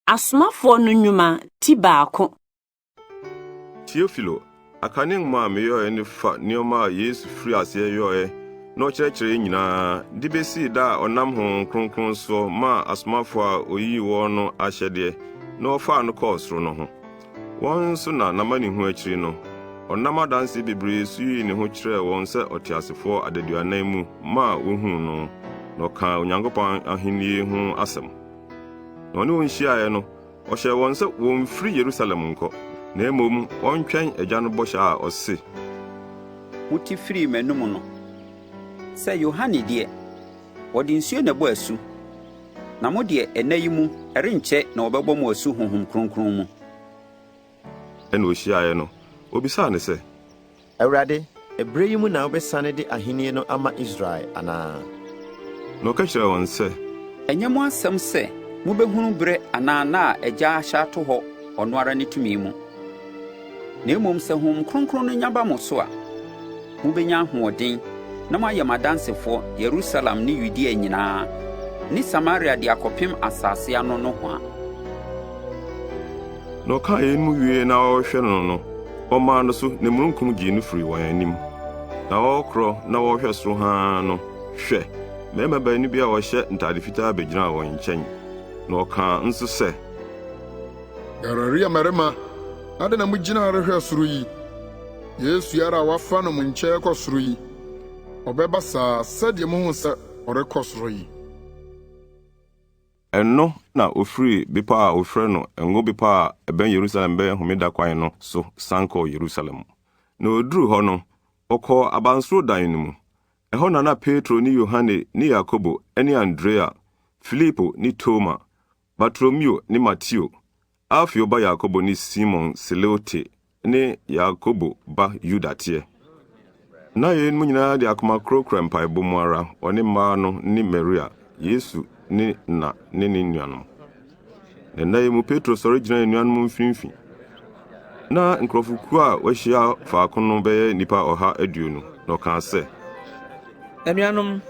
Asomafoɔ no Nnwuma ti baako. Teofilo, akane nwoma a meyɔeɛ no fa nneɛma a Yesu firii aseɛ yɔeɛ na ɔkyerɛkyerɛeɛ nyinaa, de besii da a ɔnam Honhom Kronkron soɔ maa asomafoɔ a oyii wɔn no ahyɛdeɛ na wɔfaa no kɔɔ soro no ho. Wɔn nso na n'amanehunu akyiri no, ɔnam adanse bebree so yii ne ho kyerɛɛ wɔn sɛ ɔteasefoɔ adaduanan mu maa wohuu no, na ɔkaa Onyankopɔn ahenni ho asɛm. Na ɔne wɔn hyiaeɛ no, ɔhyɛɛ wɔn sɛ wɔmmfiri Yerusalem nkɔ, na mmom wɔntwɛn Agya no bɔhyɛ a ɔse. Mote firii m'anom no, sɛ Yohane deɛ, ɔde nsuo na ɛbɔ asu, na mo deɛ, nna yi mu, ɛrenkyɛ na wɔbɛbɔ mo asu Honhom Kronkron mu. Ɛnna ohyiaeɛ no, obisaa no sɛ. Awurade, ɛberɛ yi mu na wobɛsane de ahennie no ama Israel anaa? Na ɔka kyerɛɛ wɔn sɛ. Ɛnyɛ mo asɛm sɛ mobɛhunu berɛ anaa nna a Agya ahyɛ ato hɔ ɔno ara ne tumi mu. Na mmom sɛ Honhom Kronkron no nya ba mo so a, mobɛnya ahoɔden na moayɛ m'adansefoɔ Yerusalem ne Yudea nyinaa ne Samaria de akɔpem asase ano nohoa. Na ɔkaa eyinom wiei na ɔrehwɛ no no, wɔmaa no so, na mununkum gyee no firii wɔn anim. Na ɔrekorɔ na wɔrehwɛ soro haa no, hwɛ, mmarima baanu bi a wɔhyɛ ntade fitaa begyinaa wɔn nkyɛn. Na wɔkaa nso sɛ. Galilea mmarima, adɛn na mugyina ha rehwɛ soro yi? Yesu yi ara a wɔafa no mo nkyɛn rekɔ soro yi, ɔbɛba saa sɛdeɛ muhu sɛ ɔrekɔ soro yi. Ɛno na ofirii bepɔ a wɔfrɛ no Ngo Bepɔ a ɛbɛn Yerusalem bɛyɛ homeda kwan no so san kɔɔ Yerusalem. Na oduruu hɔ no, ɔkɔɔ abansoro dan no mu. Ɛhɔ na na Petro ne Yohane ne Yakobo ne Andrea, Filipo ne Toma, Bartolomeo ne Mateo, Alfeo ba Yakobo ne Simon Selote ne Yakobo ba Yuda teɛ. Na yeinom nyinaa de akoma koro kura mpaebɔ mu ara, ɔne mmaa no ne Maria, Yesu ne na ne ne nuanom. Na nna yi mu Petro sɔre gyinaa anuanom mfimfini. Na nkurɔfokuo a wɔahyia faako no bɛyɛ nnipa 120, na ɔkaa sɛ, Anuanom,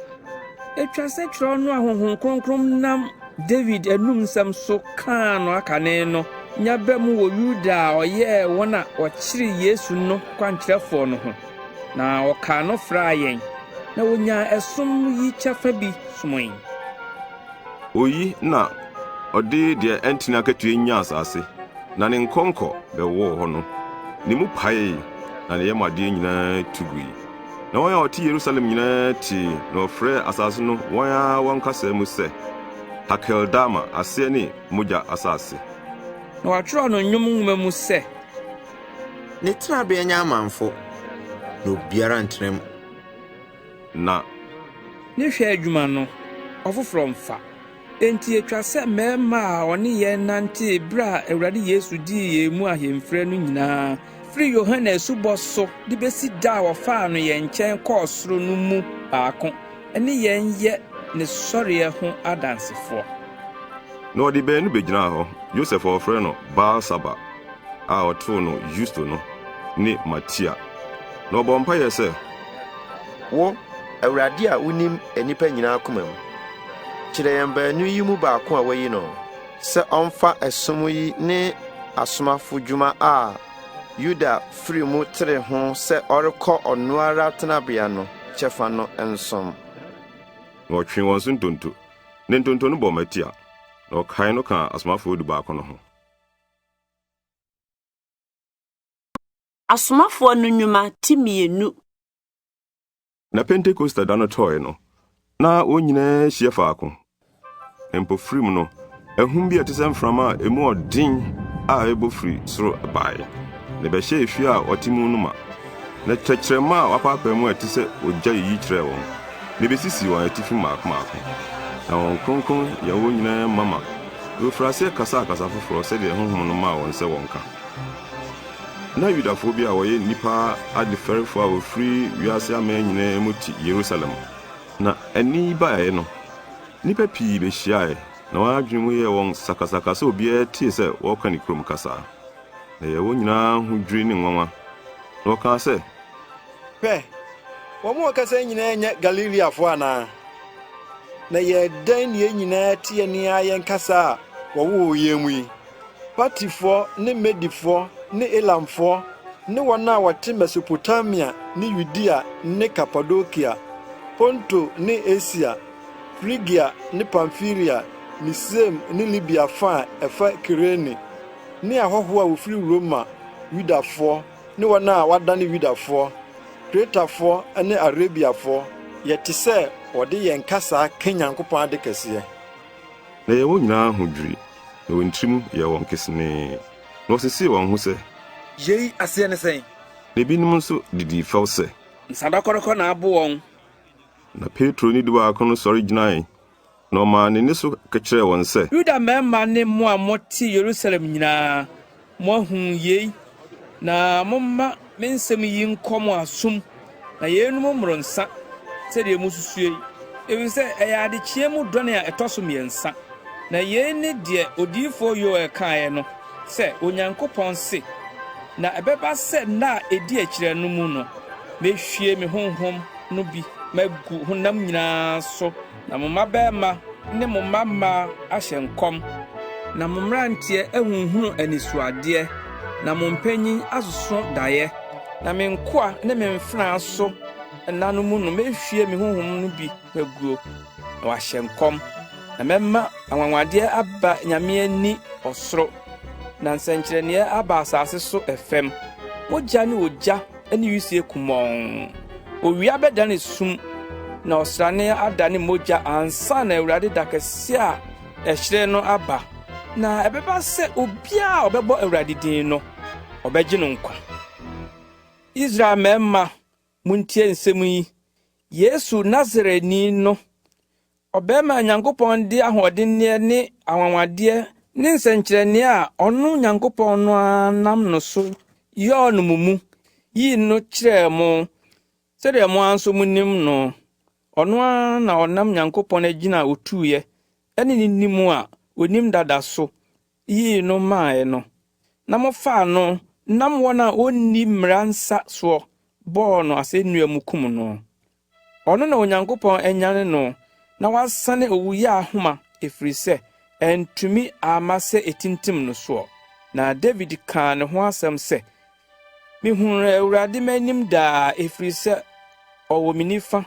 etwa sɛ kyerɛw no a Honhom Kronkron nam Dawid anom nsɛm so kaa no akane no nya ba mu wɔ Yuda a ɔyɛɛ wɔn a wɔkyeree Yesu no kwankyerɛfoɔ no ho, na wɔkaa no fraa yɛn, na onyaa ɛsom yi kyɛfa bi somee. Oyi na ɔde deɛ ɛntene akatua nyaa asase, na ne nkɔnkɔ bɛwɔɔ hɔ no, ne mu paee, na ne yam adeɛ nyinaa tu gui. Na wɔn a wɔte Yerusalem nyinaa tee, na wɔfrɛɛ asase no wɔn ara wɔn kasa mu sɛ Hakeldama, aseɛ ne Mogya Asase. Na wɔatwerɛ no Nnwom nwoma mu sɛ. Ne tenabea nyɛ amamfo, na obiara ntena mu. Na. Ne hwɛ adwuma no, ɔfoforɔ mfa. Enti etwa sɛ mmarima a wɔne yɛn nantee bere a Awurade Yesu dii yɛn mu ahemfrɛ no nyinaa firi Yohane asubɔ so de besi da a wɔfaa no yɛn nkyɛn kɔɔ soro no mu baako ne yɛn yɛ ne sɔreɛ ho adansefoɔ. Na wɔde baanu begyinaa hɔ, Yosef a wɔfrɛ no Barsaba a wɔtoo no Yusto no, ne Matia. Na wɔbɔɔ mpae sɛ. Wo, Awurade a wunim nnipa nyinaa koma mu, kyerɛ yɛn baanu yi mu baako a woayi no sɛ ɔmfa ɛsom yi ne asomafodwuma a Yuda firi mu teree ho sɛ ɔrekɔ ɔno ara tenabea no kyɛfa no nsom. Na wɔtwee wɔn so ntonto, na ntonto no bɔɔ Matia, na wɔkae no kaa asomafo dubaako no ho. Asomafoɔ no Nnwuma ti mmienu. Na Pentekoste da no tɔe no, na wɔn nyinaa ahyia faako. Na mpofirim no, ahum bi a ɛte sɛ mframa a emu ɔden a ɛbɔ firi soro bae, na ɛbɛhyɛɛ efie a wɔte mu no ma. Na tɛkyerɛma a wɔapaapae mu a ɛte sɛ ogya yiyi kyerɛɛ wɔn, na ebesisii wɔn atifi mmaako mmaako. Na Honhom Kronkron yɛɛ wɔn nyinaa mama, na wɔfirii aseɛ kasaa kasa foforɔ sɛdeɛ Honhom no maa wɔn sɛ wɔnka. Ná Yudafo bi a wɔyɛ nnipa adefɛrefo a wɔfiri wiase aman nyinaa mu te Yerusalem. Na ɛnne yi baeɛ no, nnipa pii behyiae, na wɔn adwene mu yɛɛ wɔn sakasaka sɛ obiara tee sɛ wɔreka ne kurom kasa. Na ɛyɛɛ wɔn nyinaa ahodwiri ne nwanwa, na wɔkaa sɛ. Hwɛ, wɔn a wɔkasa yi nyinaa nyɛ Galileafo anaa? Na ɛyɛɛ dɛn na yɛn nyinaa te yɛn ara yɛn kasa a wɔwoo yɛn mu yi, Partifoɔ ne Medifoɔ ne Elamfoɔ ne wɔn a wɔte Mesopotamia ne Yudea ne Kapadokia, Ponto ne Asia, Frigia ne Pamfilia, Misraim ne Libia fa a ɛfa Kirene, ne ahɔhoɔ a wɔfiri Roma, Yudafoɔ ne wɔn a wɔadane Yudafoɔ, Kretafoɔ ne Arabiafoɔ, yɛte sɛ wɔde yɛn kasa ka Nyankopɔn ade kɛseɛ. Na ɛyɛɛ wɔn nyinaa ahodwiri, na wɔn tirim yɛɛ wɔn kesenee, na wɔsesee wɔn ho sɛ. Yei aseɛ ne sɛn? Na ebinom nso didii fɛw sɛ. Nsa dɔkɔdɔkɔ na abo wɔn. Na Petro ne dubaako no sɔre gyinae, na ɔmaa ne nne so ka kyerɛɛ wɔn sɛ. Yuda mmarima ne mo a mote Yerusalem nyinaa, moahu yei, na momma me nsɛm yi nkɔ mo asom, na yeinom mmoro nsa, sɛdeɛ mususuo yi, efisɛ ɛyɛ adekyeɛ mu dɔn a ɛtɔ so mmiɛnsa. Na yei ne deɛ odiyifoɔ Yoel kaeɛ no, sɛ, Onyankopɔn se, Na ɛbɛba sɛ nna a ɛdi akyire no mu no, mɛhwie me Honhom no bi magu honam nyinaa so, na mo mmabarima ne mo mma mmaa ahyɛ nkɔm, na mo mmeranteɛ ahunhunu anisoadeɛ, na mo mpanyin asoso daeɛ, na me nkoa ne me mfenaa so nna no mu no mehwie me honhom no bi maguo, na wɔahyɛ nkɔm, na mɛma anwanwadeɛ aba Nyame ani ɔsoro, na nsɛnkyerɛnneɛ aba asase so ɛfam, mogya ne ogya ne wisie kumɔnn. Owia bɛdane sum na ɔsrane adane mogya ansa na Awurade da kɛse a ɛhyerɛn no aba. Na ɛbɛba sɛ obiara a ɔbɛbɔ Awurade din no, ɔbɛgye no nkwa. Israel mmarima, muntie nsɛm yi. Yesu Nasareni no, Ɔbarima a Nyankopɔn de ahoɔdenneɛ ne anwanwadeɛ ne nsɛnkyerɛnneɛ a ɔno Nyankopɔn no ara nam no so yɔɔ no mo mu, yii no kyerɛɛ mo, sɛdeɛ mo ara nso monim no. Ɔno ara na ɔnam Nyankopɔn agyina a ɔtuiɛ ne ne nim a ɔnim dada so yii no maeɛ no, na mofaa no nam wɔn a wɔnni mmara nsa soɔ bɔɔ no asɛnnua mu kum no. Ɔno na Onyankopɔn anyane no na wasane owuya ahoma ɛfiri sɛ antumi amma sɛ ɛtintim no soɔ. Na Dawid kaa ne ho asɛm sɛ, Mehunuu Awurade m'anim daa ɛfiri sɛ ɔwɔ me nifa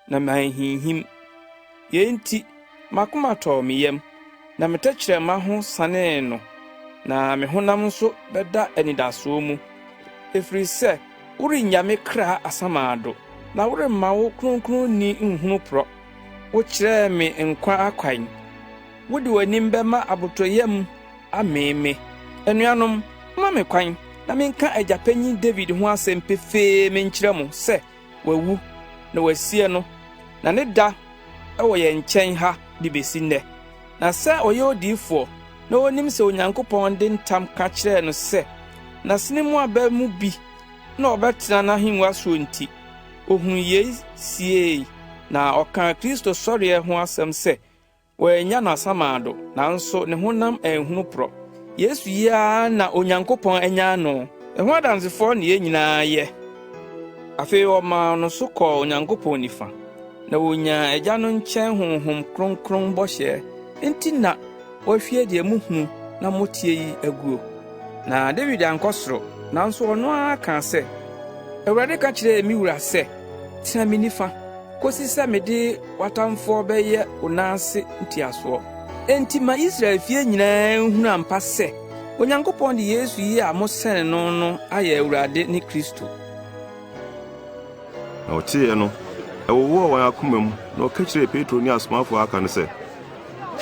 na manhinhim. Yei nti, m'akoma tɔɔ me yam, na me tɛkyerɛma ho sanee no, na me honam nso bɛda anidasoɔ mu, ɛfiri sɛ Worennya me kra asamando, na woremma wo Kronkronni nhunu porɔ. Wokyerɛɛ me nkwa akwan, wode w'anim bɛma abotɔyam amee me. Anuanom, momma me kwan na menka agya panyin Dawid ho asɛm pefee menkyerɛ mo sɛ wawu na wɔasie no, na ne da wɔ yɛn nkyɛn ha de besi nnɛ. Na sɛ ɔyɛ odiyifoɔ na onim sɛ Onyankopɔn de ntam ka kyerɛɛ no sɛ n'asene mu aba mu bi na ɔbɛtena n'ahengua soɔ nti, ohuu yei siei, na ɔkaa Kristo sɔreɛ ho asɛm sɛ wɔannya no asamando, nanso ne honam anhunu porɔ. Yesu yi ara na Onyankopɔn anyan no. Ɛho adansefoɔ ne yɛn nyinaa yɛ. Afei ɔmaa no so kɔɔ Onyankopɔn nifa, na onyaa Agya no nkyɛn Honhom Kronkron bɔhyɛ nti na wahwie deɛ mohunu na moteɛ yi aguo. Na Dawid ankɔ soro, nanso ɔno ara kaa sɛ, 'Awurade ka kyerɛɛ me wura sɛ, Tena me nifa, kosi sɛ mede w'atamfoɔ bɛyɛ wo nan ase ntiasoɔ. Enti ma Israel fie nyinaa nhunu ampa sɛ, Onyankopɔn de Yesu yi a mosɛn no no ayɛ Awurade ne Kristo. Na wɔteeɛ no, ɛwowɔɔ wɔn akoma mu, na wɔka kyerɛɛ Petro ne asomafo a aka no sɛ,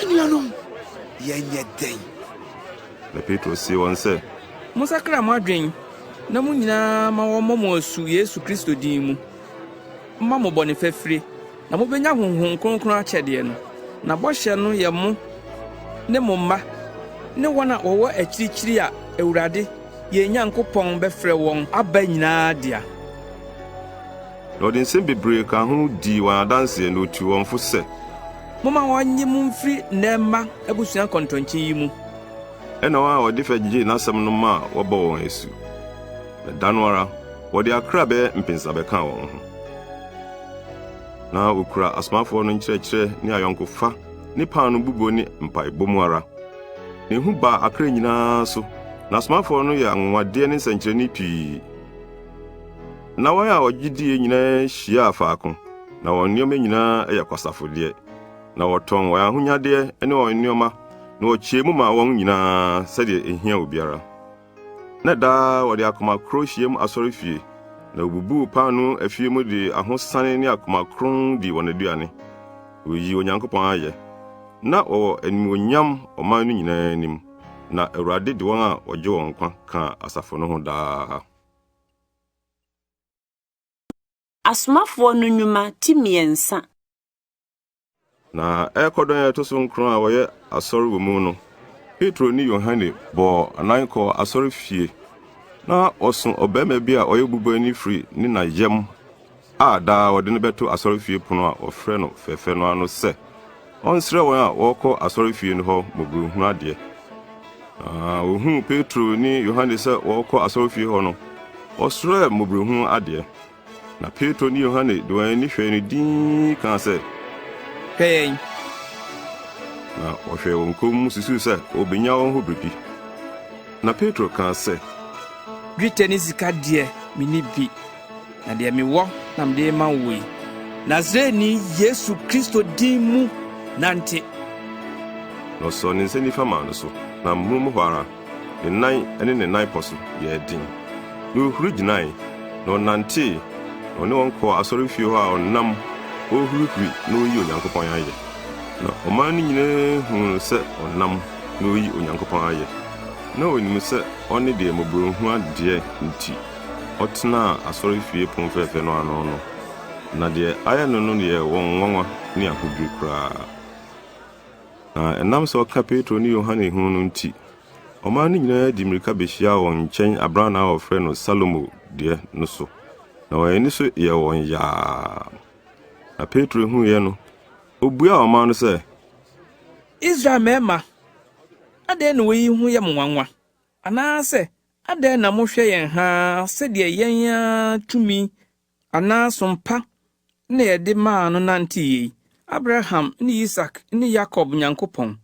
Anuanom, yɛnyɛ dɛn? Na Petro see wɔn sɛ, Monsakra mo adwene, na mo nyinaa ma wɔmmɔ mo asu Yesu Kristo din mu mma mo bɔne fafire, na mobɛnya Honhom Kronkron akyɛdeɛ no. Na bɔhyɛ no yɛ mo ne mo mma ne wɔn a wɔwɔ akyirikyiri a Awurade, yɛn Nyankopɔn bɛfrɛ wɔn aba nyinaa dea. Na ɔde nsɛm bebree kaa ho dii wɔn adanse na otuu wɔn fo sɛ. Momma wɔnnye mo mfiri nnɛ mma abusua kɔntɔnkye yi mu. Ɛnna wɔn a wɔde fɛ gyee n'asɛm no maa wɔbɔɔ wɔn asu. Na da no ara, wɔde akra bɛyɛ mpensa bɛkaa wɔn ho. Na wokura asomafoɔ no nkyerɛkyerɛ ne ayɔnkofa ne paanoo bubuo ne mpaebɔ mu ara. Na ehu baa akra nyinaa so, na asomafoɔ no yɛɛ anwonwadeɛ ne nsɛnkyerɛnne pii. Na wɔn a wɔgye diiɛ nyinaa hyiaa faako, na wɔn nneɛma nyinaa yɛ kwasafodeɛ. Na wɔtɔn wɔn ahonyadeɛ ne wɔn nneɛma, na wɔkyɛɛ mu maa wɔn nyinaa sɛdeɛ ehia obiara. Na daa wɔde akoma koro hyiam asɔrefie, na wobubuu paanoo afie mu de ahosane ne akoma kronn dii wɔn aduane. Woyii Onyankopɔn ayɛ. Ná wɔwɔ animuonyam ɔman no nyinaa anim, na Awurade de wɔn a wɔgye wɔn nkwa kaa asafo no ho daa. Asomafoɔ no Nnwuma ti mmiɛnsa. Na ɛrekɔ dɔn a ɛto so nkron a wɔyɛ asɔre wɔ mu no, Petro ne Yohane bɔɔ anan kɔɔ asɔrefie. Na wɔso ɔbarima bi a ɔyɛ obubuani firi ne na yam a daa wɔde no bɛto asɔrefie pono a wɔfrɛ no Fɛfɛ no ano sɛ ɔnsrɛ wɔn a wɔrekɔ asɔrefie no hɔ mmɔborɔhunu adeɛ. Na wɔhuu Petro ne Yohane sɛ wɔrekɔ asɔrefie hɔ no, wɔsrɛɛ mmɔborɔhunu adeɛ. Na Petro ne Yohane de wɔn ani hwɛɛ no dinn kaa sɛ, Hwɛ yɛn! Na wɔhwɛɛ wɔn komm susuw sɛ obenya wɔn hɔ biribi. Na Petro kaa sɛ, Dwetɛ ne sika deɛ, minni bi, na deɛ mewɔ na mede rema wo yi, Nasareni Yesu Kristo din mu, nante! Na ɔsɔɔ ne nsa nifa maa no so, na amonom hɔ ara, ne nan ne ne nan pɔ so yɛɛ den. Na ohuri gyinae, na ɔnantee, na ɔne wɔn kɔɔ asɔrefie hɔ a ɔnam, ɔrehurihuri na ɔreyi Onyankopɔn ayɛ. Na ɔman no nyinaa huu no sɛ ɔnam na ɔreyi Onyankopɔn ayɛ, na wɔnim sɛ ɔne deɛ mmɔborɔhunu adeɛ nti ɔtenaa asɔrefie pon fɛfɛ no ano no, na deɛ ayɛ no no yɛɛ wɔn nwanwa ne ahodwiri koraa. Na ɛnam sɛ ɔka Petro ne Yohane ho no nti, ɔman no nyinaa de mmirika behyiaa wɔn nkyɛn abrannaa a wɔfrɛ no Salomo deɛ no so, na wɔn ani so yɛɛ wɔn yaa. Na Petro huiɛ no, obuaa ɔman no sɛ, Israel mmarima, adɛn na oyi ho yɛ mo nwanwa? Anaasɛ adɛn na mohwɛ yɛn haa sɛdeɛ yɛn ara tumi anaa som pa na yɛde maa no nantee yei, Abraham ne Isak ne Yakob Nyankopɔn,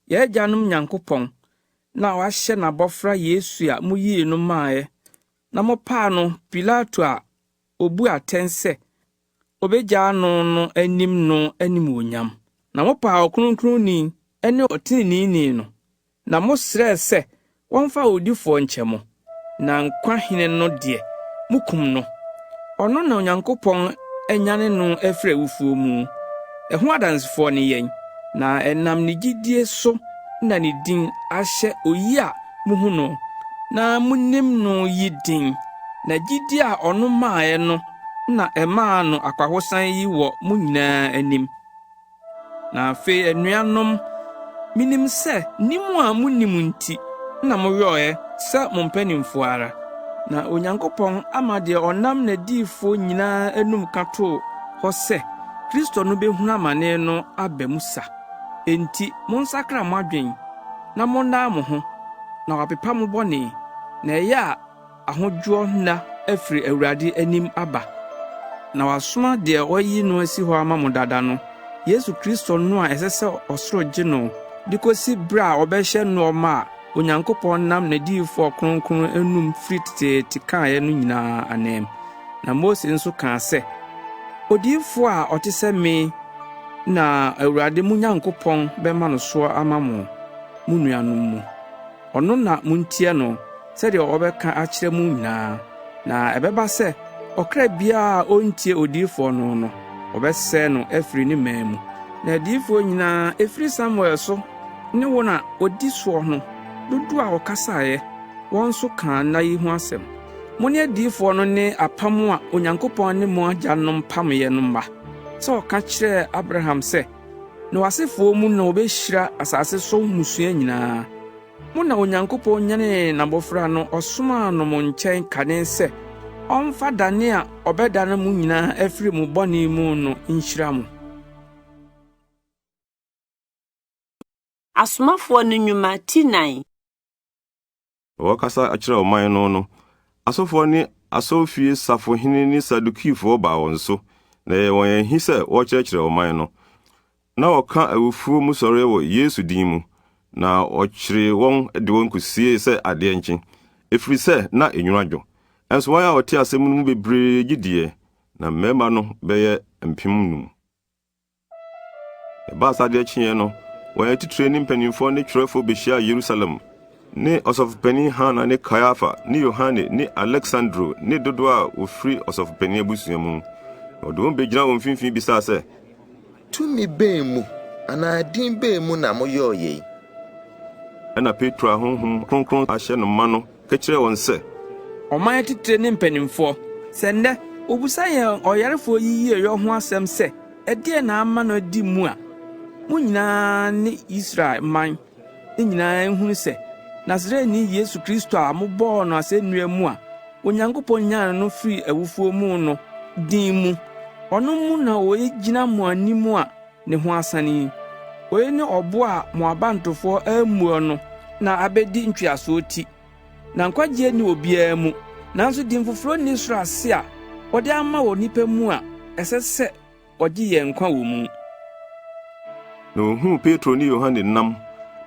yɛn agyanom Nyankopɔn, na wahyɛ n'abɔfra Yesu a muyii no maeɛ na mopaa no Pilato a obu atɛn sɛ obegyaa no no anim no animuonyam. Na mopaa Ɔkronkronni ne Ɔteneneeni no, Na mosrɛɛ sɛ wɔmfa owudifoɔ nkyɛ mo, na nkwa hene no deɛ, mokum no. Ɔno na Onyankopɔn anyane no afiri awufoɔ mu. Ɛho adansefoɔ ne yɛn, na ɛnam ne gyidie so na ne din ahyɛ oyi a muhu no na munim no yi den, na gyidie a ɔno maeɛ no na ɛmaa no akwahosan yi wɔ mo nyinaa anim. Na afei anuanom, minim sɛ nim a munnim nti na moyɔe sɛ mo mpanyimfo ara. Na Onyankopɔn ama deɛ ɔnam n'adiyifo nyinaa anom ka too hɔ sɛ Kristo no behunu amane no aba mu sa. Enti monsakra mo adwene na monnan mo ho, na wɔapepa mo bɔne, na ɛyɛ a ahodwoɔ nna afiri Awurade anim aba, na wasoma deɛ wayi no asi hɔ ama mo dada no, Yesu Kristo no a ɛsɛ sɛ ɔsoro gye no de kɔsi berɛ a ɔbɛhyɛ nnoɔma a Onyankopɔn nam n'adiyifoɔ kronkron anum firi teteete kaeɛ no nyinaa ananmu. Na Mose nso kaa sɛ, Odiyifoɔ a ɔte sɛ me na Awurade mo Nyankopɔn bɛma no soɔ ama mo, mo nuanom mu. Ɔno na muntie no sɛdeɛ ɔbɛka akyerɛ mo nyinaa. Na ɛbɛba sɛ, ɔkra biara a ɔrentie odiyifoɔ no no, wɔbɛsɛe no afiri ne man mu. Na adiyifoɔ nyinaa, ɛfiri Samuel so ne wɔn a wɔdi soɔ no dodoɔ a wɔkasaeɛ, wɔn nso kaa nna yi ho asɛm. Mo ne adiyifoɔ no ne apam a Onyankopɔn ne mo agyanom pameeɛ no mma, sɛ ɔka kyerɛɛ Abraham sɛ, Na w'asefoɔ mu na wɔbɛhyira asase so mmusua nyinaa. Mo na Onyankopɔn nyanee n'abɔfra no, ɔsomaa no mo nkyɛn kane sɛ ɔmfa dane a ɔbɛdane mo nyinaa afiri mo bɔne mu no nhyira mo. Asomafoɔ no Nnwuma ti nan. Na wɔrekasa akyerɛ ɔman no no, asɔfoɔ ne asɔrefie safohene ne Sadukifoɔ baa wɔn so, na ɛyɛɛ wɔn ahi sɛ wɔrekyerɛkyerɛ ɔman no. Na wɔka awufoɔ mu sɔreɛ wɔ Yesu din mu. Na wɔkyeree wɔn de wɔn kosiee sɛ adeɛ nkye, ɛfiri sɛ na enwunu adwo. Nso wɔn a wɔtee asɛm no mu bebree gye diiɛ, na mmarima no bɛyɛ 5,000. Ɛbaa sɛ adeɛ kyeeɛ no, wɔn atitire ne mpanimfoɔ ne twerɛfoɔ bɛhyiaa Yerusalem, ne Ɔsɔfopanin Hana ne Kaiafa ne Yohane ne Aleksandro ne dodoɔ a wɔfiri ɔsɔfopanin abusua mu. Na wɔde wɔn bɛgyinaa wɔn mfimfini bisaa sɛ, Tumi bɛn mu anaa din bɛn mu na moyɔɔ yei? Ɛnna Petro a Honhom Kronkron ahyɛ no ma no ka kyerɛɛ wɔn sɛ. Ɔman atitire ne mpanimfoɔ, sɛ nnɛ wɔbisa yɛn ɔyarefoɔ yi yieyɔ ho asɛm sɛ ɛdeɛn na ama no adi mu a, mo nyinaa ne Israel man nyinaa nhunu sɛ Nasareni Yesu Kristo a mobɔɔ no asɛnnua mu a Onyankopɔn nyan no firii awufoɔ mu no din mu, ɔno mu na ogyina mo anim a ne ho asane yi. Oyi ne ɔbo a mo abantofoɔ ammuo no na abedi ntweaso ti. Na nkwagyeɛ nni obiara mu, nanso din foforɔ nni soro ase a wɔde ama wɔ nnipa mu a ɛsɛ sɛ wɔgye yɛn nkwa wɔ mu. Na ohuu Petro ne Yohane nam,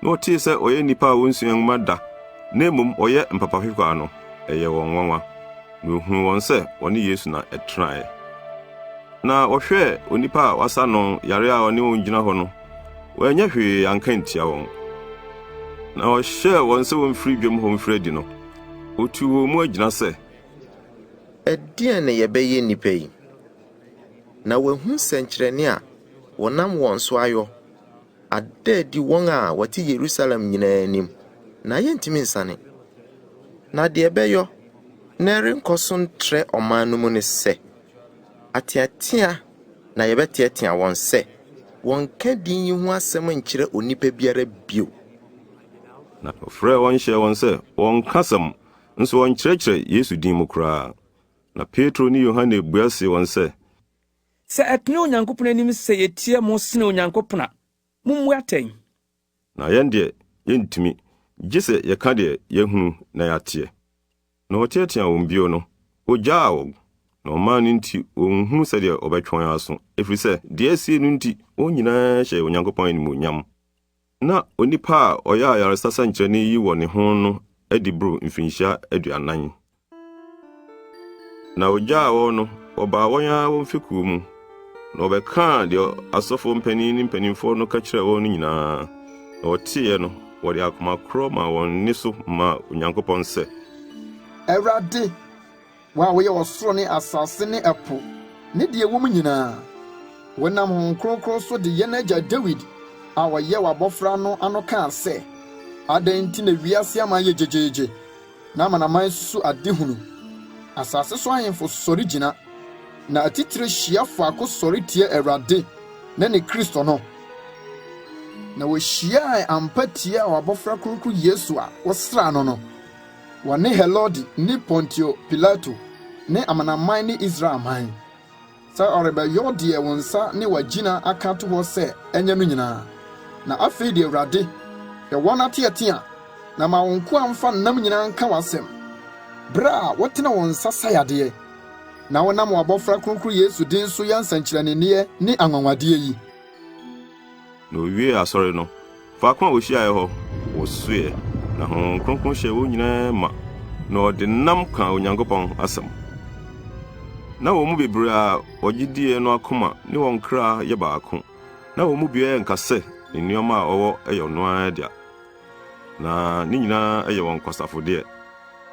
na ɔtee sɛ wɔyɛ nnipa a wonsua nwoma da, na mmom wɔyɛ mpapahwekwaa no, ɛyɛɛ wɔn nwanwa. Na ohuu wɔn sɛ wɔne Yesu na ɛtenae. Na wɔhwɛɛ onipa a wɔasa no yare a ɔne wɔn gyina hɔ no, wɔannya hwee anka antia wɔn. Na ɔhyɛɛ wɔn sɛ womfiri dwam hɔ mfiri adi no, otuu wɔn mu agyina sɛ, Ɛdeɛn na yɛbɛyɛ nnipa yi? Na wɔahu nsɛnkyerɛnne a wɔnam wɔn so ayɔ ada adi wɔn a wɔte Yerusalem nyinaa anim, na yɛntumi nsane. Na deɛ ɛbɛyɔ na ɛrenkɔ so ntrɛ ɔman no mu ne sɛ, ateatea na yɛbɛteatea wɔn sɛ wɔnnka din yi ho asɛm nkyerɛ onipa biara bio. Na ɔfrɛɛ wɔn hyɛɛ wɔn sɛ wɔnnka asɛm, nso wɔnnkyerɛkyerɛ Yesu din mu koraa. Na Petro ne Yohane bua see wɔn sɛ. Sɛ ɛtene Onyankopɔn anim sɛ yetie mo sene Onyankopɔn a, mummu atɛn. Na yɛn deɛ, yɛntumi, gye sɛ yɛka deɛ yɛahunu na yɛateɛ. Na ɔteateaa wɔn bio no, ogyaa wɔn, na ɔman no nti wɔnhunu sɛdeɛ wɔbɛtwe wɔn aso, ɛfiri sɛ deɛ asie no nti wɔn nyinaa hyɛɛ Onyankopɔn animuonyam. Ná onipa a ɔyɛ ayaresa sɛnkyerɛnne yi wɔ ne ho no adi boro mfirinhyia 40. Na ogyaa wɔn no, wɔbaa wɔn ara wɔn fekuw mu, na wɔbɛkaa deɛ asɔfoɔ mpanin ne mpanimfoɔ no ka kyerɛɛ wɔn no nyinaa. Na wɔteeɛ no, wɔde akoma korɔ maa wɔn nne so maa Onyankopɔn sɛ. Awurade, Wo a woyɛ ɔsoro ne asase ne ɛpo ne deɛ ɛwɔ mu nyinaa, wonam Honhom Kronkron so de yɛn agya Dawid a ɔyɛ w'abɔfra no ano kaa sɛ, Adɛn nti na wiase aman yɛ gyegyeegye, na amanaman susu ade hunu? Asase so ahemfo sɔre gyina, na atitire hyia faako sɔre tia Awurade ne ne Kristo no. Na wɔhyiae ampa tiaa w'abɔfra kronkron Yesu a wosraa no no. Wɔne Herode ne Pontio Pilato ne amanaman ne Israel man, sɛ ɔrebɛyɔ deɛ wo nsa ne w'agyina aka ato hɔ sɛ ɛnyɛ no nyinaa. Na afei de, Awurade, hwɛ wɔn ateatea, na ma wo nkoa mfa nnam nyinaa nka w'asɛm, berɛ a wotene wo nsa sa yadeɛ, na wonam w'abɔfra kronkron Yesu din so yɛ nsɛnkyerɛnneɛ ne anwanwadeɛ yi. Na wowiee asɔre no, faako a wohyiae hɔ wosoeɛ, na Honhom Kronkron hyɛɛ wɔn nyinaa ma, na wɔde nnam kaa Onyankopɔn asɛm. Na wɔn mu bebree a wɔgye diiɛ no akoma ne wɔn kra yɛ baako, na wɔn mu biara nka sɛ ne nneɛma a ɔwɔ yɛ ɔno ara dea, na ne nyinaa yɛ wɔn kwasafodeɛ.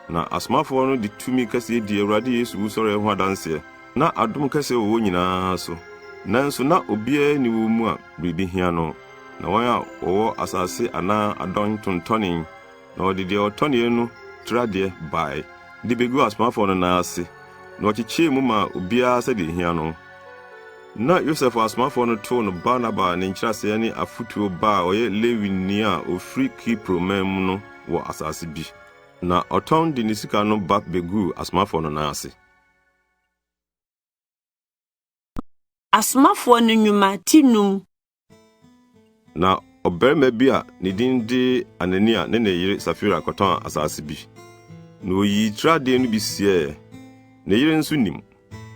Na asomafoɔ no de tumi kɛseɛ dii Awurade Yesu wusɔreɛ ho adanseɛ. Ná adom kɛse wɔ wɔn nyinaa so, nanso na obiara nni wɔn mu a biribi hia no. Na wɔn a wɔwɔ asase anaa adɔn tontɔnee, na wɔde deɛ wɔtɔneɛ no tiradeɛ bae de beguu asomafoɔ no nan ase, na wɔkyekyɛɛ mu maa obiara sɛdeɛ ehia no. Ná Yosef a asomafoɔ no too no Barnaba a ne nkyerɛaseɛ ne Afotuo Ba a ɔyɛ Lewini a ɔfiri Kipro man mu no wɔ asase bi, na ɔtɔn de ne sika no ba beguu asomafoɔ no nan ase. Asomafoɔ no Nnwuma ti num. Na ɔbarima bi a ne din de Anania ne ne yere Safira kɔtɔn asase bi. Na oyii tiradeɛ no bi sieeɛ. Ne yere nso nim,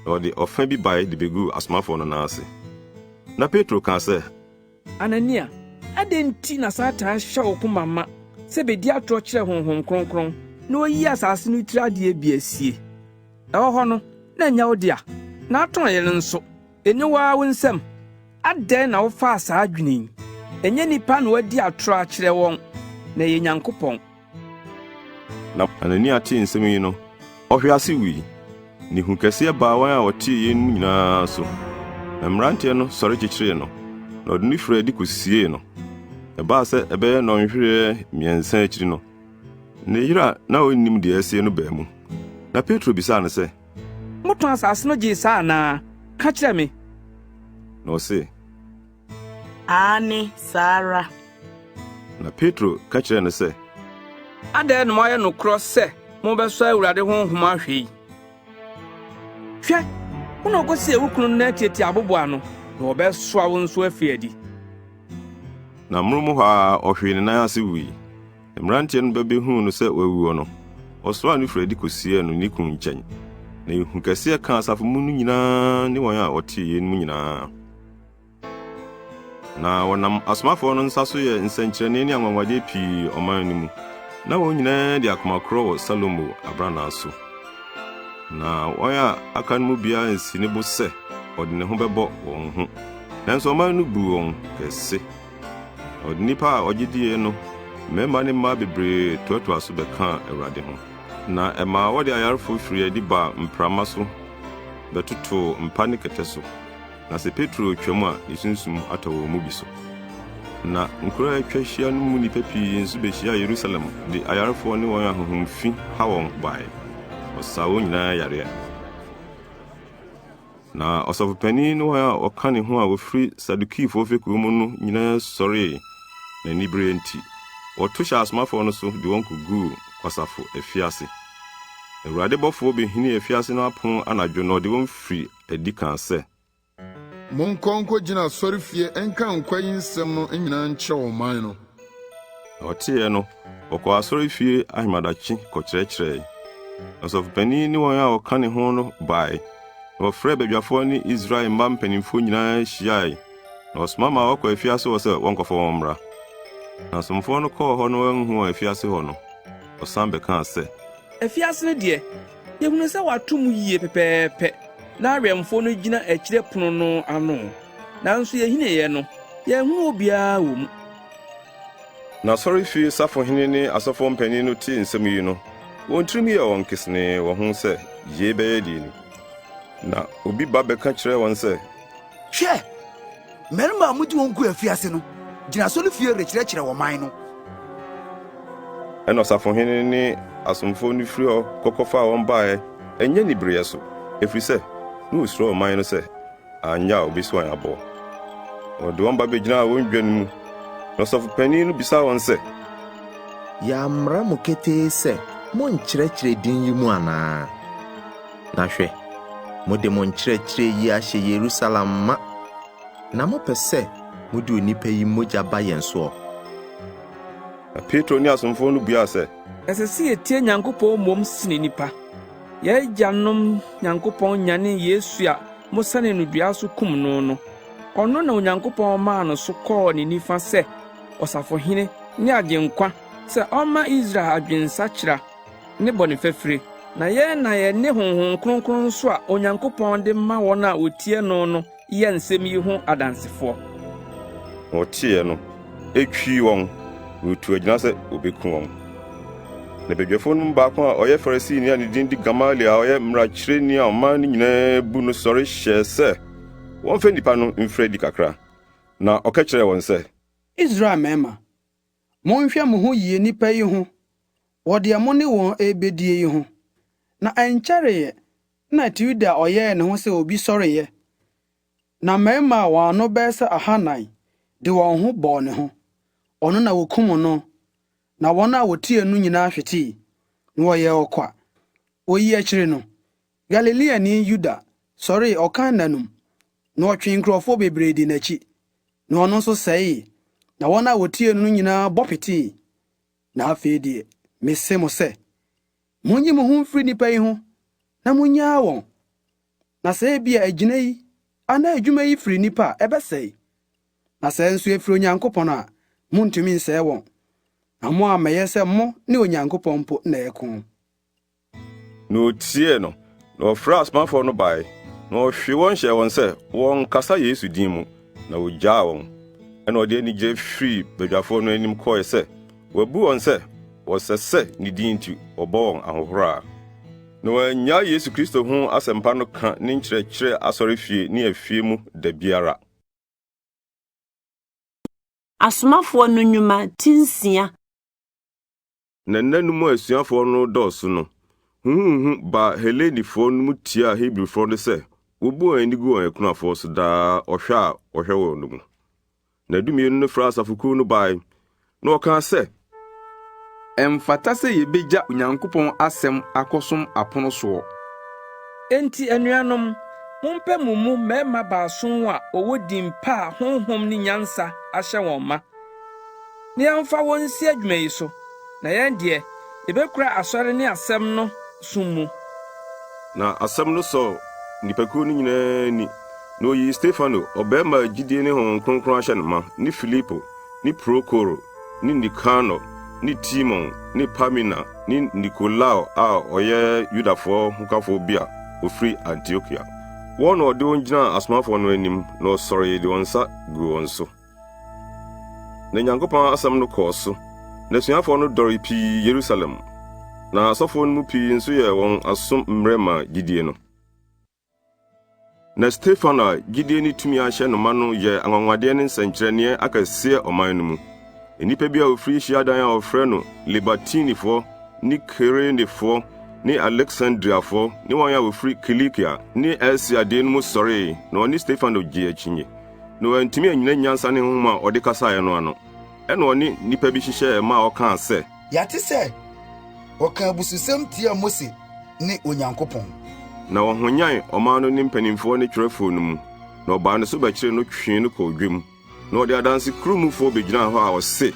na ɔde ɔfã bi bae de beguu asomafoɔ no nan ase. Na Petro kaa sɛ. Anania, adɛn Adɛn nti na Satan ahyɛ wo koma ma sɛ bedi atorɔ kyerɛ Honhom Kronkron na oyi asase no tiri adeɛ bi asie? Ɛwɔ hɔ no, na ɛnyɛ wo dea, na atɔn yɛn nso, enni wo ara wo nsam. Adɛn na wofaa saa adwene yi? Ɛnyɛ nnipa na woadi atorɔ akyerɛ wɔn, na ɛyɛ Nyankopɔn. Na Anania tee nsɛm yi no, ɔhwee ase wui. Na ehu kɛseɛ baa wɔn a wɔtee yeinom nyinaa so. Na mmeranteɛ no sɔre kyekyeree no, na wɔde no firii adi kosiee no. Ɛbaa sɛ ɛbɛyɛ nnɔnhwereɛ mmiɛnsa akyiri no, ne yere a na onnim deɛ asie no baa mu. Na Petro bisaa no sɛ, Motɔn asase no gyee saa anaa? Ka kyerɛ me. Na ɔse, Aane, saa ara. Na Petro ka kyerɛɛ no sɛ, Adɛn na moayɛ nokorɔ sɛ mobɛsɔ Awurade Honhom ahwɛ yi? Hwɛ, wo na wokosiee wo kunu no nan tiatia abobow ano, na wɔbɛsoa wo nso afi adi. Na amono mu hɔ ara ɔhwee ne nan ase wui. Mmeranteɛ no ba behuu no sɛ wawuo no, wɔsoaa no firii adi kosiee no ne kunu nkyɛn. Na ehu kɛseɛ kaa asafo mu no nyinaa ne wɔn a wɔtee yeinom nyinaa. Na wɔnam asomafoɔ no nsa so yɛɛ nsɛnkyerɛnne ne anwanwadeɛ pii ɔman no mu. Na wɔn nyinaa de akoma korɔ wɔ Salomo abrannaa so. Na wɔn a aka no mu biara ansi ne bo sɛ ɔde ne ho bɛbɔ wɔn ho. Nanso ɔman no buu wɔn kɛse. Na wɔde nnipa a wɔgye diiɛ no, mmarima ne mmaa bebree toatoaa so bɛkaa Awurade ho. Na ɛmaa wɔde ayarefo firii adi baa mprama so bɛtotoo mpa ne kɛtɛ so. Na sɛ Petro retwam a, ne sunsum atɔ wɔn mu bi so. Na nkurow a atwa ahyia no mu nnipa pii nso behyiaa Yerusalem de ayarefoɔ ne wɔn a honhom fi ha wɔn bae. Ɔsaa wɔn nyinaa yareɛ. Na ɔsɔfopanin ne wɔn a wɔka ne ho a wɔfiri Sadukifoɔ fekuo mu no nyinaa sɔree n'anibereɛ nti, wɔto hyɛɛ asomafoɔ no so de wɔn kɔguu kwasafo afiase. Na Awurade bɔfoɔ bɛhinii afiase no apono anadwo na ɔde wɔn firii adi kaa sɛ. Monkɔ nkogyina asɔrefie nka nkwa yi nsɛm no nyinaa nkyerɛ ɔman no. Na wɔteeɛ no, wɔkɔɔ asɔrefie ahemadakye kɔkyerɛkyerɛe. Na ɔsɔfopanin ne wɔn a wɔka ne ho no bae, na wɔfrɛɛ badwafoɔ ne Israel mma mpanimfoɔ nyinaa hyiae, na wɔsoma maa wɔkɔɔ afiase hɔ sɛ wɔnkɔfa wɔn mmra. Na asomfoɔ no kɔɔ hɔ na wɔanhu wɔn afiase hɔ no, wɔsan bɛkaa sɛ. Afiase no deɛ, Yɛhunu sɛ wɔato mu yie pɛpɛɛpɛ na awɛmfoɔ no gyina akyire pono no ano, nanso yɛhiniiɛ no, yɛanhunu obiara wɔ mu. Na asɔrefie safohene ne asɔfoɔ mpanin no tee nsɛm yi no, wɔn tirim yɛɛ wɔn kesenee wɔ ho sɛ yei bɛyɛ deɛn ni. Na obi ba bɛka kyerɛɛ wɔn sɛ. Hwɛ! Mmarima a mode wɔn guu afiase no gyina asɔrefie rekyerɛkyerɛ ɔman no. Ɛnna ɔsafohene ne asomfoɔ no firii hɔ kɔ kɔfaa wɔn baeɛ, ɛnyɛ anibereɛ so, ɛfiri sɛ, na wɔsuro ɔman no sɛ anyɛ a wɔbɛsi wɔn aboɔ. Na wɔde wɔn ba bɛgyinaa wɔn dwa no mu, na ɔsɔfo panin no bisaa wɔn sɛ, Yɛammara mo ketee sɛ monnkyerɛkyerɛ din yi mu anaa? Na hwɛ, mode mo nkyerɛkyerɛ yi ahyɛ Yerusalem ma, na mopɛ sɛ mode onipa yi mogya ba yɛn soɔ. Na Petro ne asomfoɔ no buaa sɛ. Ɛsɛ sɛ yetie Nyankopɔn mmom sen nnipa. Yɛn agyanom Nyankopɔn nyanee Yesu a mosɛnee no dua so kum no no. Ɔno na Onyankopɔn maa no so kɔɔ ne nifa sɛ Ɔsafohene ne Agyenkwa sɛ ɔmma Israel adwensakyera ne bɔne fafiri. Na yɛn na yɛne Honhom Kronkron nso a Onyankopɔn de ma wɔn a wotie no no yɛ nsɛm yi ho adansefoɔ. Na wɔteeɛ no, etwii wɔn, na wotuu agyina sɛ wobeku wɔn. Na badwafo no mu baako a ɔyɛ Farisini a ne din de Gamaliel a ɔyɛ mmarakyerɛni a ɔman no nyinaa bu no sɔre hyɛɛ sɛ wɔmfa nnipa no mfiri adi kakra. Na ɔka kyerɛɛ wɔn sɛ. Israel mmarima, monhwɛ mo ho yie nnipa yi ho wɔ deɛ mo ne wɔn rebɛdie yi ho. Na ɛnkyɛreeɛ na Teuda a ɔyɛɛ ne ho sɛ obi sɔreeɛ, na mmarima a wɔn ano bɛyɛ sɛ ahanan de wɔn ho bɔɔ ne ho. Ɔno na wɔkum no, na wɔn a wɔtiee no nyinaa hwetee, na wɔyɛɛ ɔkwa. Oyi akyiri no, Galileani Yuda sɔree ɔkan nna no mu, na ɔtwee nkurɔfoɔ bebree dii n'akyi, na ɔno nso sɛee, na wɔn a wɔtiee no no nyinaa bɔ petee. Na afei deɛ, mese mo sɛ, Monyi mo ho mfiri nnipa yi ho na munnyaa wɔn, na sɛ ebia agyina yi anaa adwuma yi firi nnipa a, ɛbɛsɛe. Na sɛ nso efiri Onyankopɔn a, Muntumi nsɛe wɔn, na moammɛyɛ sɛ mo ne Onyankopɔn mpo na ɛreko. Na otiee no, na ɔfrɛɛ asomafoɔ no bae, na ɔhwee wɔn hyɛɛ wɔn sɛ wɔnnkasa Yesu din mu, na ogyaa wɔn. Ɛnna ɔde anigye firii badwafoɔ no anim kɔe sɛ wabu wɔn sɛ wɔsɛ sɛ ne din nti wɔbɔ wɔn ahohora. Na wɔannyae Yesu Kristo ho asɛmpa no ka ne nkyerɛkyerɛ asɔrefie ne afie mu da biara. Asomafoɔ no Nnwuma ti nsia. Na nna no mu a asuafoɔ no redɔɔso no, huhuhuhu baa Helenifoɔ no mu tiaa Hebrifoɔ no sɛ wobu wɔn ani gu wɔn akunafoɔ so daa ɔhwɛ a wɔhwɛ wɔn no mu. Na Dumienu no frɛɛ asafokuw no bae, na wɔkaa sɛ. Ɛmfata sɛ yebegya Onyankopɔn asɛm akɔsom apono soɔ. Enti anuanom, mompɛ mo mu mmarima baason a wɔwɔ din pa a honhom ne nyansa ahyɛ wɔn ma, na yɛmfa wɔn nsi adwuma yi so, na yɛn deɛ, yebekura asɔre ne asɛm no som mu. Na asɛm no sɔɔ nnipakuw no nyinaa ani, na woyii Stefano, ɔbarima a gyidi ne Honhom Kronkron ahyɛ no ma, ne Filipo, ne Prokoro, ne Nikanor, ne Timon, ne Parmena, ne Nikolao a ɔyɛ Yudafoɔ hokafo bi a ɔfiri Antiokia. Wɔn na ɔde wɔn gyinaa asomafoɔ no anim, na ɔsɔree de wɔn nsa guu wɔn so. Na Nyankopɔn asɛm no kɔɔ so, na asuafoɔ no dɔree pii Yerusalem, na asɔfoɔ no mu pii nso yɛɛ wɔn aso mmerɛ maa gyidie no. Na Stefano a gyidie ne tumi ahyɛ no ma no yɛɛ anwanwadeɛ ne nsɛnkyerɛnneɛ akɛseɛ ɔman no mu. Nnipa bi a wɔfiri hyiadan a wɔfrɛ no Libertinifoɔ ne Kirenefoɔ ne Aleksandriafoɔ ne wɔn a wɔfiri Kilikia ne Asia deɛ no mu sɔree na wɔne Stefano gyee akyinnye. Na wɔantumi annyina nyansa ne honhom a ɔde kasaeɛ no ano. Ɛnna ɔne nnipa bi hyehyɛɛ maa ɔkaa sɛ. Yɛate sɛ wɔkaa abususɛm tiaa Mose ne Onyankopɔn. Na wɔhwanyan ɔman no ne mpanimfoɔ ne twerɛfoɔ no mu, na wɔbaa ne so bɛkyeree no twee no kɔɔ dwam. Na wɔde adansekurumufoɔ bɛgyinaa hɔ a wɔse.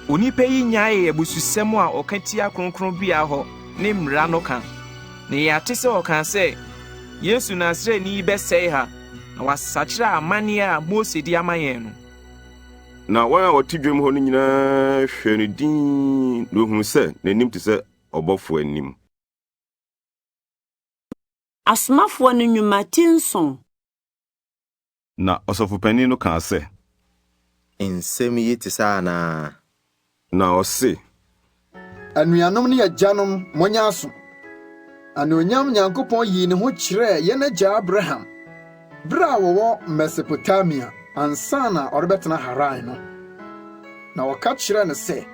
Onipa yi nnyaee abususɛm a ɔka tia kronkronbea hɔ ne mmara no ka. Na yɛate sɛ ɔkaa sɛ, 'Yesu Nasareni yi bɛsɛe ha, na wasakyera amanneɛ a Mose de ama yɛn no. Na wɔn a wɔte dwam hɔ no nyinaa hwɛɛ no dinn, na wɔhunuu sɛ n'anim te sɛ ɔbɔfo anim. Asomafoɔ no Nnwuma ti nson. Na ɔsɔfopanin no kaa sɛ. Nsɛm yi te saa anaa? Na ɔse. Anuanom ne agyanom, monyɛ aso! Anuonyam Nyankopɔn yii ne ho kyerɛɛ yɛn agya Abraham bere a wɔwɔ Mesopotamia ansa na ɔrebɛtena Haran no. Na ɔka kyerɛɛ no sɛ,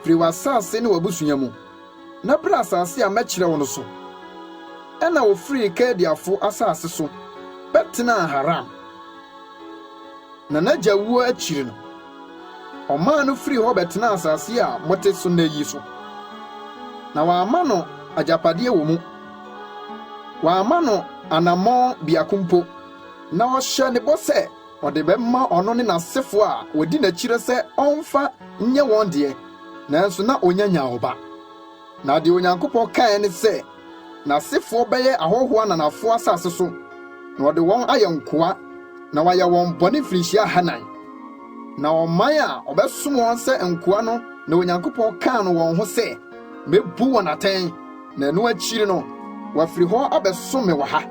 'Firi w'asase ne w'abusua mu, na bra asase a mɛkyerɛ wo no so. Ɛnna ofirii Kaldeafo asase so bɛtenaa Haran. Na n'agya wuo akyiri no, ɔmaa no firii hɔ bɛtenaa asase a mote so nnɛ yi so. Na wamma no agyapadeɛ wɔ mu, wamma no anammɔn biako mpo, na ɔhyɛɛ ne bɔ sɛ ɔde bɛma ɔno ne n'asefo a wɔdi n'akyiri sɛ ɔmfa nyɛ wɔn deɛ, nanso na ɔnnya nyaa ɔba. Na deɛ Onyankopɔn kaeɛ ne sɛ, N'asefoɔ bɛyɛ ahɔhoɔ ananafoɔ asase so, na ɔde wɔn ayɛ nkoa, na wayɛ wɔn bɔne mfirinhyia ahanan. Na ɔman a ɔbɛsom wɔn sɛ nkoa no na Onyankopɔn kaa no wɔn ho sɛ, Mɛbu wɔn atɛn, na ɛno akyiri no, wɔafiri hɔ abɛsom me wɔ ha.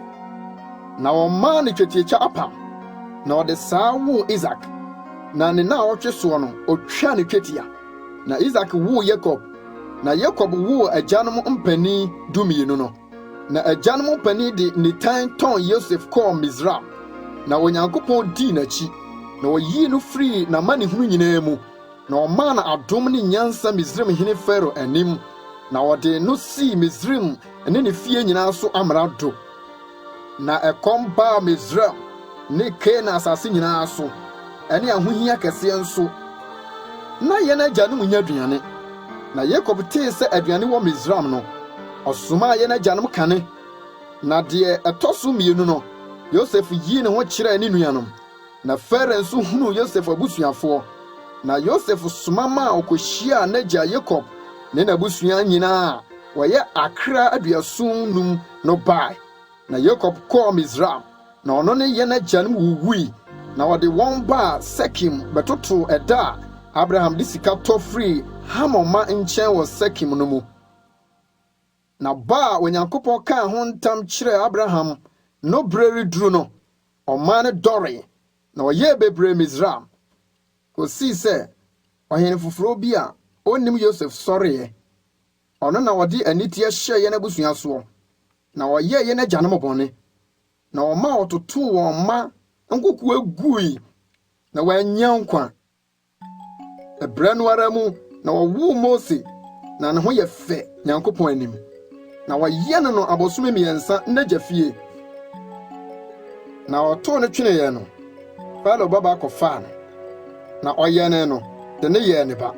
Na ɔmaa no twetiatwa apam, na ɔde saa woo Isak, na ne nnawɔtwe soɔ no, ɔtwaa no twetia. Na Isak woo Yakob, na Yakob woo agyanom mpanin dumienu no. Na agyanom mpanin de nitan tɔn Yosef kɔɔ Misraim, na Onyankopɔn dii n'akyi, na ɔyii no firii n'amanehunu nyinaa mu, na ɔmaa no adom ne nyansa Misraim hene Farao anim, na ɔde no sii Misraim ne ne fie nyinaa so amrado. Na ɛkɔm baa Misraim ne Kanaan asase nyinaa so, ne ahohia kɛseɛ nso. Na yɛn agyanom nnya aduane. Na Yakob tee sɛ aduane wɔ Misraim no, ɔsomaa yɛn agyanom kane. Na deɛ ɛtɔ so mmienu no, Yosef yii ne ho kyerɛɛ ne nuanom. Na Farao nso hunuu Yosef abusuafoɔ. Na Yosef soma maa ɔkɔhyiaa n'agya Yakob ne n'abusua nyinaa a wɔyɛ akra 75 no bae. Na Yakob kɔɔ Misraim, na ɔno ne yɛn agyanom wuwui. Na wɔde wɔn baa Sekem bɛtotoo ɛda a Abraham de sika tɔ firii Hamor mma nkyɛn wɔ Sekem no mu. Na bɔ a Onyankopɔn kaa ho ntam kyerɛɛ Abraham no bere reduru no, ɔman no dɔree, na wɔyɛɛ bebree Misraim, kosii sɛ ɔhene foforo bi a onnim Yosef sɔreeɛ. Ɔno na ɔde aniteɛ hyɛɛ yɛn abusua soɔ, na ɔyɛɛ yɛn agyanom bɔne, na ɔmaa wɔtotoo wɔn mma nkokoa gui, na wɔannya nkwa. Ɛberɛ no ara mu na wɔwoo Mose, na ne ho yɛ fɛ Nyankopɔn anim. Na wɔyɛne no abosome mmiɛnsa n'agya fie. Na wɔtoo no tweneeɛ no, Farao babaa kɔfaa no, na ɔyɛnee no de no yɛɛ ne ba.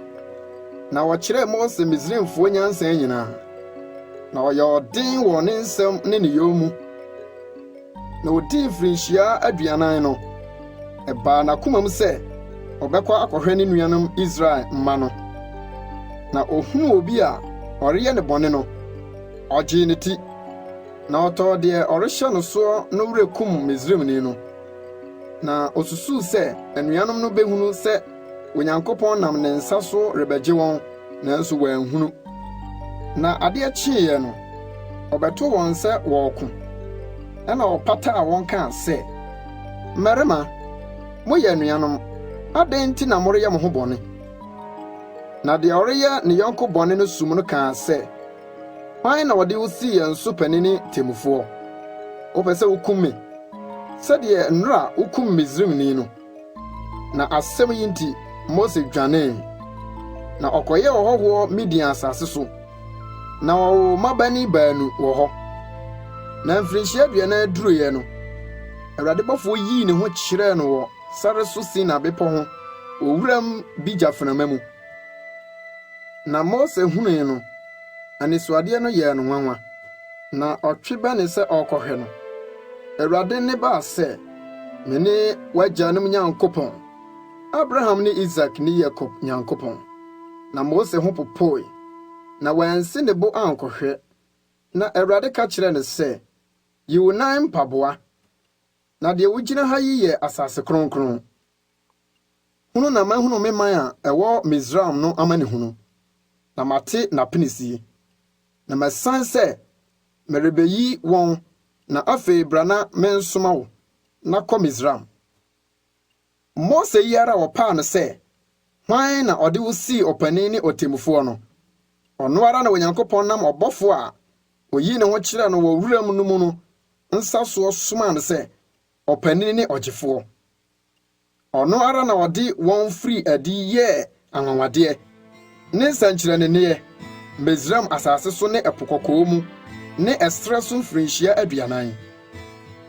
Na wɔkyerɛɛ Mose Misraimfoɔ nyansa nyinaa, na ɔyɛɛ ɔden wɔ ne nsɛm ne ne yɔ mu. Na odii mfirinhyia 40 no, ɛbaa n'akomam sɛ ɔbɛkɔ akɔhwɛ ne nuanom Israel mma no. Na ohuu obi a ɔreyɛ no bɔne no, ogyee ne ti, na ɔtɔɔ deɛ ɔrehyɛ no soɔ no werɛ kum Misraimni no. Na osusuw sɛ anuanom no behunu sɛ Onyankopɔn nam ne nsa so rebɛgye wɔn, nanso wɔanhunu. Na adeɛ kyeeɛ no, ɔbɛtoo wɔn sɛ wɔreko. Ɛnna ɔpataa wɔn kaa sɛ, Mmarima, moyɛ anuanom. Adɛn nti na moreyɛ mo ho bɔne? Na deɛ ɔreyɛ ne yɔnko bɔne no sum no kaa sɛ, Hwan na ɔde wo sii yɛn so panin ne temmufoɔ? Wopɛ sɛ wukum me sɛdeɛ nnora wukum Misraimni no? Na asɛm yi nti, Mose dwanee, na ɔkɔyɛɛ ɔhɔhoɔ Midian asase so, na ɔwoo mmabanin baanu wɔ hɔ. Na mfirinhyia 40 duruiɛ no, Awurade bɔfoɔ yii ne ho kyerɛɛ no wɔ sare so Sina bepɔ ho wɔ wuram bi gyaframa mu. Na Mose hunui no, anisoadeɛ no yɛɛ no nwanwa, na ɔtwe bɛnee sɛ ɔrekɔhwɛ no, Awurade nne baa sɛ, Mene w'agyanom Nyankopɔn, Abraham ne Isak ne Yakob Nyankopɔn. Na Mose ho popoe, na wansi ne bo ankɔhwɛ. Na Awurade ka kyerɛɛ no sɛ, Yi wo nan mpaboa, na deɛ wugyina ha yi yɛ asase kronkron. Hunu na mahunu me man a ɛwɔ Misraim no amanehunu, na mate n'apinisie, na masiane sɛ merebeyi wɔn, na afei bra na mensoma wo, na kɔ Misraim. Mose yi ara a wɔpaa no sɛ, Hwan na ɔde wo sii ɔpanin ne ɔtemmufoɔ no? Ɔno ara na Onyankopɔn nam ɔbɔfoɔ a oyii ne ho kyerɛɛ no wɔ wuram no mu no nsa soɔ somaa no sɛ ɔpanin ne ɔgyefoɔ. Ɔno ara na ɔde wɔn firii adi yɛɛ anwanwadeɛ ne nsɛnkyerɛnneɛ Misraim asase so ne Ɛpo Kɔkɔɔ mu ne ɛserɛ so mfirinhyia 40.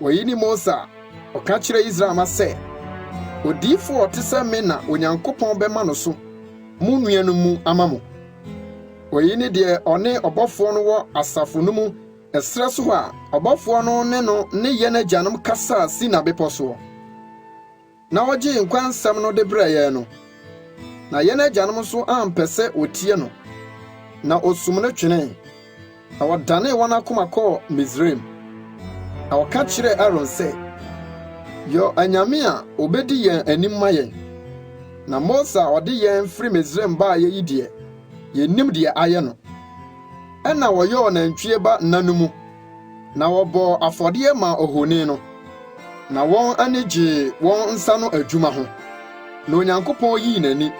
Oyi ne Mose a ɔka kyerɛɛ Israel mma sɛ, 'Odiyifo a ɔte sɛ me na Onyankopɔn bɛma no so mo nuanom mu ama mo. Oyi ne deɛ ɔne ɔbɔfoɔ no wɔ asafo no mu ɛserɛ so hɔ a ɔbɔfoɔ no ne no ne yɛn agyanom kasaa Sina bepɔ soɔ, na ɔgyee nkwa nsɛm no de brɛɛ yɛn no. Na yɛn agyanom nso ampɛ sɛ wɔtie no, na wɔsum no twenee, na wɔdanee wɔn akoma kɔɔ Misraim. Na wɔka kyerɛɛ Aaron sɛ, 'Yɔ anyame a wɔbɛdi yɛn anim ma yɛn. Na Mose a ɔde yɛn firi Misraim baeɛ yi deɛ, yennim deɛ ayɛ no. Ɛnna wɔyɔɔ nantwie ba nna no mu, na wɔbɔɔ afɔdeɛ maa ohoni no, na wɔn ani gyee wɔn nsa ano adwuma ho. Na Onyankopɔn yii n'ani,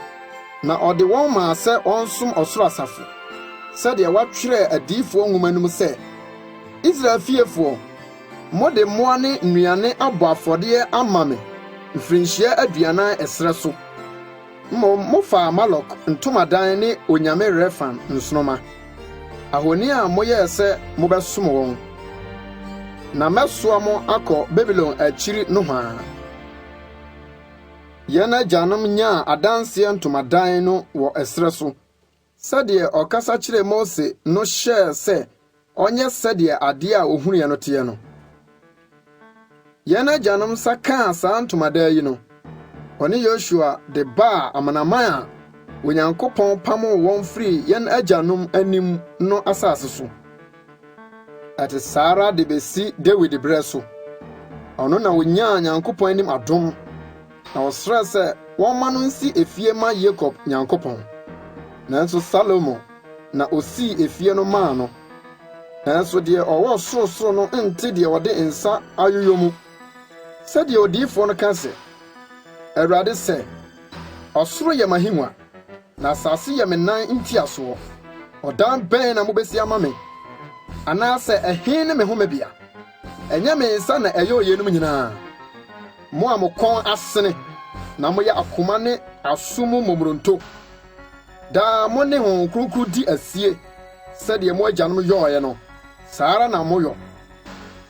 na ɔde wɔn maa sɛ wɔnsom ɔsoro asafo, sɛdeɛ wɔatwerɛ adiyifoɔ nwoma no mu sɛ, 'Israel fiefoɔ, mode mmoa ne nnuane abɔ afɔdeɛ ama me mfirinhyia 40 ɛserɛ so. Mmom mofaa Molok ntomadan ne onyame Refan nsoromma, ahoni a moyɛɛ sɛ mobɛsom wɔn, na mɛsoa mo akɔ Babilon akyiri nohoa. Yɛn agyanom nyaa adanseɛ ntomadan no wɔ ɛserɛ so, sɛdeɛ ɔkasa kyerɛɛ Mose no hyɛɛ sɛ ɔnyɛ sɛdeɛ adeɛ a ɔhunuiɛ no teɛ no. Yɛn agyanom nsa kaa saa ntomadan yi no, ɔne Yosua de baa amanaman a Onyankopɔn pamoo wɔn firii yɛn agyanom anim no asase so. Ɛte saa ara de besi Dawid bere so. Ɔno na onyaa Nyankopɔn anim adom. Na ɔsrɛɛ sɛ wɔmma no nsi efie mma Yakob Nyankopɔn. Nanso Salomo na osii efie no maa no. Nanso deɛ ɔwɔ sorosoro no nte deɛ wɔde nsa ayoyɔ mu. Sɛdeɛ odiyifoɔ no ka sɛ, Awurade sɛ, Ɔsoro yɛ m'ahengua, na asase yɛ me nan ntiasoɔ. Ɔdan bɛn na mobɛsi ama me? Anaasɛ ɛhe ne me homebea? Ɛnyɛ me nsa na ɛyɔɔ yeinom nyinaa? Mo a mo kɔn asene na moyɛ akoma ne aso mu momoronto, daa mo ne Honhom Kronkron di asie sɛdeɛ mo agyanom yɔeɛ no, saa ara na moyɔ.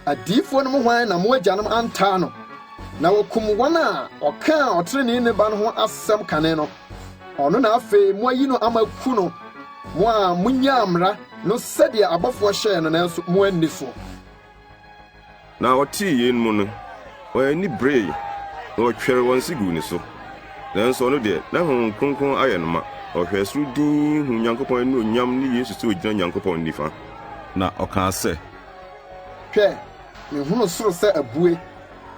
Adiyifoɔ no mu hwan na mo agyanom antaa no, na wɔkum wɔn a wɔkaa ɔtreneeni Ba no ho asɛm kane no? Ɔno na afei moayi no ama aku no, mo a munyaa mmara no sɛdeɛ abɔfoɔ hyɛɛ no nanso moanni soɔ. Na wɔtee yeinom no, wɔn ani beree, na wɔtwɛree wɔn se guu ne so. Nanso ɔno deɛ, na Honhom Kronkron ayɛ no ma, na ɔhwɛɛ soro dinn huu Nyankopɔn anuonyam ne Yesu sɛ ogyina Nyankopɔn nifa. Na ɔkaa sɛ. Hwɛ, mehunu soro sɛ abue,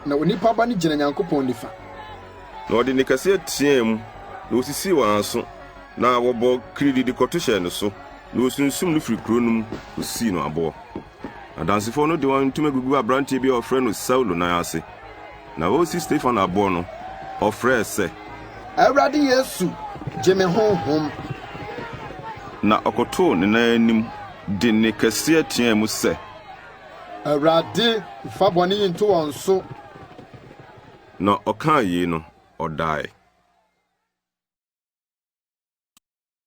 na Onipa Ba no gyina Nyankopɔn nifa. Na ɔde nne kɛseɛ teɛɛ mu, na ɔsisii wɔn aso, na wɔbɔɔ kirididi de kɔto hyɛɛ no so, na wɔsunsum no firii kuro no mu kɔsii no aboɔ. Adansefoɔ no de wɔn ntoma guguu aberanteɛ bi a wɔfrɛ no Saulo nan ase. Na wɔresi Stefano aboɔ no, ɔfrɛɛ sɛ. Awurade Yesu, gye me honhom. Na ɔkotoo ne nan anim de nne kɛseɛ teɛɛ mu sɛ. Awurade, mfa bɔne yi nto wɔn so. Na ɔkaa yei no, ɔdae.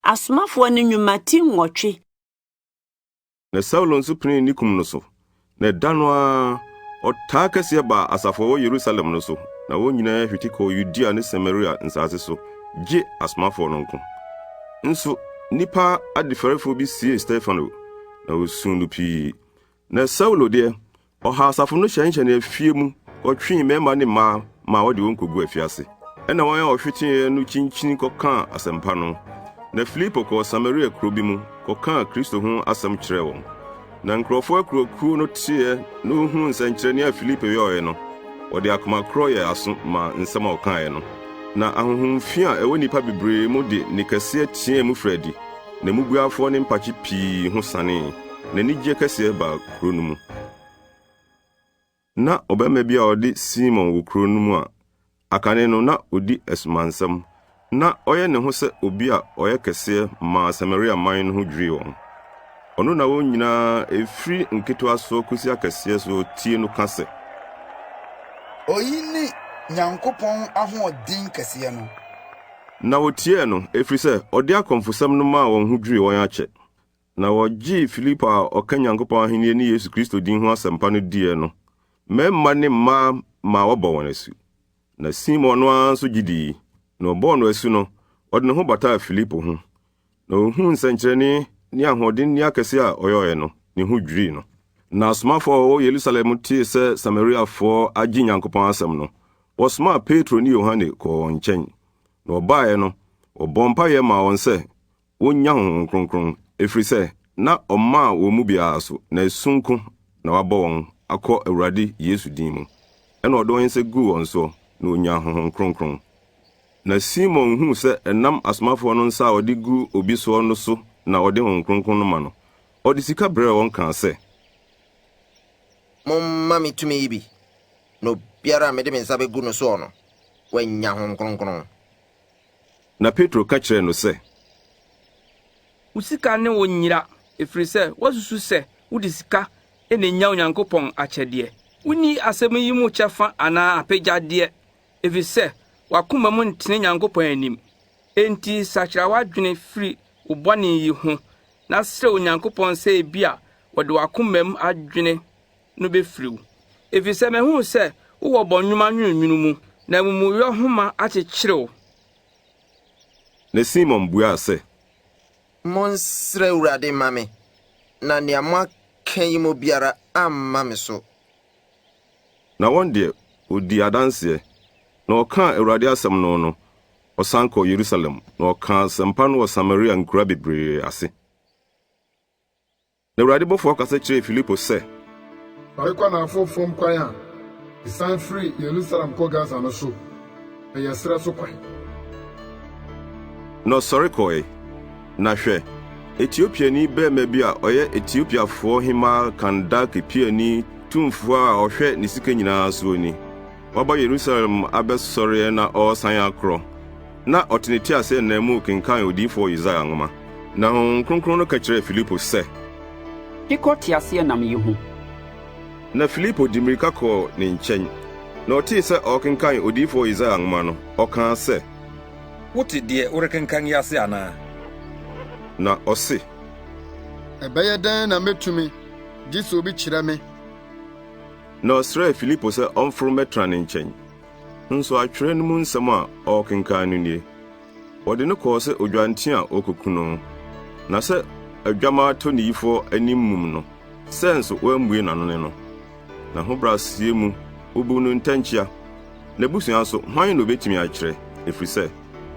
Asomafoɔ no Nnwuma ti nwɔtwe. Na Saulo nso penee ne kum no so. Na da no ara, ɔtaa kɛseɛ baa asafo a ɛwɔ Yerusalem no so, na wɔn nyinaa hwete kɔɔ Yudea ne Samaria nsase so, gye asomafoɔ no nko. Nso nnipa adefɛrefoɔ bi siee Stefano, na wɔsuu no pii. Na Saulo deɛ, Ɔhaa asafo no hyɛnhyɛnee afie mu kɔtwee mmarima ne mmaa maa wɔde wɔn koguu afiase. Ɛnna wɔn a wɔhweteeɛ no kyinkyini kɔkaa asɛmpa no. Na Filipo kɔɔ Samaria kuro bi mu kɔkaa Kristo ho asɛm kyerɛɛ wɔn. Na nkurɔfoɔ akuakuo no teeɛ na wɔhunuu nsɛnkyerɛnneɛ a Filipo yɔeɛ no, wɔde akoma korɔ yɛɛ aso maa nsɛm a ɔkaeɛ no. Na ahonhom fi a ɛwɔ nnipa bebree mu de nne kɛseɛ teɛɛ mu firii adi, na mmubuafoɔ ne mpakye pii ho sanee. Na anigyeɛ kɛseɛ baa kuro no mu. Ná ɔbarima bi a ɔde Simon wɔ kuro no mu a akane no na ɔdi asumansɛm, na ɔyɛ ne ho sɛ obi a ɔyɛ kɛseɛ maa Samaria man no ho dwirii wɔn. Ɔno na wɔn nyinaa, ɛfiri nketewa soɔ kɔsi akɛseɛ soɔ tie no ka sɛ. Oyi ne Nyankopɔn ahoɔden kɛseɛ no. Na wɔtiee no, ɛfiri sɛ ɔde akɔmfosɛm no maa wɔn ho dwirii wɔn akyɛ. Na wɔgyee Filipo a ɔka Nyankopɔn Ahenni ne Yesu Kristo din ho asɛmpa no diiɛ no, mmarima ne mmaa maa wɔbɔɔ wɔn asu. Na Simon no ara nso gye dii, na wɔbɔɔ no asu no, ɔde ne ho bataa Filipo ho. Na ohuu nsɛnkyerɛnne ne ahoɔdenne akɛse a ɔyɔeɛ no, ne ho dwirii no. Na asomafo a wɔwɔ Yerusalem tee sɛ Samariafoɔ agye Nyankopɔn asɛm no, wɔsomaa Petro ne Yohane kɔɔ wɔn nkyɛn. Na wɔbaeɛ no, wɔbɔɔ mpaeɛ maa wɔn sɛ wonnya Honhom Kronkron, ɛfiri sɛ na ɔmmaa wɔn mu biara so, na asu nko na wabɔ wɔn akɔ Awurade Yesu din mu. Ɛnna ɔde wɔn nsa guu wɔn soɔ, na wɔnyaa Honhom Kronkron. Na Simon huu sɛ ɛnam asomafoɔ no nsa a wɔde gu obi soɔ no so na wɔde Honhom Kronkron no ma no, ɔde sika brɛɛ wɔn kaa sɛ. Momma me tumi yi bi, na obiara a mede me nsa bɛgu no soɔ no, wanya Honhom Kronkron. Na Petro ka kyerɛɛ no sɛ. Wo sika ne wo nyera, ɛfiri sɛ woasusu sɛ wode sika na enya Onyankopɔn akyɛdeɛ. Wonni asɛm yi mu kyɛfa anaa apɛgyadeɛ, ɛfiri sɛ w'akoma mu ntene Nyankopɔn anim. Enti sakyera w'adwene firi wo bɔne yi ho, na srɛ Onyankopɔn sɛ ebia wɔde w'akomam adwene no befiri wo. Efisɛ mahu sɛ wowɔ bɔnwoma nwununwunu mu, na amumuyɔ nhoma akyekyere wo. Na Simon buaa sɛ. Monsrɛ Awurade mma me, na nea moaka yi mu biara amma me so. Na wɔn deɛ, wɔdii adanseɛ, na wɔkaa Awurade asɛm no no, ɔsan kɔɔ Yerusalem, na ɔkaa asɛmpa no wɔ Samaria nkuraa bebree ase. Na Awurade bɔfoɔ kasa kyerɛɛ Filipo sɛ. Sɔre kɔ anaafoɔ fam kwan a ɛsiane firi Yerusalem kɔ Gasa no so. Ɛyɛ serɛ so kwan. Na ɔsɔre kɔe, na hwɛ, Etiopiani barima bi a ɔyɛ Etiopiafoɔ hemmaa Kandake piani tumfoɔ a ɔhwɛ ne sika nyinaa soɔ ni. Waba Yerusalem abɛsɔreɛ na ɔresan akorɔ. Na ɔte ne teaseɛnam mu rekenkan odiyifoɔ Yesaia nwoma. Na Honhom Kronkron no ka kyerɛɛ Filipo sɛ. Twe kɔ teaseɛnam yi ho. Na Filipo de mmirika kɔɔ ne nkyɛn, na ɔtee sɛ ɔrekenkan odiyifoɔ Yesaia nwoma no, ɔkaa sɛ. Wote deɛ worekenkan yi ase anaa? Na ɔse. Ɛbɛyɛ dɛn na metumi, gye sɛ obi kyerɛ me? Na ɔsrɛɛ Filipo sɛ ɔmforo mmɛtena ne nkyɛn. Nso atwerɛ no mu nsɛm a ɔrekenkan no nie, Wɔde no kɔɔ sɛ odwanten a wɔrekɔku no, na sɛ adwammaa tɔ ne yifoɔ anim mum no, sɛ nso wammue n'ano ne no. N'ahobrɛaseɛ mu, wobuu no ntɛnkyea. N'abusua nso, hwan na obetumi akyerɛ? Ɛfiri sɛ,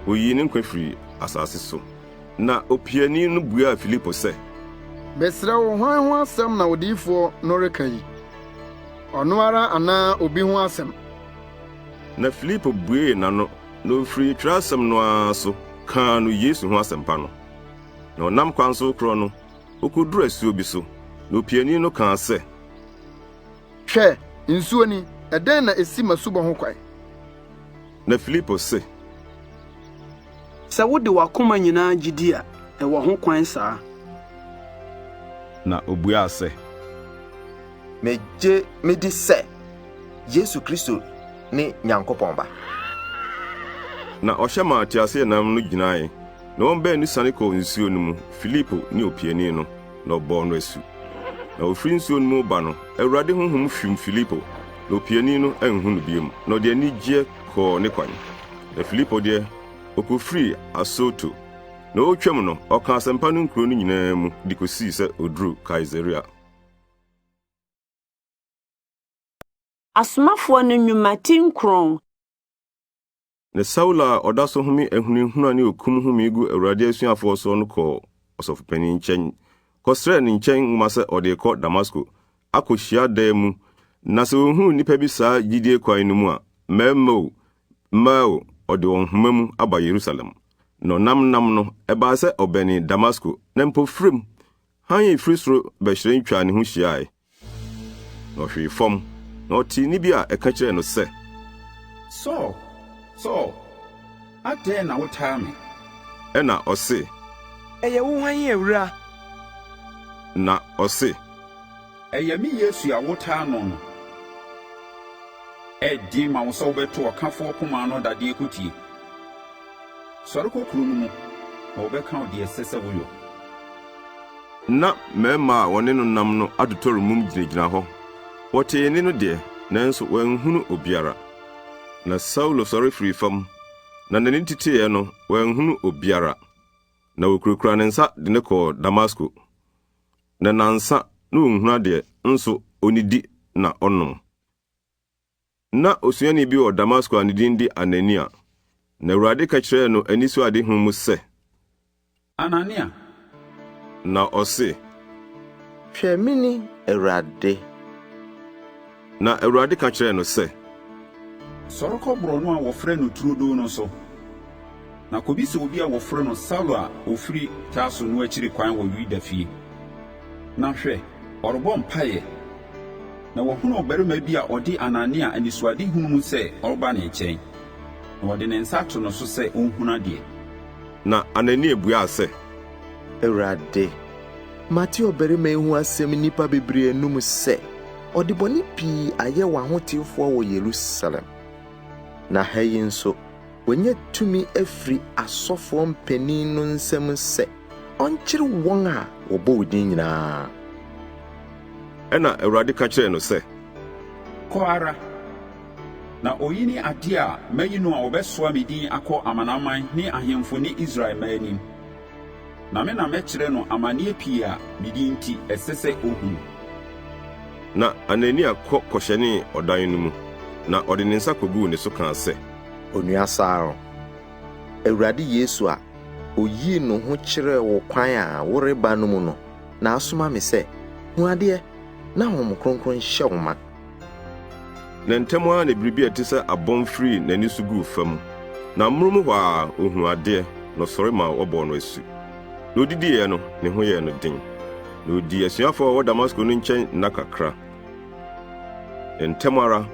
wɔyii ne nkwa firii asase so. Na opiani no buaa Filipo sɛ. Mesrɛ wo, hwan ho asɛm na odiyifoɔ no reka yi? Ɔno ara anaa obi ho asɛm? Na Filipo buee n'ano, na ofirii twerɛasɛm no ara so kaa no Yesu ho asɛmpa no. Na ɔnam kwan so rekorɔ no, okoduruu asuo bi so, na opiani no kaa sɛ. Hwɛ, nsuo ni, ɛdɛn na esi m'asubɔ ho kwan? Na Filipo se. Sɛ wode w'akoma nyinaa gye di a, ɛwɔ ho kwan saa. Na obuaa sɛ. Megye midi sɛ Yesu Kristo ne Nyankopɔn Ba. Na ɔhyɛ maa teaseɛnam no gyinae, na wɔn baanu siane kɔɔ nsuo no mu, Filipo ne opiani no, na ɔbɔɔ no asu. Na wɔfiri nsuo no mu reba no, Awurade honhom hwim Filipo, na opiani no anhu no bio, na ɔde anigyeɛ kɔɔ ne kwan. Na Filipo deɛ, ɔkɔfirii Asoto, na ɔretwam no, ɔkaa asɛmpa no nkuro no nyinaa mu de kɔsii sɛ ɔduruu Kaesarea. Asomafoɔ no Nnwuma ti nkron. Na Saulo a ɔda so home ahunahuna ne okum home gu Awurade asuafoɔ soɔ no kɔɔ ɔsɔfopanin nkyɛn kɔsrɛɛ ne nkyɛn nwoma sɛ ɔde rekɔ Damasko akɔ hyiadan mu, na sɛ ɔhunu nnipa bi saa gyidie kwan no mu a, mmarima o, mmaa o, ɔde wɔn homa mu aba Yerusalem. Na ɔnam nam no, ɛbaa sɛ ɔbɛnee Damasko, na mpofirim, hann a ɛfiri soro bɛhyerɛn twaa ne ho hyiae. Na ɔhwee fam, na ɔtee nne bi a ɛka kyerɛɛ no sɛ. Saul, Saul, adɛn na wotaa me? Ɛnna ɔse. Ɛyɛ wo hwan, Awura? Na ɔse. Ɛyɛ me Yesu a wotaa no no. Ɛyɛ den ma wo sɛ wobɛto ɔkafoɔ poma ano dadeɛ kotie. Sɔre kɔ kuro no mu, na wɔbɛka wo deɛ ɛsɛ sɛ woyɔ. Ná mmarima a wɔne no nam no atotɔre mum gyinagyina hɔ. Wɔtee nne no deɛ, nanso wɔanhunu obiara. Na Saulo sɔre firii fam, na n'ani teteeɛ no, wanhunu obiara. Na wɔkurakuraa ne nsa de no kɔɔ Damasko. Na nnansa na ɔnhunu adeɛ, nso ɔnnidi na ɔnnom. Ná osuani bi wɔ Damasko a ne din de Anania. Na Awurade ka kyerɛɛ no anisoadehu mu sɛ. Anania! Na ɔse. Hwɛ, mini, Awurade. Na Awurade ka kyerɛɛ no sɛ. Sɔre kɔ borɔno a wɔfrɛ no Turodoo no so, na kobisa obi a wɔfrɛ no Saulo a ofiri Tarso no akyiri kwan wɔ Yuda fie. Na hwɛ, ɔrebɔ mpaeɛ. Na wahunu ɔbarima bi a ɔde Anania anisoadehunu mu sɛ ɔreba ne nkyɛn, na ɔde ne nsa ato no so sɛ ɔnhunu adeɛ. Na Anania buaa sɛ. Awurade, mate ɔbarima yi ho asɛm nnipa bebree anom sɛ ɔde bɔne pii ayɛ w'ahotefoɔ wɔ Yerusalem. Na ha yi nso, wanya tumi afiri asɔfoɔ mpanin no nsam sɛ ɔnkyere wɔn a wɔbɔ wo din nyinaa. Ɛnna Awurade ka kyerɛɛ no sɛ. Kɔ ara, na oyi ne adeɛ a mayi no a ɔbɛsoa me din akɔ amanaman ne ahemfo ne Israel mma anim. Na me na mɛkyerɛ no amaneɛ pii a me din nti ɛsɛ sɛ ɔhunu. Na Anania kɔ kɔhyɛnee ɔdan no mu, na ɔde ne nsa koguu ne so kaa sɛ. Onua Saulo, Awurade Yesu a oyii ne ho kyerɛɛ wo kwan a woreba no mu no na asoma me sɛ, hu adeɛ na Honhom Kronkron nhyɛ wo ma. Na ntɛm ara na biribi a ɛte sɛ abɔn firii n'ani so guu fam, na amonom hɔ ara ohuu adeɛ, na ɔsɔre maa wɔbɔɔ no asu. Na odidiiɛ no, ne ho yɛɛ no den. Na odii asuafoɔ a wɔwɔ Damasko no nkyɛn nna kakra. Na ntɛm ara,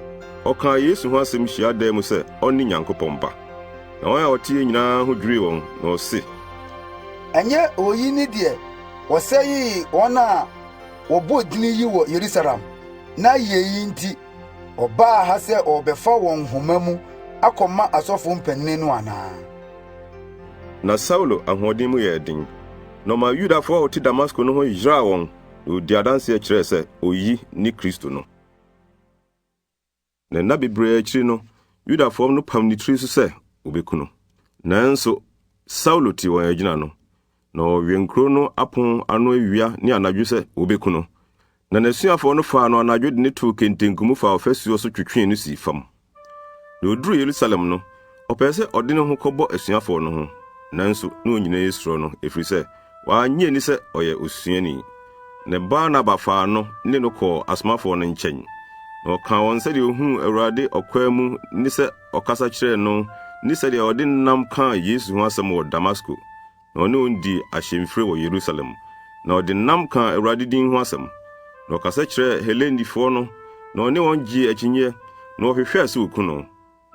ɔkaa Yesu ho asɛm hyiadan mu sɛ ɔne Nyankopɔn Ba. Na wɔn a wɔteeɛ nyinaa ho dwirii wɔn, na wɔse. Ɛnyɛ oyi ne deɛ wɔsɛee wɔn a wɔbɔ din yi wɔ Yerusalem, na yei nti ɔbaa ha sɛ ɔrebɛfa wɔn nhoma mu akɔma asɔfo mpanyin no anaa? Na Saulo ahoɔden mu yɛɛ den, na ɔmaa Yudafo a wɔte Damasko no ho yeraa wɔn, na odii adanse kyerɛɛ sɛ oyi ne Kristo no. Na nna bebree akyiri no, Yudafo no pam ne tiri so sɛ wobeku no. Nanso Saulo tee wɔn agyina no, na ɔwɛn kurow no apon ano awia ne anadwo sɛ wobeku no. Na n'asuafoɔ no faa no anadwo de no too kentenku mu faa ɔfasuo so twetwee no sii fam. Na oduruu Yerusalem no, ɔpɛɛ sɛ ɔde ne ho kɔbɔ asuafoɔ no ho, nanso na wɔn nyinaa suro no, ɛfiri sɛ wɔannye anni sɛ ɔyɛ osuani. Na Barnaba faa no ne no kɔɔ asomafoɔ no nkyɛn, na ɔkaa wɔn sɛdeɛ ɔhunuu Awurade ɔkwan mu ne sɛ ɔkasa kyerɛɛ no ne sɛdeɛ ɔde nnam kaa Yesu ho asɛm wɔ Damasko. Na ɔne wɔn dii ahyɛmfire wɔ Yerusalem, na ɔde nnam kaa Awurade din ho asɛm. Na ɔkasa kyerɛɛ Helenifoɔ no, na ɔne wɔn gyee akyinnyeɛ, na wɔhwehwɛɛ sɛ wɔku no.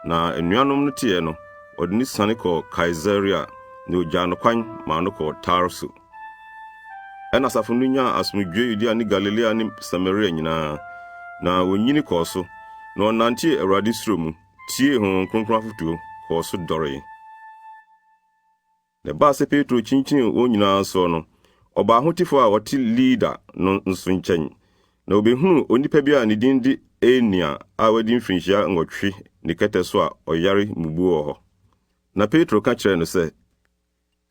Na anuanom no teeɛ no, wɔde no siane kɔɔ Kaesarea, na wɔgyaa no kwan maa no kɔɔ Tarso. Ɛnna asafo no nyaa asomdwoe Yudea ne Galilea ne Samaria nyinaa, na wonyini kɔɔ so, na wɔnantee Awurade suro mu, tiee Honhom Kronkron afotuo, kɔɔ so dɔree. Na ɛbaa sɛ Petro kyinkyinii wɔn nyinaa soɔ no, ɔbaa ahotefoɔ a wɔte Lida no nso nkyɛn, na ɔbɛhunuu onipa bi a ne din de Enea a wadi mfirinhyia nwɔtwe ne kɛtɛ so a ɔyare mmubuo wɔ hɔ. Na Petro ka kyerɛɛ no sɛ.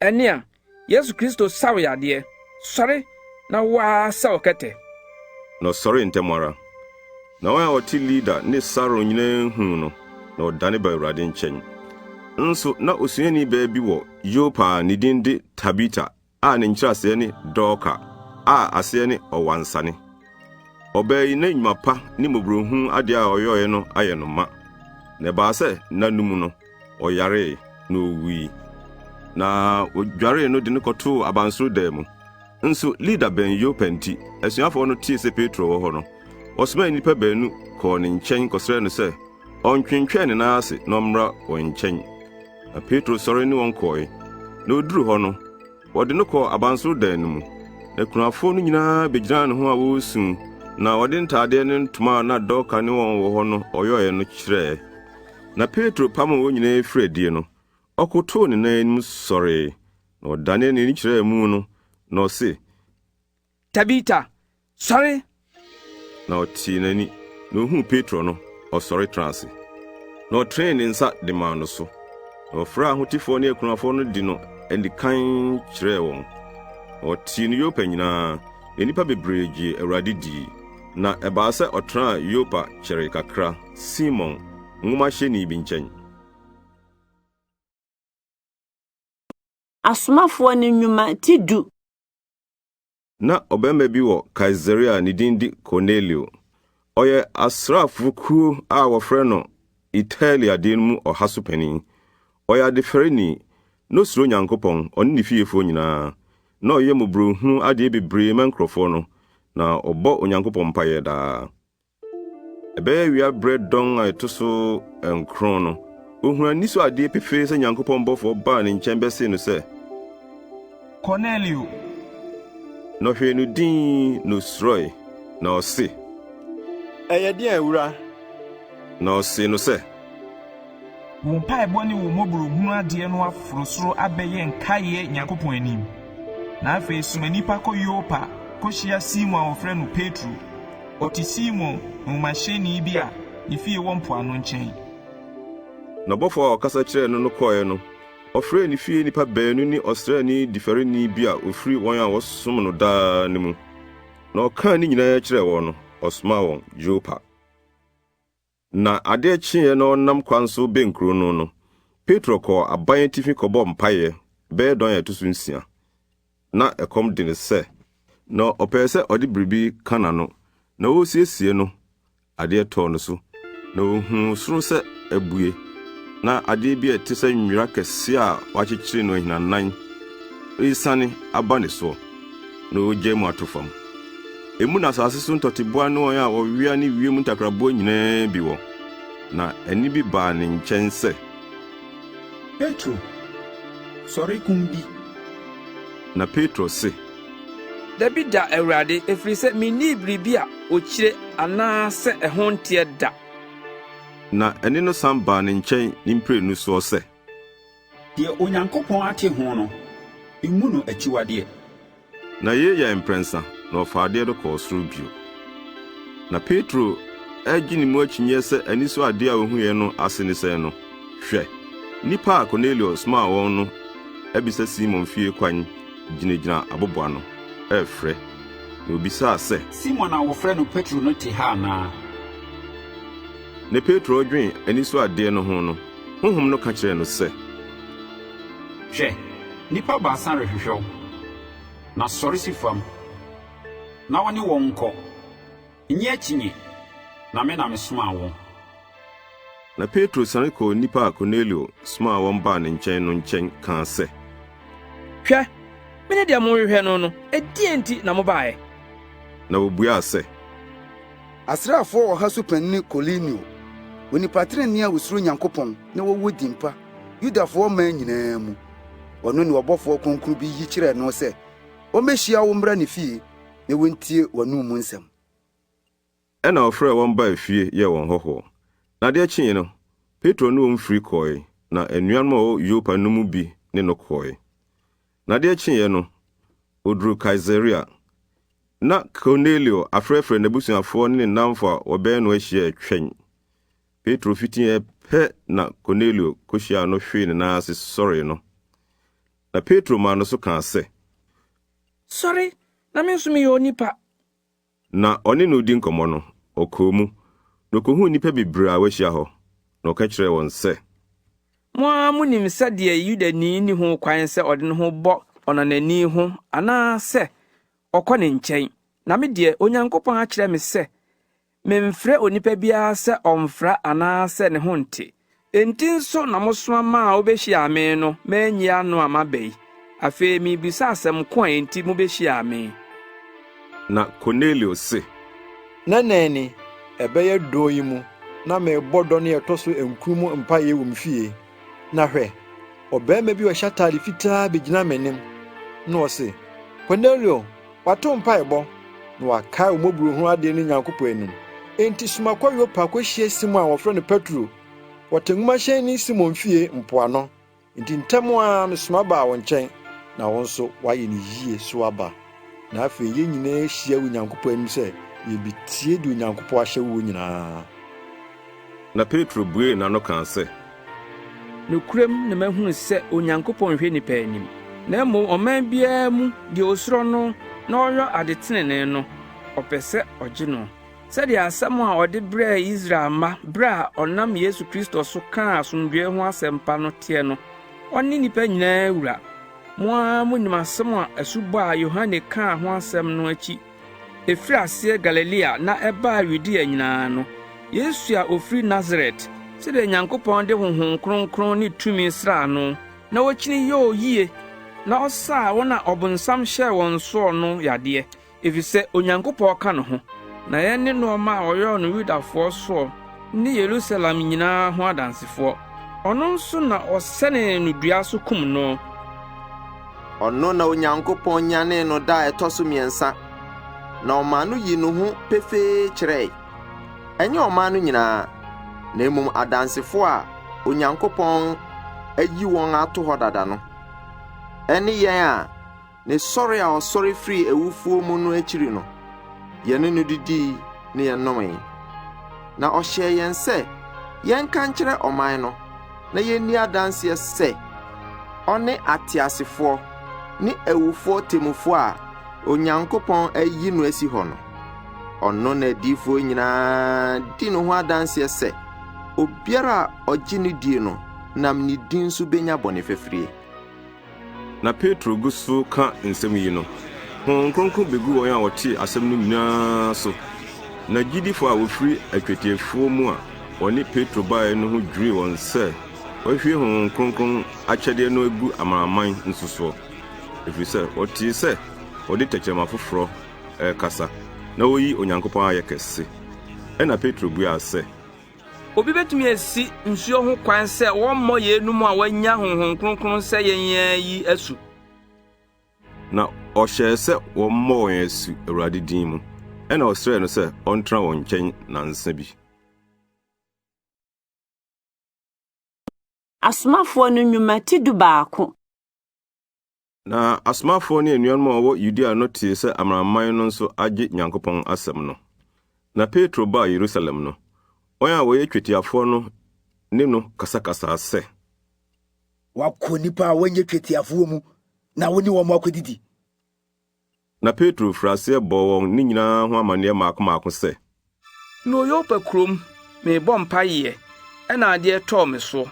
Enea, Yesu Kristo sa wo yadeɛ. Sɔre na wo ara sɛ wo kɛtɛ. Na ɔsɔree ntɛm ara. Na wɔn a wɔte Lida ne Saron nyinaa huu no, na wɔdane baa Awurade nkyɛn. Nso na osuani baa bi wɔ Yopa a ne din de Tabita a ne nkyerɛaseɛ ne Dorka, a aseɛ ne Ɔwansane. Ɔbaa yi, na nnwuma pa ne mmɔborɔhunu adeɛ a ɔyɔeɛ no ayɛ no ma. Na ɛbaa sɛ nna no mu no, ɔyaree, na owui. Na wodwaree no de no kɔtoo abansoro dan mu. Nso Lida bɛn Yopa nti, asuafoɔ no tee sɛ Petro wɔ hɔ no, wɔsomaa nnipa baanu kɔɔ ne nkyɛn kɔsrɛɛ no sɛ ɔntwentwɛn ne nan ase na ɔmmra wɔn nkyɛn. Na Petro sɔre ne wɔn kɔe. Na oduruu hɔ no, wɔde no kɔɔ abansoro dan no mu. Na akunafoɔ no nyinaa begyinaa ne ho a wɔresu, na wɔde ntadeɛ ne ntoma a na Dorka ne wɔn wɔ hɔ no ɔyɔeɛ no kyerɛe. Na Petro pamoo wɔn nyinaa firii adie no, ɔkotoo ne nan anim sɔree, na ɔdanee n'ani kyerɛɛ mu no, na ɔse. Tabita, sɔre! Na ɔtee n'ani, na ohuu Petro no, ɔsɔre tenaa ase. Na ɔtenee ne nsa de maa no so, na ɔfrɛɛ ahotefoɔ ne akunafoɔ no de no anikan kyerɛɛ wɔn. Na wɔtee no Yopa nyinaa, na nnipa bebree gyee Awurade dii. Na ɛbaa sɛ ɔtenaa Yopa kyɛree kakra, Simon, nwomahyɛni bi nkyɛn. Asomafoɔ no Nnwuma ti du. Ná ɔbarima bi wɔ Kaesarea a ne din de Kornelio. Ɔyɛ asraafo kuo a wɔfrɛ no Italia de no mu ɔha so panin. Ɔyɛ adefɛreni, na osuro Nyankopɔn, ɔne ne fiefoɔ nyinaa. Ná ɔyɛ mmɔborɔhunu adeɛ bebree ma nkurɔfoɔ no, na ɔbɔ Onyankopɔn mpaeɛ daa. Ɛbɛyɛ awia berɛ dɔn a ɛto so nkron no, ohunuu aniso adeɛ pefee sɛ Nyankopɔn bɔfoɔ baa ne nkyɛn bɛsee no sɛ, Kornelio! Na ɔhwɛɛ no dinn, na osuroe, na ɔse. Ɛyɛ deɛn, Awura? Na ɔsee no sɛ. Wo mpaebɔ ne wo mmɔborɔhunu adeɛ no aforo soro abɛyɛ nkaeɛ Nyankopɔn anim. Na afei soma nnipa kɔ Yopa kɔhyia Simon a wɔfrɛ no Petro. Ɔte Simon, nwomahyɛnni bi a ne fie wɔ mpoano nkyɛn. Na ɔbɔfoɔ a ɔkasa kyerɛɛ no no kɔeɛ no, ɔfrɛɛ ne fie nnipa baanu ne ɔsraani difɛreni bi a ɔfiri wɔn a wɔsom no daa no mu. Na ɔkaa ne nyinaa kyerɛɛ wɔn no, ɔsomaa wɔn Yopa. Na adeɛ kyeeɛ na ɔnam kwan so rebɛn kuro no no, Petro kɔɔ aban atifi kɔbɔɔ mpaeɛ bɛyɛ dɔn a ɛto so nsia. Na ɛkɔm de no sɛ. Na ɔpɛɛ sɛ ɔde biribi ka n'ano, na ɔresiesie no, adeɛ tɔɔ no so. Na ohuu soro sɛ abue, na adeɛ bi a ɛte sɛ nwera kɛseɛ a wɔakyekyere no ahinanan resiane aba ne soɔ, na ɔregyae mu ato fam. Emu na asase so ntɔteboa ne wɔn a wɔwea ne wiem ntakraboa nyinaa bi wɔ. Na ɛnne bi baa ne nkyɛn sɛ, Petro, sɔre kum di! Na Petro se, Dabi da, Awurade, ɛfiri sɛ minnii biribi a okyire anaasɛ ɛho nteɛ da. Na ɛnne no san baa ne nkyɛn ne mprenu soɔ sɛ. Deɛ Onyankopɔn ate ho no, mmu no akyiwadeɛ. Na yei yɛɛ mprɛnsa, na ɔfaa adeɛ no kɔɔ soro bio. Na Petro regye ne mu akyinnyeɛ sɛ ani so adeɛ a ɔhuiɛ no ase ne sɛn no, hwɛ, nnipa a Kornelio somaa wɔn no abisa Simon fie kwan gyinagyina aboboano refrɛ, na wɔbisaa sɛ. Simon a wɔfrɛ no Petro no te ha anaa? Na Petro redwen ani so adeɛ no ho no, Honhom no ka kyerɛɛ no sɛ. Hwɛ, nnipa baasa rehwehwɛ wo, na sɔre si fam, na wo ne wɔn nkɔ. Nnye akyinnye, na me na mesomaa wɔn. Na Petro siane kɔɔ nnipa a Kornelio somaa wɔn baa ne nkyɛn no nkyɛn kaa sɛ. Hwɛ, mene deɛ morehwehwɛ no no, ɛdeɛn nti na mobaeɛ? Na wɔbuaa sɛ. Asraafoɔ ɔha so panin Kornelio, onipa trenee a osuro Nyankopɔn na ɔwɔ din pa Yudafoɔ man nyinaa mu. Ɔno ne ɔbɔfoɔ kronkron bi yi kyerɛɛ no sɛ ommehyia wo mmra ne fie na wontie w'anom mu nsɛm. Ɛnna ɔfrɛɛ wɔn baa fie yɛɛ wɔn hɔhoɔ. Na adeɛ kyeeɛ no, Petro ne wɔn firi kɔe, na anuanom a wɔwɔ Yopa no mu bi ne no kɔe. Na adeɛ kyeeɛ no, wɔduruu Kaesarea. Ná Kornelio afrɛfrɛ n'abusuafoɔ ne ne nnamfo a wɔbɛn no ahyia retwɛn. Petro fitiiɛ pɛ na Kornelio kɔhyiaa no hwee ne nan ase sɔree no. Na Petro maa no so kaa sɛ. Sɔre, na me nso meyɛ onipa. Na ɔne no redi nkɔmmɔ no, ɔkɔɔ mu, na okohuu nnipa bebree a wɔahyia hɔ, na ɔka kyerɛɛ wɔn sɛ. Mo ara munim sɛdeɛ Yudani nni ho kwan sɛ ɔde ne ho bɔ ɔnanani ho anaasɛ ɔkɔ ne nkyɛn, na me deɛ, Onyankopɔn akyerɛ me sɛ Memfrɛ onipa biara sɛ ɔmfra anaasɛ ne ho nte. Enti nso na mosoma maa wobehyiaa me no manyi ano a maba yi. Afei merebisa asɛm ko a enti mubehyiaa me. Na Kornelio se. Nnɛnnɛn ni, ɛbɛyɛ dɔn yi mu, na merebɔ dɔn a ɛtɔ so nkron mu mpae wɔ me fie, na hwɛ, ɔbarima bi a ɔhyɛ atade fitaa begyinaa m'anim, na ɔse, 'Kornelio, Wɔate wo mpaebɔ, na wɔakae wo mmɔborɔhunu ade no Nyankopɔn anim. Enti soma kɔ Yopa kohyia Simon a wɔfrɛ no Petro. Ɔte nwomahyɛnni Simon fie, mpoano. Enti ntɛm ara mesoma baa wo nkyɛn, na wo nso woayɛ no yiye so aba. Na afei yɛn nyinaa ahyia wɔ Nyankopɔn anim sɛ yɛrebetie deɛ Onyankopɔn ahyɛ woɔ nyinaa. Na Petro buee n'ano kaa sɛ. Nokorɛm na mahunu sɛ Onyankopɔn nhwɛ nnipa anim, na mmom ɔman biara mu, deɛ ɔsuro no na ɔyɔ ade tenenee no, ɔpɛ sɛ ɔgye no. Sɛdeɛ asɛm a ɔde brɛɛ Israel mma berɛ a ɔnam Yesu Kristo so kaa asomdwoeɛ ho asɛmpa no teɛ no, ɔne nnipa nyinaa wura. Mo ara monim asɛm a asubɔ a Yohane kaa ho asɛm no akyi Ɛfirii aseɛ Galilea na ɛbaa Yudea nyinaa no, Yesu a ɔfiri Nasaret, sɛdeɛ Nyankopɔn de Honhom Kronkron ne tumi sraa no, na ɔkyini yɔɔ yie, na ɔsaa wɔn a ɔbonsam hyɛɛ wɔn soɔ no yadeɛ, ɛfiri sɛ Onyankopɔn ka ne ho. Na yɛne nnoɔma a ɔyɔɔ no Yudafoɔ soɔ ne Yerusalem nyinaa ho adansefoɔ. Ɔno nso na wɔsɛnee no dua so kum no. Ɔno na Onyankopɔn nyanee no da a ɛtɔ so mmiɛnsa, na ɔmaa no yii ne ho pefee kyerɛe, ɛnyɛ ɔman no nyinaa, na mmom adansefo a Onyankopɔn ayi wɔn ato hɔ dada no, ɛne yɛn a ne sɔre a ɔsɔre firii awufoɔ mu no akyiri no, yɛne no didii ne yɛnomee. Na ɔhyɛɛ yɛn sɛ yɛnka nkyerɛ ɔman no na yɛnni adanseɛ sɛ ɔne ateasefoɔ ne awufoɔ temmufoɔ a Onyankopɔn ayi no asi hɔ no. Ɔno na adiyifoɔ nyinaa di ne ho adanseɛ sɛ obiara a ɔgye no die no nam ne din so bɛnya bɔne fafirie. Na Petro gu so reka nsɛm yi no, Honhom Kronkron beguu wɔn a wɔtee asɛm no nyinaa so. Na gyidifo a wɔfiri atwetiafoɔ mu a. wɔne Petro baeɛ no ho dwirii wɔn sɛ wɔahwie Honhom Kronkron akyɛdeɛ no agu amanaman nso soɔ, ɛfiri sɛ wɔtee sɛ wɔde tɛkyerɛma foforɔ rekasa na wɔreyi Onyankopɔn ayɛ kɛse. Ɛnna Petro buaa sɛ. Obi betumi asi nsuo ho kwan sɛ wɔmmɔ yeinom a wɔanya Honhom Kronkron sɛ yɛn ara yi asu? Na ɔhyɛɛ sɛ wɔmmɔ wɔn asu Awurade din mu. Ɛnna ɔsrɛɛ no sɛ ɔntena wɔn nkyɛn nnansa bi. Asomafoɔ no Nnwuma ti dubaako. Na asomafoɔ ne anuanom a wɔwɔ Yudea no tee sɛ amanaman no nso agye Nyankopɔn asɛm no. Na Petro baa Yerusalem no, wɔn a wɔyɛ twetiafoɔ no ne no kasakasaa sɛ. Woakɔ nnipa a wɔnyɛ twetiafoɔ mu na wo ne wɔn akɔdidi. Na Petro firii aseɛ bɔɔ wɔn ne nyinaa ho amanneɛ mmaako mmaako sɛ. Mewɔ Yopa kurom, merebɔ mpaeɛ, ɛnna adeɛ tɔɔ me soɔ,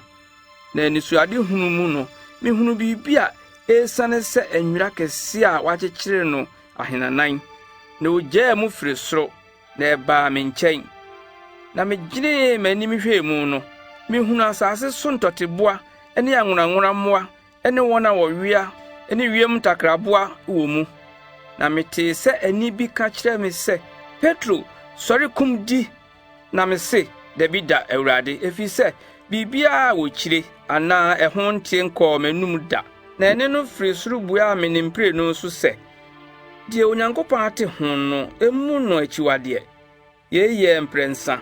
na anisoadehunu mu no, mehunuu biribi a ɛresiane sɛ nwera kɛseɛ a wɔakyekyere no ahinanan, na ogyaa mu firi soro, na ɛbaa me nkyɛn. Na megyenee m'anim hwɛɛ mu no, mehunuu asase so ntɔteboa ne anworanworammoa ne wɔn a wɔwea ne wiem ntakraboa wɔ mu. Na metee sɛ ɛnne bi ka kyerɛɛ me sɛ, 'Petro, sɔre kum di! Na mise, 'Dabi da, Awurade, efisɛ biribiara a wokyire anaa ɛho nteɛ nkɔɔ m'anom da. Na ɛnne no firi soro buaa me ne mprenu so sɛ, 'Deɛ Onyankopɔn ate ho no, mmu no akyiwadeɛ. Yei yɛɛ mprɛnsa,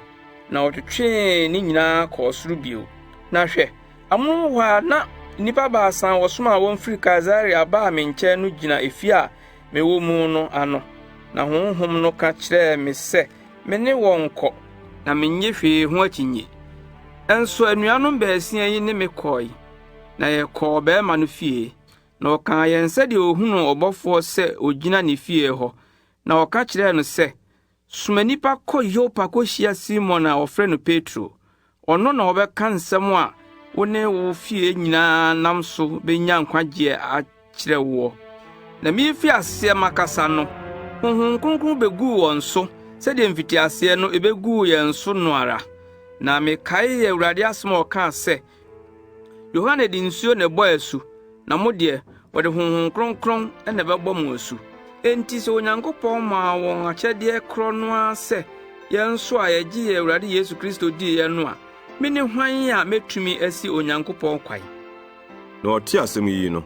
na wɔtwetwee ne nyinaa kɔɔ soro bio. Na hwɛ, amonom hɔ ara na nnipa baasa a wɔsomaa wɔn firi Kaesarea baa me nkyɛn no gyina efie a mewɔ mu no ano. Na Honhom no ka kyerɛɛ me sɛ me ne wɔn nkɔ, na minnye hwee ho akyinnye. Nso anuanom baasia yi ne me kɔe, na yɛkɔɔ ɔbarima no fie. Na ɔkaa yɛn sɛdeɛ ohunuu ɔbɔfoɔ sɛ ogyina ne fie hɔ, na ɔka kyerɛɛ no sɛ, Soma nnipa kɔ Yopa kohyia Simon a wɔfrɛ no Petro. Ɔno na ɔbɛka nsɛm a wo ne wo fie nyinaa nam so benya nkwagyeɛ akyerɛ woɔ. Na merefi aseɛ makasa no, Honhom Kronkron beguu wɔn so sɛdeɛ mfitiaseɛ no ebeguu yɛn so no ara. Na mekaee Awurade asɛm a ɔkaa sɛ, Yohane de nsuo na ɛbɔɔ asu, na mo deɛ, wɔde Honhom Kronkron na ɛbɛbɔ mo asu. Enti sɛ Onyankopɔn maa wɔn akyɛdeɛ korɔ no ara sɛ yɛn nso a yɛgyee yɛn Awurade Yesu Kristo diiɛ no a, mene hwan a mɛtumi asi Onyankopɔn kwan? Na ɔtee asɛm yi no,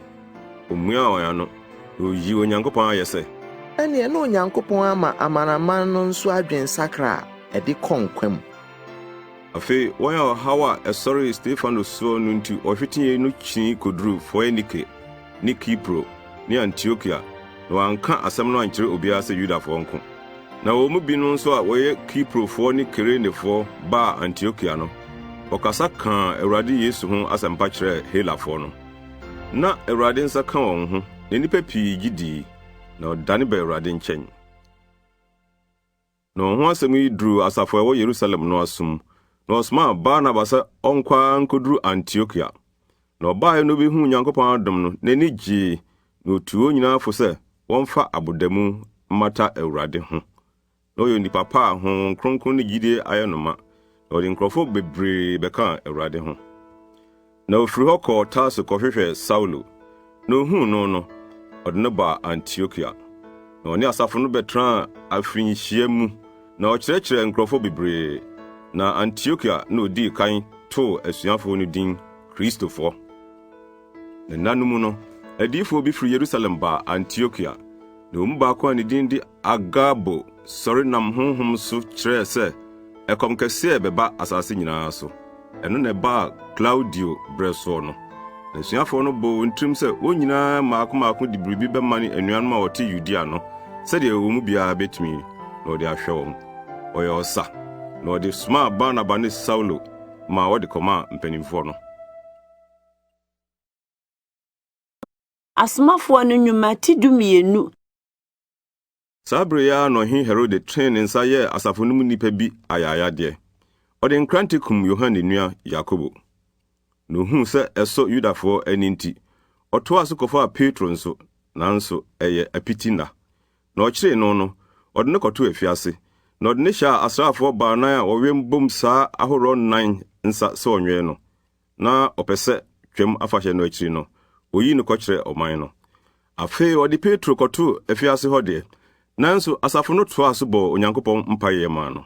omuaa wɔn ano, na oyii Onyankopɔn ayɛ sɛ. Ɛnneɛ na Onyankopɔn ama amanaman no nso adwensakra a ɛde kɔ nkwa mu. Afei wɔn a ɔhaw a ɛsɔree Stefano soɔ no nti wɔhwetee no kyini koduruu Foinike ne Kipro ne Antiokia, na wɔanka asɛm no ankyerɛ obiara sɛ Yudafoɔ nko. Na wɔn mu binom nso a wɔyɛ Kiprofoɔ ne Kirenefoɔ baa Antiokia no, wɔkasa kaa Awurade Yesu ho asɛmpa kyerɛɛ Helafoɔ no. Ná Awurade nsa ka wɔn ho, na nnipa pii gye dii, na wɔdane baa Awurade nkyɛn. Na wɔn ho asɛm yi duruu asafo a ɛwɔ Yerusalem no asom, na wɔsomaa Barnaba sɛ ɔnkɔ ara nkoduru Antiokia. Na ɔbae no obehuu Onyankopɔn adom no, n'ani gyee, na otuu wɔn nyinaa fo sɛ wɔmfa abodamu mmata Awurade ho. Na ɔyɛ onipa pa a Honhom Kronkron ne gyidie ayɛ no ma, na ɔde nkurɔfo bebree bɛkaa Awurade ho. Na ofiri hɔ kɔɔ Tarso kɔhwehwɛɛ Saulo, na ohuu no no, ɔde no baa Antiokia. Na ɔne asafo no bɛtraa afirihyia mu, na ɔkyerɛkyerɛɛ nkurɔfo bebree. Na Antiokia na odii kan too asuafo no din Kristofo. Na nna no mu no, adiyifo bi firi Yerusalem baa Antiokia. Na wɔn mu baako a ne din de Agabo sɔre nam honhom so kyerɛɛ sɛ ɛkɔm kɛseɛ rebɛba asase nyinaa so. Ɛno na ɛbaa Klaudio berɛ soɔ no. Na asuafoɔ no bɔɔ wɔn tirim sɛ wɔn nyinaa mmaako mmaako de biribi bɛmane anuanom a wɔte Yudea no sɛdeɛ wɔn mu biara bɛtumi, na wɔde ahwɛ wɔn. Wɔyɛɛ ɔsa, na wɔde somaa Barnaba ne Saulo maa wɔde kɔmaa mpanimfoɔ no. Asomafoɔ no Nnwuma ti 12. Saa bere yi ara na Ɔhene Herode tenee ne nsa yɛɛ asafo no mu nnipa bi ayaayadeɛ. Ɔde nkrante kum Yohane nua Yakobo. Na ohuu sɛ ɛsɔ Yudafoɔ ani nti, ɔtoaa so kɔfaa Petro nso, nanso ɛyɛ apiti nna. Na ɔkyeree no no, ɔde no kɔtoo afiase. Na ɔde no hyɛɛ asraafoɔ baanan a wɔwɛn bom saa ahoroɔ nnan nsa sɛ wɔnwɛn no. Na ɔpɛ sɛ Twam Afahyɛ no akyiri no, oyi no kɔkyerɛ ɔman no. Afei wɔde Petro kɔtoo afiase hɔ deɛ, nanso asafo no toaa so bɔɔ Onyankopɔn mpaeɛ maa no.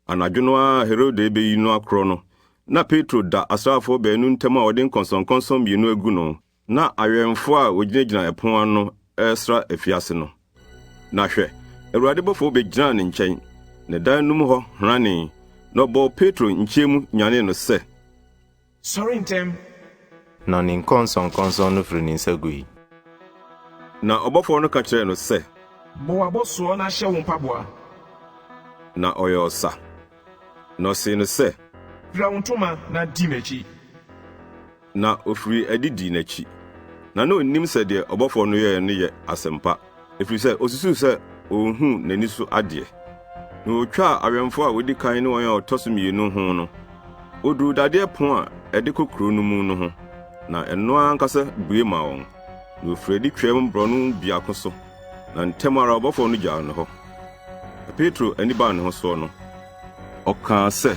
Anadwo no ara a Herode rebeyi no akorɔ no, na Petro da asraafoɔ baanu ntam a wɔde nkɔnsɔnkɔnsɔn mmienu agu no, na awɛmfoɔ a wɔgyinagyina ɛpon ano resra afiase no. Na hwɛ, Awurade bɔfoɔ bɛgyinaa ne nkyɛn, na dan no mu hɔ hranee, na ɔbɔɔ Petro nkyɛn mu nyanee no sɛ, Sɔre ntɛm! Na ne nkɔnsɔnkɔnsɔn no firii ne nsa gui. Na ɔbɔfoɔ no ka kyerɛɛ no sɛ. Bɔ w'abɔsoɔ na hyɛ wo mpaboa. Na ɔyɛɛ ɔsa. Na ɔsee no sɛ. Fira wo ntoma na di m'akyi. Na ɔfirii adi dii n'akyi. Na na ɔnnim sɛ deɛ ɔbɔfoɔ no yɛeɛ no yɛ asɛm pa, ɛfiri sɛ ɔsusuu sɛ ɔrehunu n'ani so adeɛ. Na ɔtwaa awɛmfoɔ a wɔdi kan ne wɔn a wɔtɔ so mmienu ho no, ɔduruu dadeɛ pono a ɛde kɔ kuro no mu no ho, na ɛno ara ankasa bue maa wɔn. Na ɔfirii adi twaam borɔno biako so, na ntɛm ara ɔbɔfoɔ no gyaa no hɔ. Na Petro ani baa ne ho soɔ no, ɔkaa sɛ.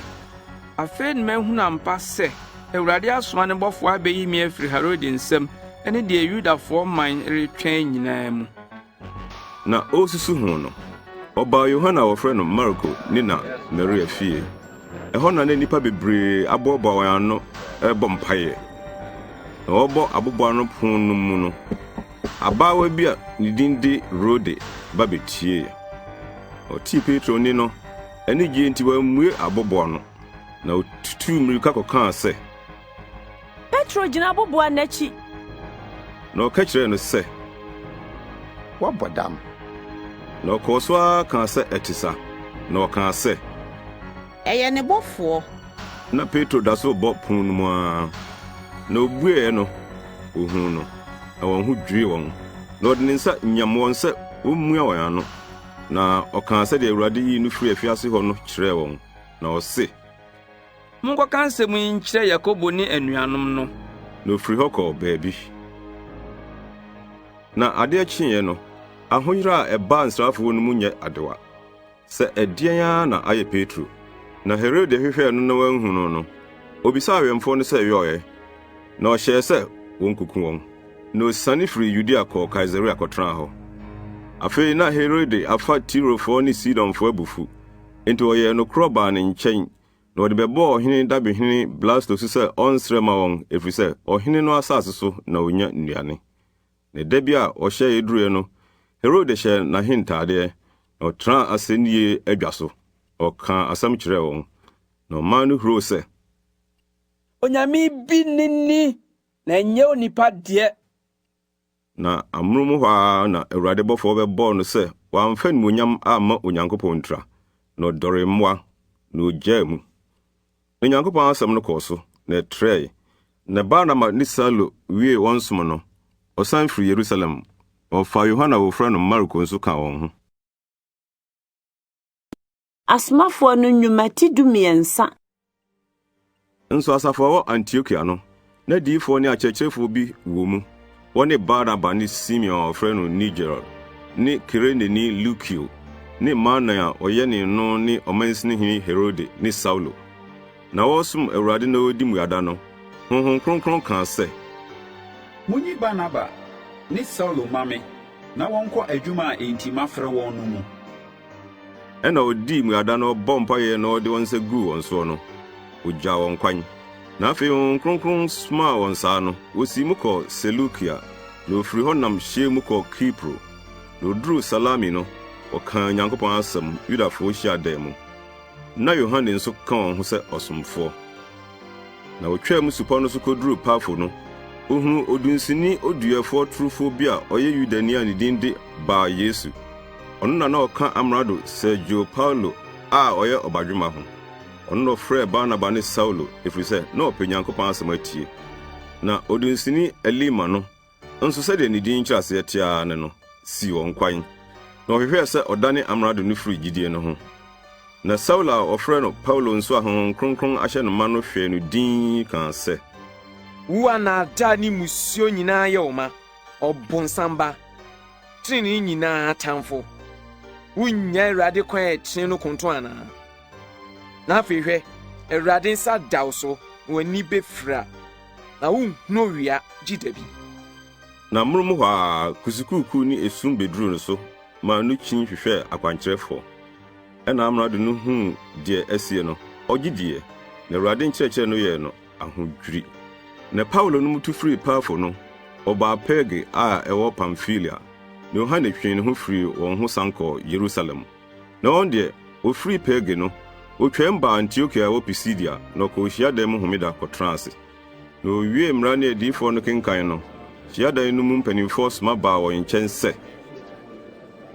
Afei na mahunu ampa sɛ Awurade asoma ne bɔfoɔ abeyi me afiri Herode nsam ne deɛ Yudafoɔ man retwɛn nyinaa mu. Na ɔresusu ho no, ɔbaa Yohane a wɔfrɛ no Marko ne na Maria fie. Ɛhɔ na na nnipa bebree aboaboa wɔn ano rebɔ mpaeɛ. Na wɔrebɔ aboboano pon no mu no, abaawa bi a ne din de Rode ba betiee. Ɔtee Petro nne no, anigye nti wammue aboboano, na otutuu mmirika kɔkaa sɛ, Petro gyina aboboano akyi. Na ɔka kyerɛɛ no sɛ, Woabɔ dam. Na ɔkɔɔ so ara kaa sɛ ɛte sa, na ɔkaa sɛ, Ɛyɛ ne bɔfoɔ. Na Petro da so rebɔ pon no mu ara. Na obueɛ no, wohuu no, na wɔn ho dwirii wɔn. Na ɔde ne nsa nyam wɔn sɛ wommua wɔn ano. Na ɔkaa sɛdeɛ Awurade yii no firii afiase hɔ no kyerɛɛ wɔn, na ɔse. Monkɔka nsɛm yi nkyerɛ Yakobo ne anuanom no. Na ɔfirii hɔ kɔɔ baabi. Na adeɛ kyeeɛ no, ahoyera a ɛbaa nsrafoɔ no mu nyɛ adewa, sɛ ɛdeɛn ara na ayɛ Petro. Na Herode hwehwɛɛ no na wanhu no no, ɔbisaa awɛmfoɔ no sɛ ɛyɔeɛ, na ɔhyɛɛ sɛ wɔnkɔku wɔn. Na osiane firii Yudea kɔɔ Kaesarea kɔtenaa hɔ. Afei na Herode afa Tirofoɔ ne Sidonfoɔ abufu, enti wɔyɛɛ nokorɔ baa ne nkyɛn, na wɔde bɛbɔɔ ɔhene dabehene Blasto so sɛ ɔnsrɛ mma wɔn, ɛfiri sɛ ɔhene no asase so na ɔnya nnuane. Na da bi a ɔhyɛeɛ duruiɛ no, Herode hyɛɛ n'ahentadeɛ, na ɔtenaa asɛnnie adwa so, na ɔkaa asɛm kyerɛɛ wɔn. Na ɔman no huroo sɛ. Onyame bi ne ni, na ɛnyɛ onipa deɛ. Na amonom hɔ ara na Awurade bɔfoɔ bɛbɔɔ no sɛ wamfa animuonyam amma Onyankopɔn ntira, na ɔdɔree mmoa, na ogyaa mu. Na Onyankopɔn asɛm no kɔɔ so, na ɛtrɛe. Na Barnaba ne Saulo wiee wɔn som no, wɔsan firii Yerusalem, na wɔfaa Yohane a wɔfrɛ no Marko nso kaa wɔn ho. Asomafoɔ no Nnwuma ti 13. Nso asafo a ɛwɔ Antiokia no, na adiyifoɔ ne akyerɛkyerɛfoɔ bi wɔ mu, wɔne Barnaba ne Simeon a wɔfrɛ no Niger ne Kireneni Lukio ne Manaen a ɔyɛnee no ne ɔmansin hene Herode ne Saulo. Na wɔresom Awurade na wɔredi mmuada no, Honhom Kronkron kaa sɛ. Munyi Barnaba ne Saulo mma me na wɔnkɔ adwuma a enti mafrɛ wɔn no mu. Ɛnna ɔdii mmuada na ɔbɔɔ mpaeɛ na ɔde wɔn nsa guu wɔn soɔ no, ɔgyaa wɔn kwan. Na afei Honhom Kronkron somaa wɔn saa no, wɔsii mu kɔɔ Seleukia, na wɔfirii hɔ nam hyeɛ mu kɔɔ Kipro. Na wɔduruu Salami no, wɔkaa Onyankopɔn asɛm Yudafoɔ hyiadan mu. Ná Yohane nso ka wɔn ho sɛ ɔsomfoɔ. Na wɔtwaa mu supɔw no so koduruu Pafo no, ohuu odunsini oduyɛfoɔ torofoɔ bi a ɔyɛ Yudani a ne din de Bar-Yesu. Ɔno na na ɔka amrado Sergio Paulo a ɔyɛ ɔbadwemma ho. Ɔno na ɔfrɛɛ Barnaba ne Saulo, ɛfiri sɛ na ɔpɛ Onyankopɔn asɛm atie. Na odunsini Elima no nso, sɛdeɛ ne din nkyerɛaseɛ te ara ne no, sii wɔn kwan, na ɔhwehwɛɛ sɛ ɔdane amrado no firi gyidie no ho. Na Saulo a wɔfrɛ no Paulo nso a Honhom Kronkron ahyɛ no ma no hwɛɛ no dinn kaa sɛ. Wo a nnaadaa ne mmusuo nyinaa yɛ wo ma, ɔbonsam ba, trenee nyinaa tamfo. Wunnya Awurade kwan a ɛtene no konton anaa? Na afei hwɛ, Awurade nsa da wo so, na w'ani befura, na wunhunu owia gye da bi. Na amonom hɔ ara kusukuukuu ne esum beduruu no so maa no kyin hwehwɛɛ akwankyerɛfoɔ. Ɛnna amrado no huu deɛ asie no, ɔgye diiɛ, na Awurade nkyerɛkyerɛ no yɛɛ no ahodwiri. Na Paulo nom tu firii Pafo no, ɔbaa Perge a ɛwɔ Pamfilia, na Yohane twee ne ho firii wɔn ho san kɔɔ Yerusalem. Na wɔn deɛ, wɔfirii Perge no, wɔtwaam baa Antiokia a ɛwɔ Pisidia, na wɔkɔɔ hyiadan mu homeda kɔtenaa ase. Na wɔwiee Mmara ne Adiyifoɔ no kenkan no, hyiadan no mu mpanimfoɔ soma baa wɔn nkyɛn sɛ.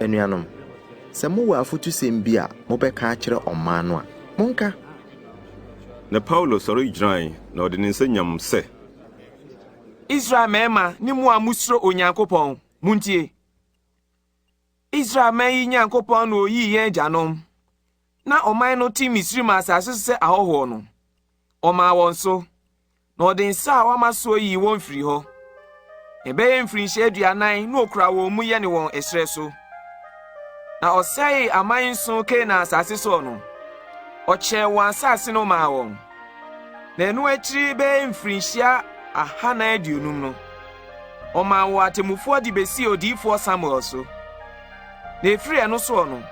Anuanom, sɛ mowɔ afotusɛm bi a mobɛka akyerɛ ɔman no a, monka. Na Paulo sɔre gyinae, na ɔde ne nsa nyam sɛ. Israel mmarima ne mo a musuro Onyankopɔn, muntie! Israel man yi Nyankopɔn na oyii yɛn agyanom, na ɔman no te Misraim asase so sɛ ahɔhoɔ no, ɔmaa wɔn so, na ɔde nsa a wama soɔ yii wɔn firii hɔ. Ɛbɛyɛ mfirinhyia 40 na ɔkura wɔn mu yɛne wɔn ɛserɛ so. Na ɔsɛee aman nson Kanaan asase soɔ no, ɔkyɛɛ wɔn asase no maa wɔn. Na ɛno akyiri bɛyɛ mfirinhyia 450 no, ɔmaa wɔn atemmufoɔ de bɛsii odiyifoɔ Samuel so. Na ɛfiri ɛno soɔ no,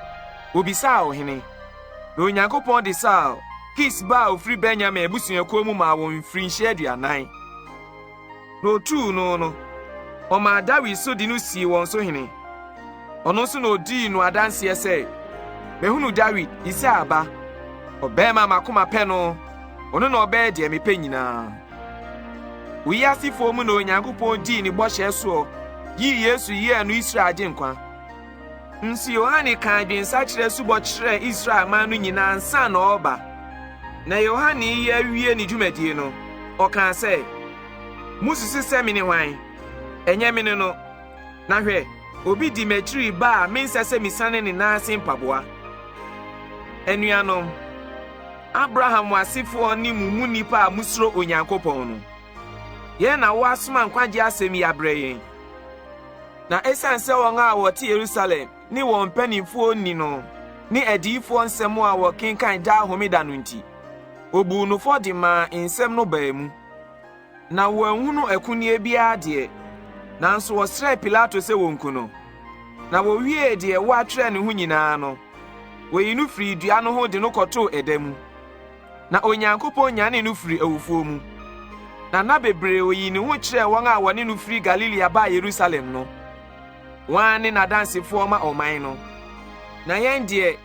wɔbisaa ɔhene. Na Onyankopɔn de Saul, Kis ba a ɔfiri Benyamin abusuakuo mu maa wɔn mfirinhyia 40. Na ɔtuu no no, ɔmaa Dawid so de no sii wɔn so hene. Ɔno nso na ɔdii no adanseɛ sɛ, Mahunu Dawid, Yisai ba, ɔbarima a m'akoma pɛ no, ɔno na ɔbɛyɛ deɛ mepɛ nyinaa. Oyi asefoɔ mu na Onyankopɔn dii ne bɔhyɛ soɔ yii Yesu yɛɛ no Israel agyenkwa. Nso Yohane kaa adwensakyera asubɔ kyerɛɛ Israel man no nyinaa ansa na ɔreba. Na Yohane reyɛ awie ne dwumadie no, ɔkaa sɛ, Mosusu sɛ mene hwan? Ɛnyɛ mene no. Na hwɛ, obi di m'akyiri reba a mensɛ sɛ mesiane ne nan ase mpaboa. Anuanom, Abraham asefoɔ ne mo mu nnipa a mosuro Onyankopɔn no, yɛn na wɔasoma nkwagyeɛ asɛm yi abrɛ yɛn. Na esiane sɛ wɔn a wɔte Yerusalem ne wɔn mpanimfoɔ nni no ne adiyifoɔ nsɛm a wɔkenkan daa homeda no nti, wɔbuu no fɔ de maa nsɛm no baa mu. Na wɔanhunu akunneɛ biara deɛ, nanso wɔsrɛɛ Pilato sɛ wɔnku no. Na wɔwiee deɛ wɔatwerɛ ne ho nyinaa no, wɔyii no firii dua no ho de no kɔtoo ɛda mu. Na Onyankopɔn nyanee no firii awufoɔ mu. Na nna bebree oyii ne ho kyerɛɛ wɔn a wɔne no firi Galilea baa Yerusalem no. Wɔn ara ne n'adansefoɔ ma ɔman no. Na yɛn deɛ,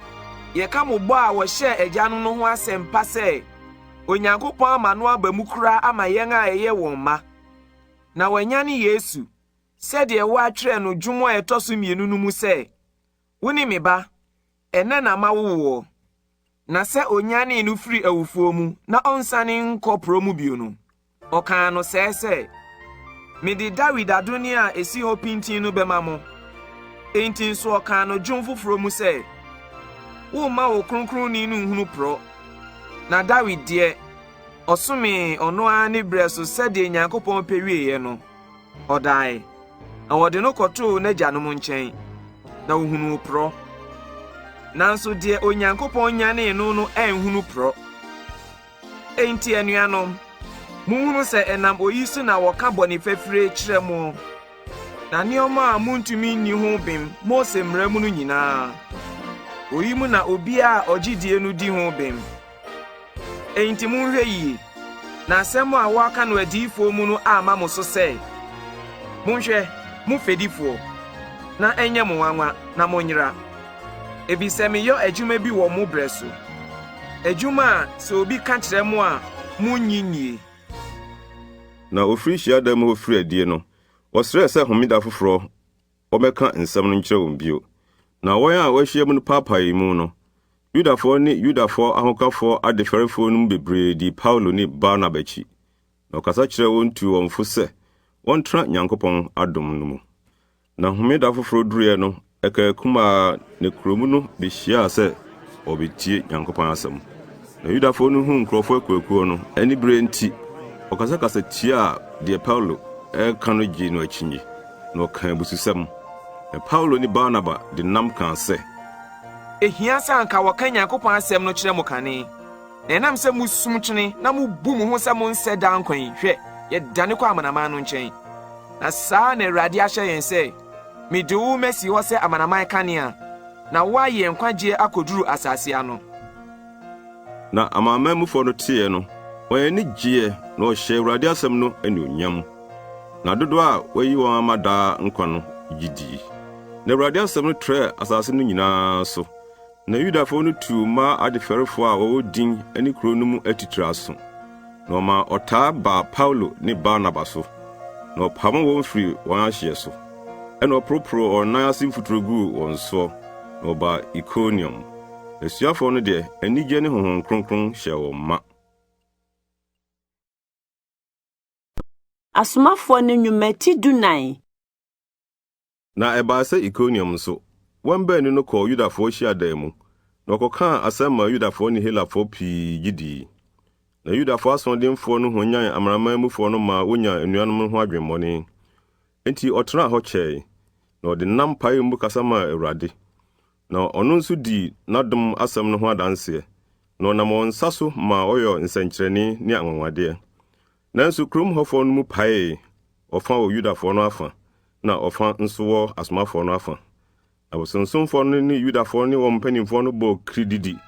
yɛka mo bɔ a wɔhyɛɛ agyanom no ho asɛm pa sɛ Onyankopɔn ama no aba mu koraa ama yɛn a yɛyɛ wɔn mma. Na wanyane Yesu, sɛdeɛ wɔatwerɛ no dwom a ɛtɔ so mmienu no mu sɛ, 'Wone me ba, ɛnnɛ na mawo woɔ. Na sɛ onyanee no firii awufoɔ mu na ɔnsane nkɔ porɔ mu bio no, ɔkaa no sɛɛ sɛ, Mede Dawid adonneɛ a ɛsi hɔ pintinn no bɛma mo. Enti nso ɔkaa no dwom foforɔ mu sɛ, Woremma wo Kronkronni no nhunu porɔ. Na Dawid deɛ, ɔsomee ɔno ara ne berɛ so sɛdeɛ Nyankopɔn pɛ wieeɛ no, ɔdae, na wɔde no kɔtoo n'agyanom nkyɛn, na ɔhunuu porɔ. Nanso deɛ Onyankopɔn nyanee no no anhunu porɔ. Enti anuanom, monhunu sɛ ɛnam oyi so na wɔka bɔne fafire kyerɛ mo, na nneɛma a montumi nni ho bem Mose mmara mu no nyinaa, oyi mu na obiara a ɔgye die no di ho bem. Enti monhwɛ yie, na asɛm a wɔaka no adiyifoɔ mu no amma mo so sɛ, 'Monhwɛ, mo fɛdifoɔ, na ɛnyɛ mo nwanwa na monyera, efisɛ meyɔ adwuma bi wɔ mo berɛ so, adwuma a sɛ obi ka kyerɛ mo a morennye nnie. Na wɔfiri hyiadan mu hɔ firii adie no, wɔsrɛɛ sɛ homeda foforɔ wɔmmɛka nsɛm no nkyerɛ wɔn bio. Na wɔn a wɔahyiam no paapaee mu no, Yudafoɔ ne Yudafoɔ ahokafoɔ adefɛrefoɔ no mu bebree dii Paulo ne Barnaba akyi, na wɔkasa kyerɛɛ wɔn tuu wɔn fo sɛ wɔntena Nyankopɔn adom no mu. Na homeda foforɔ duruiɛ no, ɛkaa kumaa na kurom no behyiaa sɛ wɔrebetie Nyankopɔn asɛm. Na Yudafoɔ no huu nkurɔfoɔ akuakuo no, anibereɛ nti, wɔkasakasa tiaa deɛ Paulo reka no gyee no akyinnye, na wɔkaa abususɛm. Na Paulo ne Barnaba de nnam kaa sɛ. Ehia sɛ anka wɔka Nyankopɔn asɛm no kyerɛ mo kane, na ɛnam sɛ musum kyene na mubu mo ho sɛ monsɛ daa nkwa yi, hwɛ, yɛdane kɔ amanaman no nkyɛn. Na saa na Awurade ahyɛ yɛn sɛ, 'Mede wo masi hɔ sɛ amanaman kanea, na woayɛ nkwagyeɛ akɔduru asase ano. Na amanaman mufoɔ no teeɛ no, wɔn ani gyeeɛ na wɔhyɛɛ Awurade asɛm no anuonyam. Na dodoɔ a wɔayi wɔn ama daa nkwa no gye dii. Na Awurade asɛm no trɛɛ asase no nyinaa so. Na Yudafoɔ no tuu mmaa adefɛrefoɔ a wɔwɔ din ne kuro no mu atitire aso, na wɔmaa ɔtaa baa Paulo ne Barnaba so, na wɔpamoo wɔn firii wɔn ahyeɛ so. Ɛnna wɔporoporoo wɔn nan ase mfuturo guu wɔn soɔ, na wɔbaa Ikoniom. Asuafoɔ no deɛ, anigyeɛ ne Honhom Kronkron hyɛɛ wɔn ma. Asomafoɔ no Nnwuma ti 14. Na ɛbaa sɛ Ikoniom nso, wɔn baanu no kɔɔ Yudafoɔ hyiadan mu, na wɔkɔkaa asɛm maa Yudafoɔ ne Helafoɔ pii gye dii. Na Yudafoɔ asoɔdenfoɔ no hwanyan amanaman mufoɔ no maa wonyaa anuanom no ho adwemmɔne. Enti ɔtenaa hɔ kyɛe, na ɔde nnam paee mu kasa maa Awurade. Na ɔno nso dii n'adom asɛm no ho adanseɛ, na ɔnam wɔn nsa so maa wɔyɔɔ nsɛnkyerɛnne ne anwanwadeɛ. Nanso kurom hɔfoɔ no mu paee, ɔfã wɔ Yudafoɔ no afa, na ɔfã nso wɔ asomafoɔ no afa. Abosonsomfoɔ no ne Yudafoɔ ne wɔn mpanimfoɔ no bɔɔ kirididi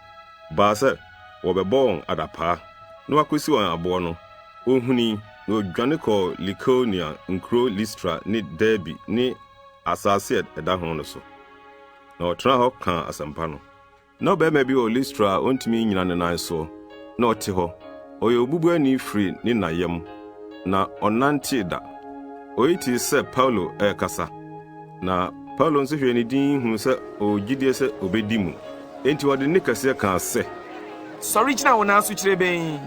baa sɛ wɔbɛbɔ wɔn adapaa na wɔakɔsi wɔn aboɔ no, wɔhunui, na wɔdwane kɔɔ Likaonia nkuro Listra ne Derbe ne asase a ɛda ho no so, na ɔtenaa hɔ kaa asɛmpa no. Ná ɔbarima bi wɔ Listra a ontumi nnyina ne nan so, na ɔte hɔ. Ɔyɛ obubuani firi ne na yam, na ɔnnantee da. Oyi tee sɛ Paulo rekasa, na Paulo nso hwɛɛ no dinn hunuu sɛ ɔwɔ gyidie sɛ obedi mu. Enti ɔde nne kɛseɛ kaa sɛ. Sɔre gyina wo nan so kyirebenn!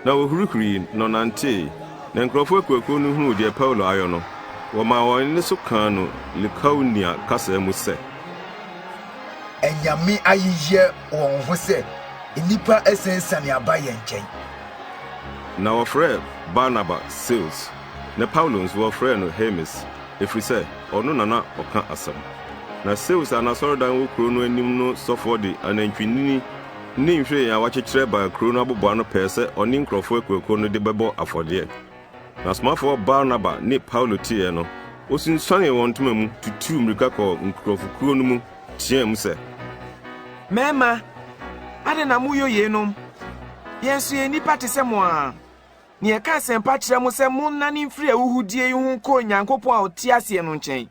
Na ohurihurii na ɔnantee. Na nkurɔfo akuwakuw no huu deɛ Paulo ayɔ no, wɔmaa wɔn nne so kaa no Likaonia kasa mu sɛ. Anyame ayeyɛ wɔn ho sɛ nnipa asiansiane aba yɛn nkyɛn. Na wɔfrɛɛ Barnaba Seus, na Paulo nso wɔfrɛɛ no Hermes, ɛfiri sɛ ɔno na na ɔka asɛm. Na Seus a n'asɔredan wɔ kuro no anim no sɔfoɔ de anantwinini ne nhwiren a wɔakyekyerɛ baa kurow no abobow ano pɛɛ sɛ ɔne nkurɔfo akuwakuw no de bɛbɔ afɔdeɛ. Na asomafoɔ Barnaba ne Paulo teeɛ no, wosunsuanee wɔn ntoma mu, tutuu mmirika kɔɔ nkurɔfokuo no mu teɛɛ mu sɛ, Mmarima, adɛn na moreyɔ yeinom? Yɛn nso yɛyɛ nnipa te sɛ mo ara. Na yɛka asɛmpa kyerɛ mo sɛ monnane mfiri ahuhudeɛ yi ho nkɔ Onyankopɔn a ɔte aseɛ no nkyɛn.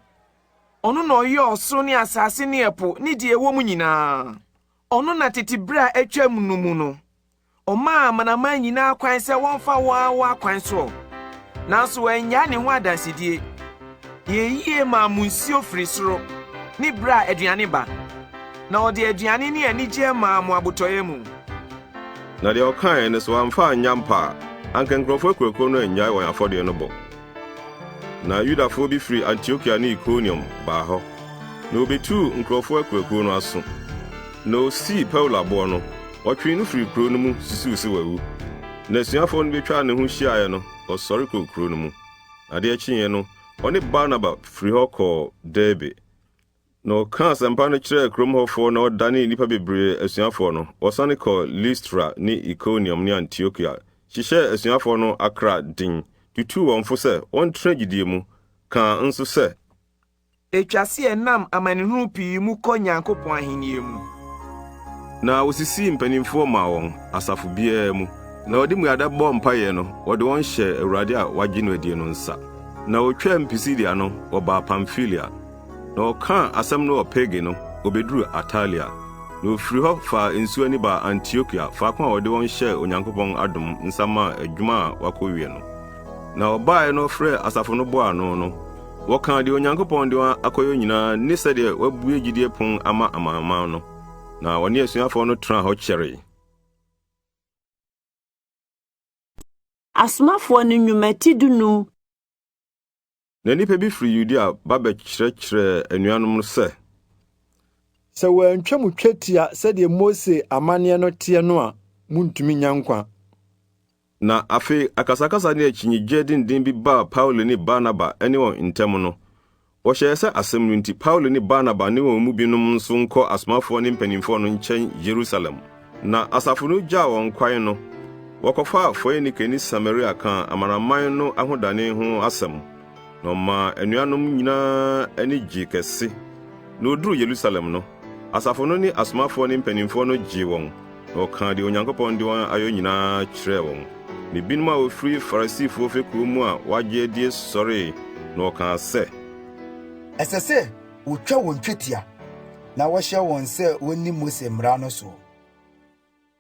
Ɔno na ɔyɔɔ ɔsoro ne asase ne ɛpo ne deɛ ɛwɔ mu nyinaa. Ɔno na tete bere a atwam no mu no, ɔmaa amanaman nyinaa kwan sɛ wɔmfa wɔn ara wɔn akwan soɔ, nanso wannyae ne ho adansedie. Yɛɛ yie maa mo nsuo firi soro ne berɛ a aduane ba, na ɔde aduane ne anigyeɛ maa mo abotɔyam mu. Na deɛ ɔkaeɛ no, sɛ wamfa anyɛ ampa a, anka nkurɔfoɔ akuakuo no annyae wɔn afɔdeɛ no bɔ. Na Yudafoɔ bi firi Antiokia ne Ikoniom baa hɔ, na wɔbɛtuu nkurɔfoɔ akuakuo no aso. Na wɔsii Paulo aboɔ no, wɔtwee no firii kuro no mu susuu sɛ wawu. Na asuafoɔ no bɛtwaa ne ho hyiaeɛ no, ɔsɔre kɔɔ kuro no mu. Na adeɛ kyeeɛ no, ɔne Barnaba firii hɔ kɔɔ Derbe. Na ɔkaa asɛmpa no kyerɛɛ kurom hɔfoɔ na ɔdanee nnipa bebree asuafoɔ no, wɔsane kɔɔ Listra ne Ikoniom ne Antiokia hyehyɛɛ asuafoɔ no akra den, tutuu wɔn fo sɛ wɔntena gyidie mu, kaa nso sɛ. Etwa sɛ yɛnam amanehunu pii mu kɔ Nyankopɔn ahenni mu. Na wosisii mpanimfoɔ maa wɔn, asafo biara mu, na wɔde mmuada bɔɔ mpaeɛ no, wɔde wɔn hyɛɛ Awurade a wɔagye no adie no nsa. Na wɔtwaam Pisidia no, wɔbaa Pamfilia. Na ɔkaa asɛm no wɔ Perge no, obeduruu Atalia. Na ofiri hɔ faa nsu ani baa Antiokia, faako a wɔde wɔn hyɛɛ Onyankopɔn adom nsa maa adwuma a wɔakowie no. Na wɔbae na wɔfrɛɛ asafo no bɔɔ ano no, wɔkaa deɛ Onyankopɔn de wɔn akɔyɛ nyinaa ne sɛdeɛ wabue gyidie pon ama amanaman no. Na wɔne asuafoɔ no tenaa hɔ kyɛree. Asomafoɔ no Nnwuma ti 15. Na nnipa bi firi Yudea ba bɛkyerɛkyerɛɛ anuanom no sɛ. Sɛ wɔantwa mo twetia sɛdeɛ Mose amanneɛ no teɛ no a, morentumi nnya nkwa. Na afei akasakasa ne akyinnyegyeɛ denden bi baa Paulo ne Barnaba ne wɔn ntam no, Wɔhyɛɛ sɛ asɛm no nti, Paulo ne Barnaba ne wɔn mu binom nso nkɔ asomafoɔ ne mpanimfoɔ no nkyɛn Yerusalem. Na asafo no gyaa wɔn kwan no, wɔkɔfaa Foinike ne Samaria kaa amanaman no ahodane ho asɛm, na ɔmaa anuanom nyinaa ani gyee kɛse. Na woduruu Yerusalem no, asafo no ne asomafoɔ ne mpanimfoɔ no gyee wɔn, na wɔkaa deɛ Onyankopɔn de wɔn ayɔ nyinaa kyerɛɛ wɔn. Na ebinom a wɔfiri Farisifoɔ fekuo mu a wɔagye adie sɔree, na wɔkaa sɛ. Ɛsɛ sɛ wɔtwa wɔn twetia na wɔhyɛ wɔn sɛ wɔnni Mose mmara no soɔ.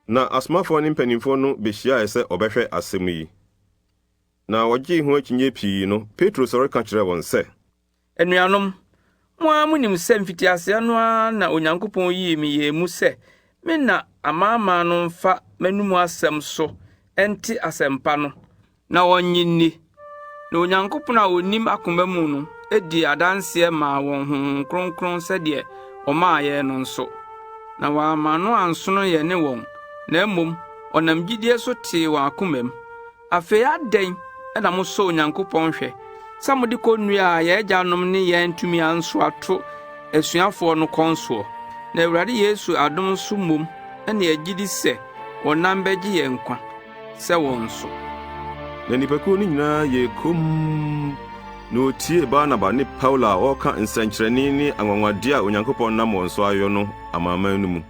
Na asomafoɔ ne mpanimfoɔ no behyiae sɛ wɔbɛhwɛ asɛm yi. Na wɔgyee ho akyinnye pii no, Petro sɔre ka kyerɛɛ wɔn sɛ. Anuanom, mo ara munim sɛ mfitiaseɛ no ara na Onyankopɔn yii me yɛn mu sɛ me na amanaman no mfa m'anomu asɛm so nte asɛmpa no na wɔnnye nni. Na Onyankopɔn a onim akoma mu no dii adanseɛ maa wɔn Honhom Kronkron sɛdeɛ ɔmaa yɛn no nso. Na wamma no ansono yɛne wɔn, na mmom ɔnam gyidie so tee wɔn akomam. Afei adɛn na mosɔ Onyankopɔn hwɛ sɛ mode kɔnnua a yɛn agyanom ne yɛn antumi ansoa to asuafoɔ no kɔn soɔ? Na Awurade Yesu adom so mmom na yɛgye di sɛ wɔnam bɛgye yɛn nkwa sɛ wɔn nso. Na nnipakuw no nyinaa yɛɛ komm, na wotiee Barnaba ne Paulo a wɔreka nsɛnkyerɛnne ne anwonwade a Onyankopɔn nam wɔn so ayɔ no amanaman no mu.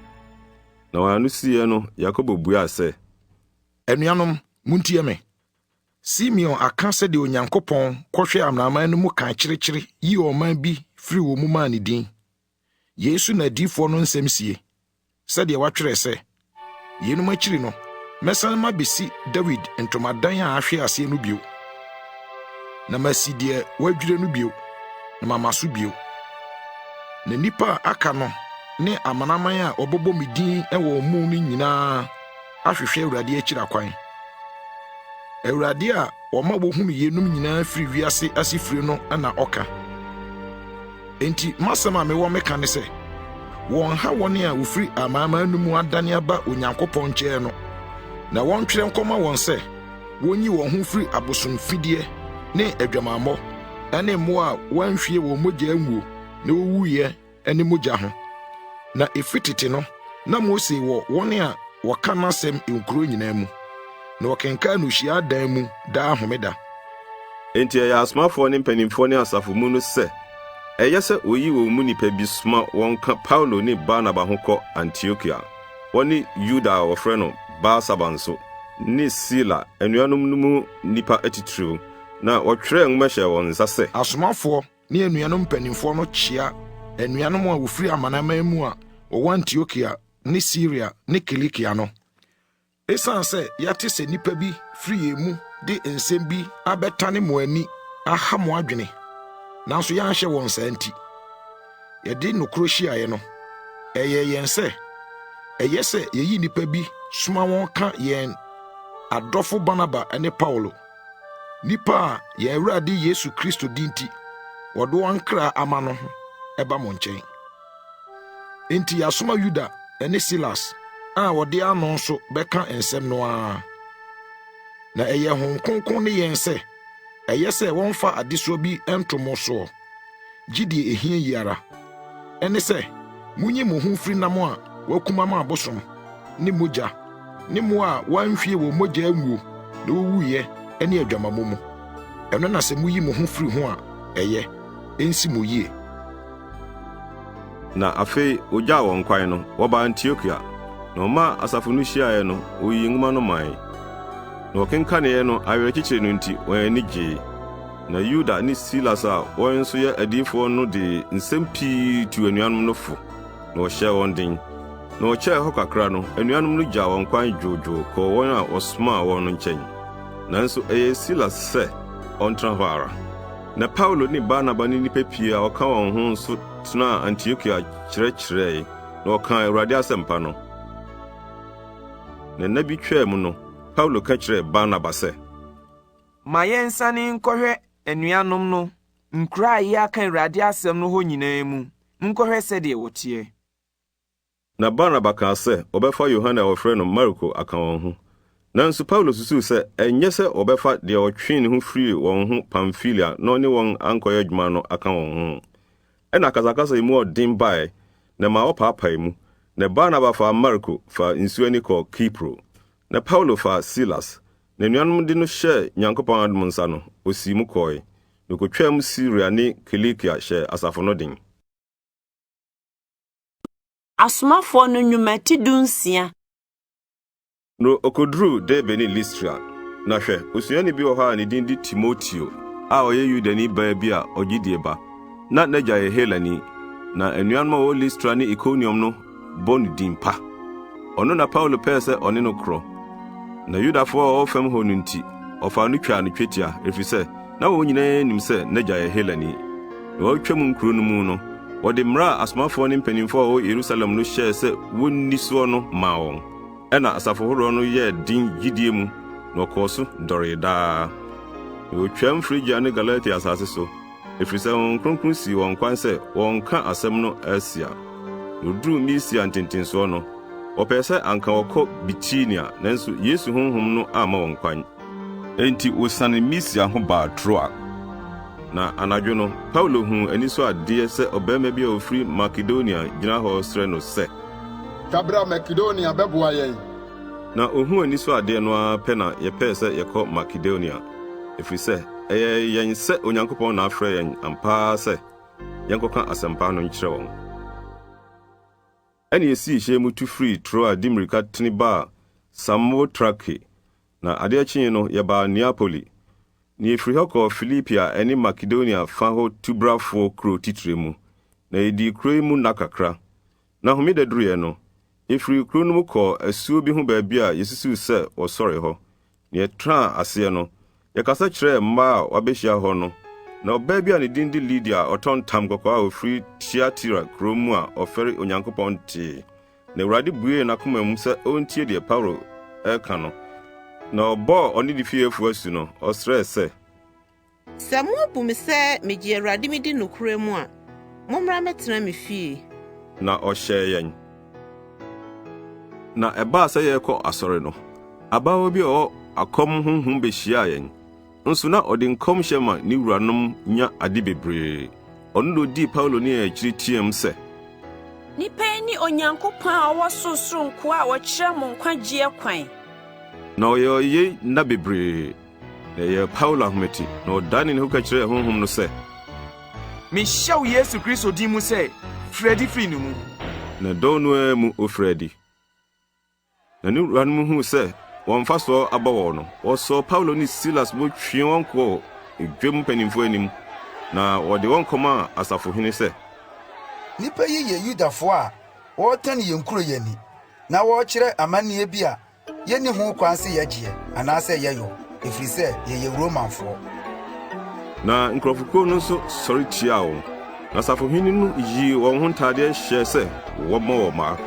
Na wɔn ano siiɛ no, Yakobo buaa sɛ. Anuanom, muntie me. Simeon aka sɛdeɛ Onyankopɔn kɔhwɛɛ amanaman no mu kan kyerekyere yii ɔman bi firii wɔn mu maa ne din. Yei so na adiyifoɔ no nsɛm sie, sɛdeɛ wɔatwerɛ sɛ, Yeinom akyiri no, mɛsane mabɛsi Dawid ntomadan a ahwe aseɛ no bio, na masi deɛ wɔadwire no bio, na mama so bio. Na nnipa a aka no ne amanaman a wɔbɛbɔ me din wɔ wɔn mu no nyinaa ahwehwɛ Awurade akyiri akwan. Awurade a ɔma wohunu yeinom nyinaa firi wiase asefire no na ɔka. Enti m'asɛm a mewɔ meka ne sɛ, wɔnha wɔn a wɔfiri amanaman no mu adane aba Onyankopɔn nkyɛn no, na wɔntwerɛ nkɔma wɔn sɛ wɔnyi wɔn ho mfiri abosomfideɛ ne adwamammɔ ne mmoa a wɔanhwie wɔn mogya anguo na wɔwuiɛ ne mogya ho. Na efi tete no, na Mose wɔ wɔn a wɔka n'asɛm nkurow nyinaa mu, na wɔkenkan no hyiadan mu daa homeda. Enti ɛyɛɛ asomafoɔ ne mpanimfoɔ ne asafo mu no sɛ ɛyɛ sɛ wɔyi wɔn mu nnipa bi soma wɔn ka Paulo ne Barnaba ho kɔ Antiokia, wɔne Yuda a wɔfrɛ no Barsaba nso, ne Sila, anuanom no mu nnipa atitiriw, na wɔtwerɛɛ nwoma hyɛɛ wɔn nsa sɛ. Asomafoɔ ne anuanom mpanimfoɔ no kyea anuanom a wɔfiri amanaman mu a wɔwɔ Antiokia ne Siria ne Kilikia no. Esiane sɛ yɛate sɛ nnipa bi firi yɛn mu de nsɛm bi abɛtane mo ani aha mo adwene, nanso yɛanhyɛ wɔn saa nti, yɛde nokorɛ hyiaeɛ no, ɛyɛɛ yɛn sɛ ɛyɛ sɛ yɛyi nnipa bi soma wɔn ka yɛn adɔfo Barnaba ne Paulo nnipa a yɛn Awurade Yesu Kristo din nti wɔde wɔn kra ama no ho ba mo nkyɛn. Enti yɛasoma Yuda ne Silas a wɔde ano nso bɛka nsɛm no ara. Na ɛyɛ Honhom Kronkron ne yɛn sɛ ɛyɛ sɛ wɔmfa adesoa bi nto mo soɔ, gye deɛ ɛhia yi ara, ɛne sɛ monyi mo ho mfiri nam a wɔakum ama abosom, ne mogya, ne mmoa a wɔanhwie wɔn mogya anguo na wɔwuiɛ ne adwamammɔ mu. Ɛno na sɛ moyi mo ho firi ho a, ɛyɛ. Ɛnsi mo yie. Na afei ogyaa wɔn kwan no, wɔbaa Antiokia. Na ɔmaa asafo no hyiaeɛ no, oyii nwoma no mae. Na wɔkenkaneeɛ no, awerɛkyekyerɛ no nti, wɔn ani gyee. Na Yuda ne Silas a wɔn nso yɛ adiyifoɔ no de nsɛm pii tuu anuanom no fo, na wɔhyɛɛ wɔn den. Na wɔkyɛɛ hɔ kakra no, anuanom no gyaa wɔn kwan dwoodwoo kɔɔ wɔn a wɔsomaa wɔn no nkyɛn. Nanso ɛyɛɛ Silas sɛ ɔntena hɔ ara. Na Paulo ne Barnaba ne nnipa pii a wɔka wɔn ho nso tenaa Antiokia kyerɛkyerɛe, na wɔkaa Awurade asɛmpa no. Na nna bi twaa mu no, Paulo ka kyerɛɛ Barnaba sɛ, Ma yɛnsiane nkɔhwɛ anuanom no nkuro a yɛaka Awurade asɛm no hɔ nyinaa mu nkɔhwɛ sɛdeɛ wɔteɛ. Na Barnaba kaa sɛ wɔbɛfa Yohane a wɔfrɛ no Marko aka wɔn ho. Nanso Paulo susuw sɛ ɛnyɛ sɛ wɔbɛfa deɛ ɔtwee ne ho firii wɔn ho Pamfilia na ɔne wɔn ankɔyɛ adwuma no aka wɔn ho. Ɛnna akasakasa a emu yɛ den bae, na ɛmaa wɔpaapaee mu. Na Barnaba faa Marko faa nsu ani kɔɔ Kipro. Na Paulo faa Silas, na anuanom de no hyɛɛ Nyankopɔn adom nsa no, osii mu kɔe, na okotwaam Siria ne Kilikia hyɛɛ asafo no den. Asomafoɔ no Nnwuma ti dunsia. Na okoduruu Derbe ne Listra. Na hwɛ, osuani bi wɔ hɔ a ne din de Timoteo a ɔyɛ Yudani baa bi a ɔgye die ba, na n'agya yɛ Helani. Na anuanom a wɔwɔ Listra ne Ikoniom no bɔ no din pa. Ɔno na Paulo pɛɛ sɛ ɔne no korɔ. Na Yudafo a wɔwɔ fam hɔ no nti, ɔfaa no twaa no twetia, efisɛ na wɔn nyinaa nim sɛ n'agya yɛ Helani. Na wɔretwam nkurow no mu no, wɔde mmara a asomafoɔ ne mpanyimfo a wɔwɔ Yerusalem no hyɛɛ sɛ wonni soɔ no maa wɔn. Ɛnna asafo horoɔ no yɛɛ den gyidie mu, na wɔkɔɔ so dɔree daa. Na wɔtwaam Frigia ne Galatia asase so, ɛfiri sɛ Honhom Kronkron sii wɔn kwan sɛ wɔnnka asɛm no Asia. Na wɔduruu Misia ntentensoɔ no, wɔpɛɛ sɛ anka wɔkɔ Bitinia, nanso Yesu Honhom no amma wɔn kwan. Enti wɔsianee Misia ho baa Troa. Na anadwo no, Paulo huu anisoadeɛ sɛ ɔbarima bi a ɔfiri Makedonia gyina hɔ resrɛ no sɛ. Twa bra Makedonia bɛboa yɛn. Na ohuu anisoadeɛ no ara pɛ na yɛpɛɛ sɛ yɛkɔ Makedonia, ɛfiri sɛ ɛyɛɛ yɛn sɛ Onyankopɔn na afrɛ yɛn ampa ara sɛ yɛnkɔka asɛmpa no nkyerɛ wɔn. Ɛnna yesii hyɛn mu tu firii Troa de mmirika tene baa Samotrake, na adeɛ kyee no, yɛbaa Neapoli. Na yɛfirii hɔ kɔɔ Filipi a ɛne Makedonia fa hɔ tubrafoɔ kuro titire mu, na yɛdii kuro yi mu nna kakra. Na homeda duruiɛ no, yɛfirii kuro no mu kɔɔ asuo bi ho baabi a yɛsusuu sɛ wɔsɔre hɔ. Na yɛtraa aseɛ no, yɛkasa kyerɛɛ mmaa a wɔabɛhyia hɔ no. Na ɔbaa bi a ne din de Lidia a ɔtɔn tam kɔkɔɔ a ɔfiri Tiatira kuro mu a ɔfɛre Onyankopɔn tee. Na Awurade buee n'akoma mu sɛ ɔntie deɛ Paulo reka no. Na ɔbɔɔ ɔne ne fiefoɔ asu no, ɔsrɛɛ sɛ. Sɛ mobu me sɛ megye Awurade midi nokorɛ mu a, mommra mmɛtena me fie. Na ɔhyɛɛ yɛn. Na ɛbaa sɛ yɛrekɔ asɔre no, abaawa bi a ɔwɔ akɔm honhom behyiaa yɛn. Nso na ɔde nkɔmhyɛ ma ne wuranom nya ade bebree. Ɔno na odii Paulo ne yɛn akyiri teɛɛm sɛ. Nnipa yi ne Onyankopɔn a ɔwɔ sorosoro nkoa a wɔkyerɛ mo nkwagyeɛ kwan. Na ɔyɛɛ yei nna bebree. Na ɛyɛɛ Paulo ahomete, na ɔdanee ne ho ka kyerɛɛ honhom no sɛ. Mehyɛ wo Yesu Kristo din mu sɛ, firi adi firi ne mu! Na dɔn no ara mu ofirii adi. Na ne wuranom huu sɛ wɔn mfasoɔ abɔ wɔn no, wɔsɔɔ Paulo ne Silas mu twee wɔn kɔɔ dwam mpanimfoɔ anim, na wɔde wɔn kɔmaa asafohene sɛ. Nnipa yi yɛ Yudafo a wɔretan yɛn kuro yi ani, na wɔrekyerɛ amanneɛ bi a Yenni ho kwan sɛ yɛgyeɛ anaasɛ yɛyɔ, ɛfiri sɛ yɛyɛ Romanfoɔ. Na nkurɔfokuo no nso sɔre tiaa wɔn, na asafohene no yii wɔn ho ntadeɛ hyɛɛ sɛ wɔmmɔ wɔn mmaa.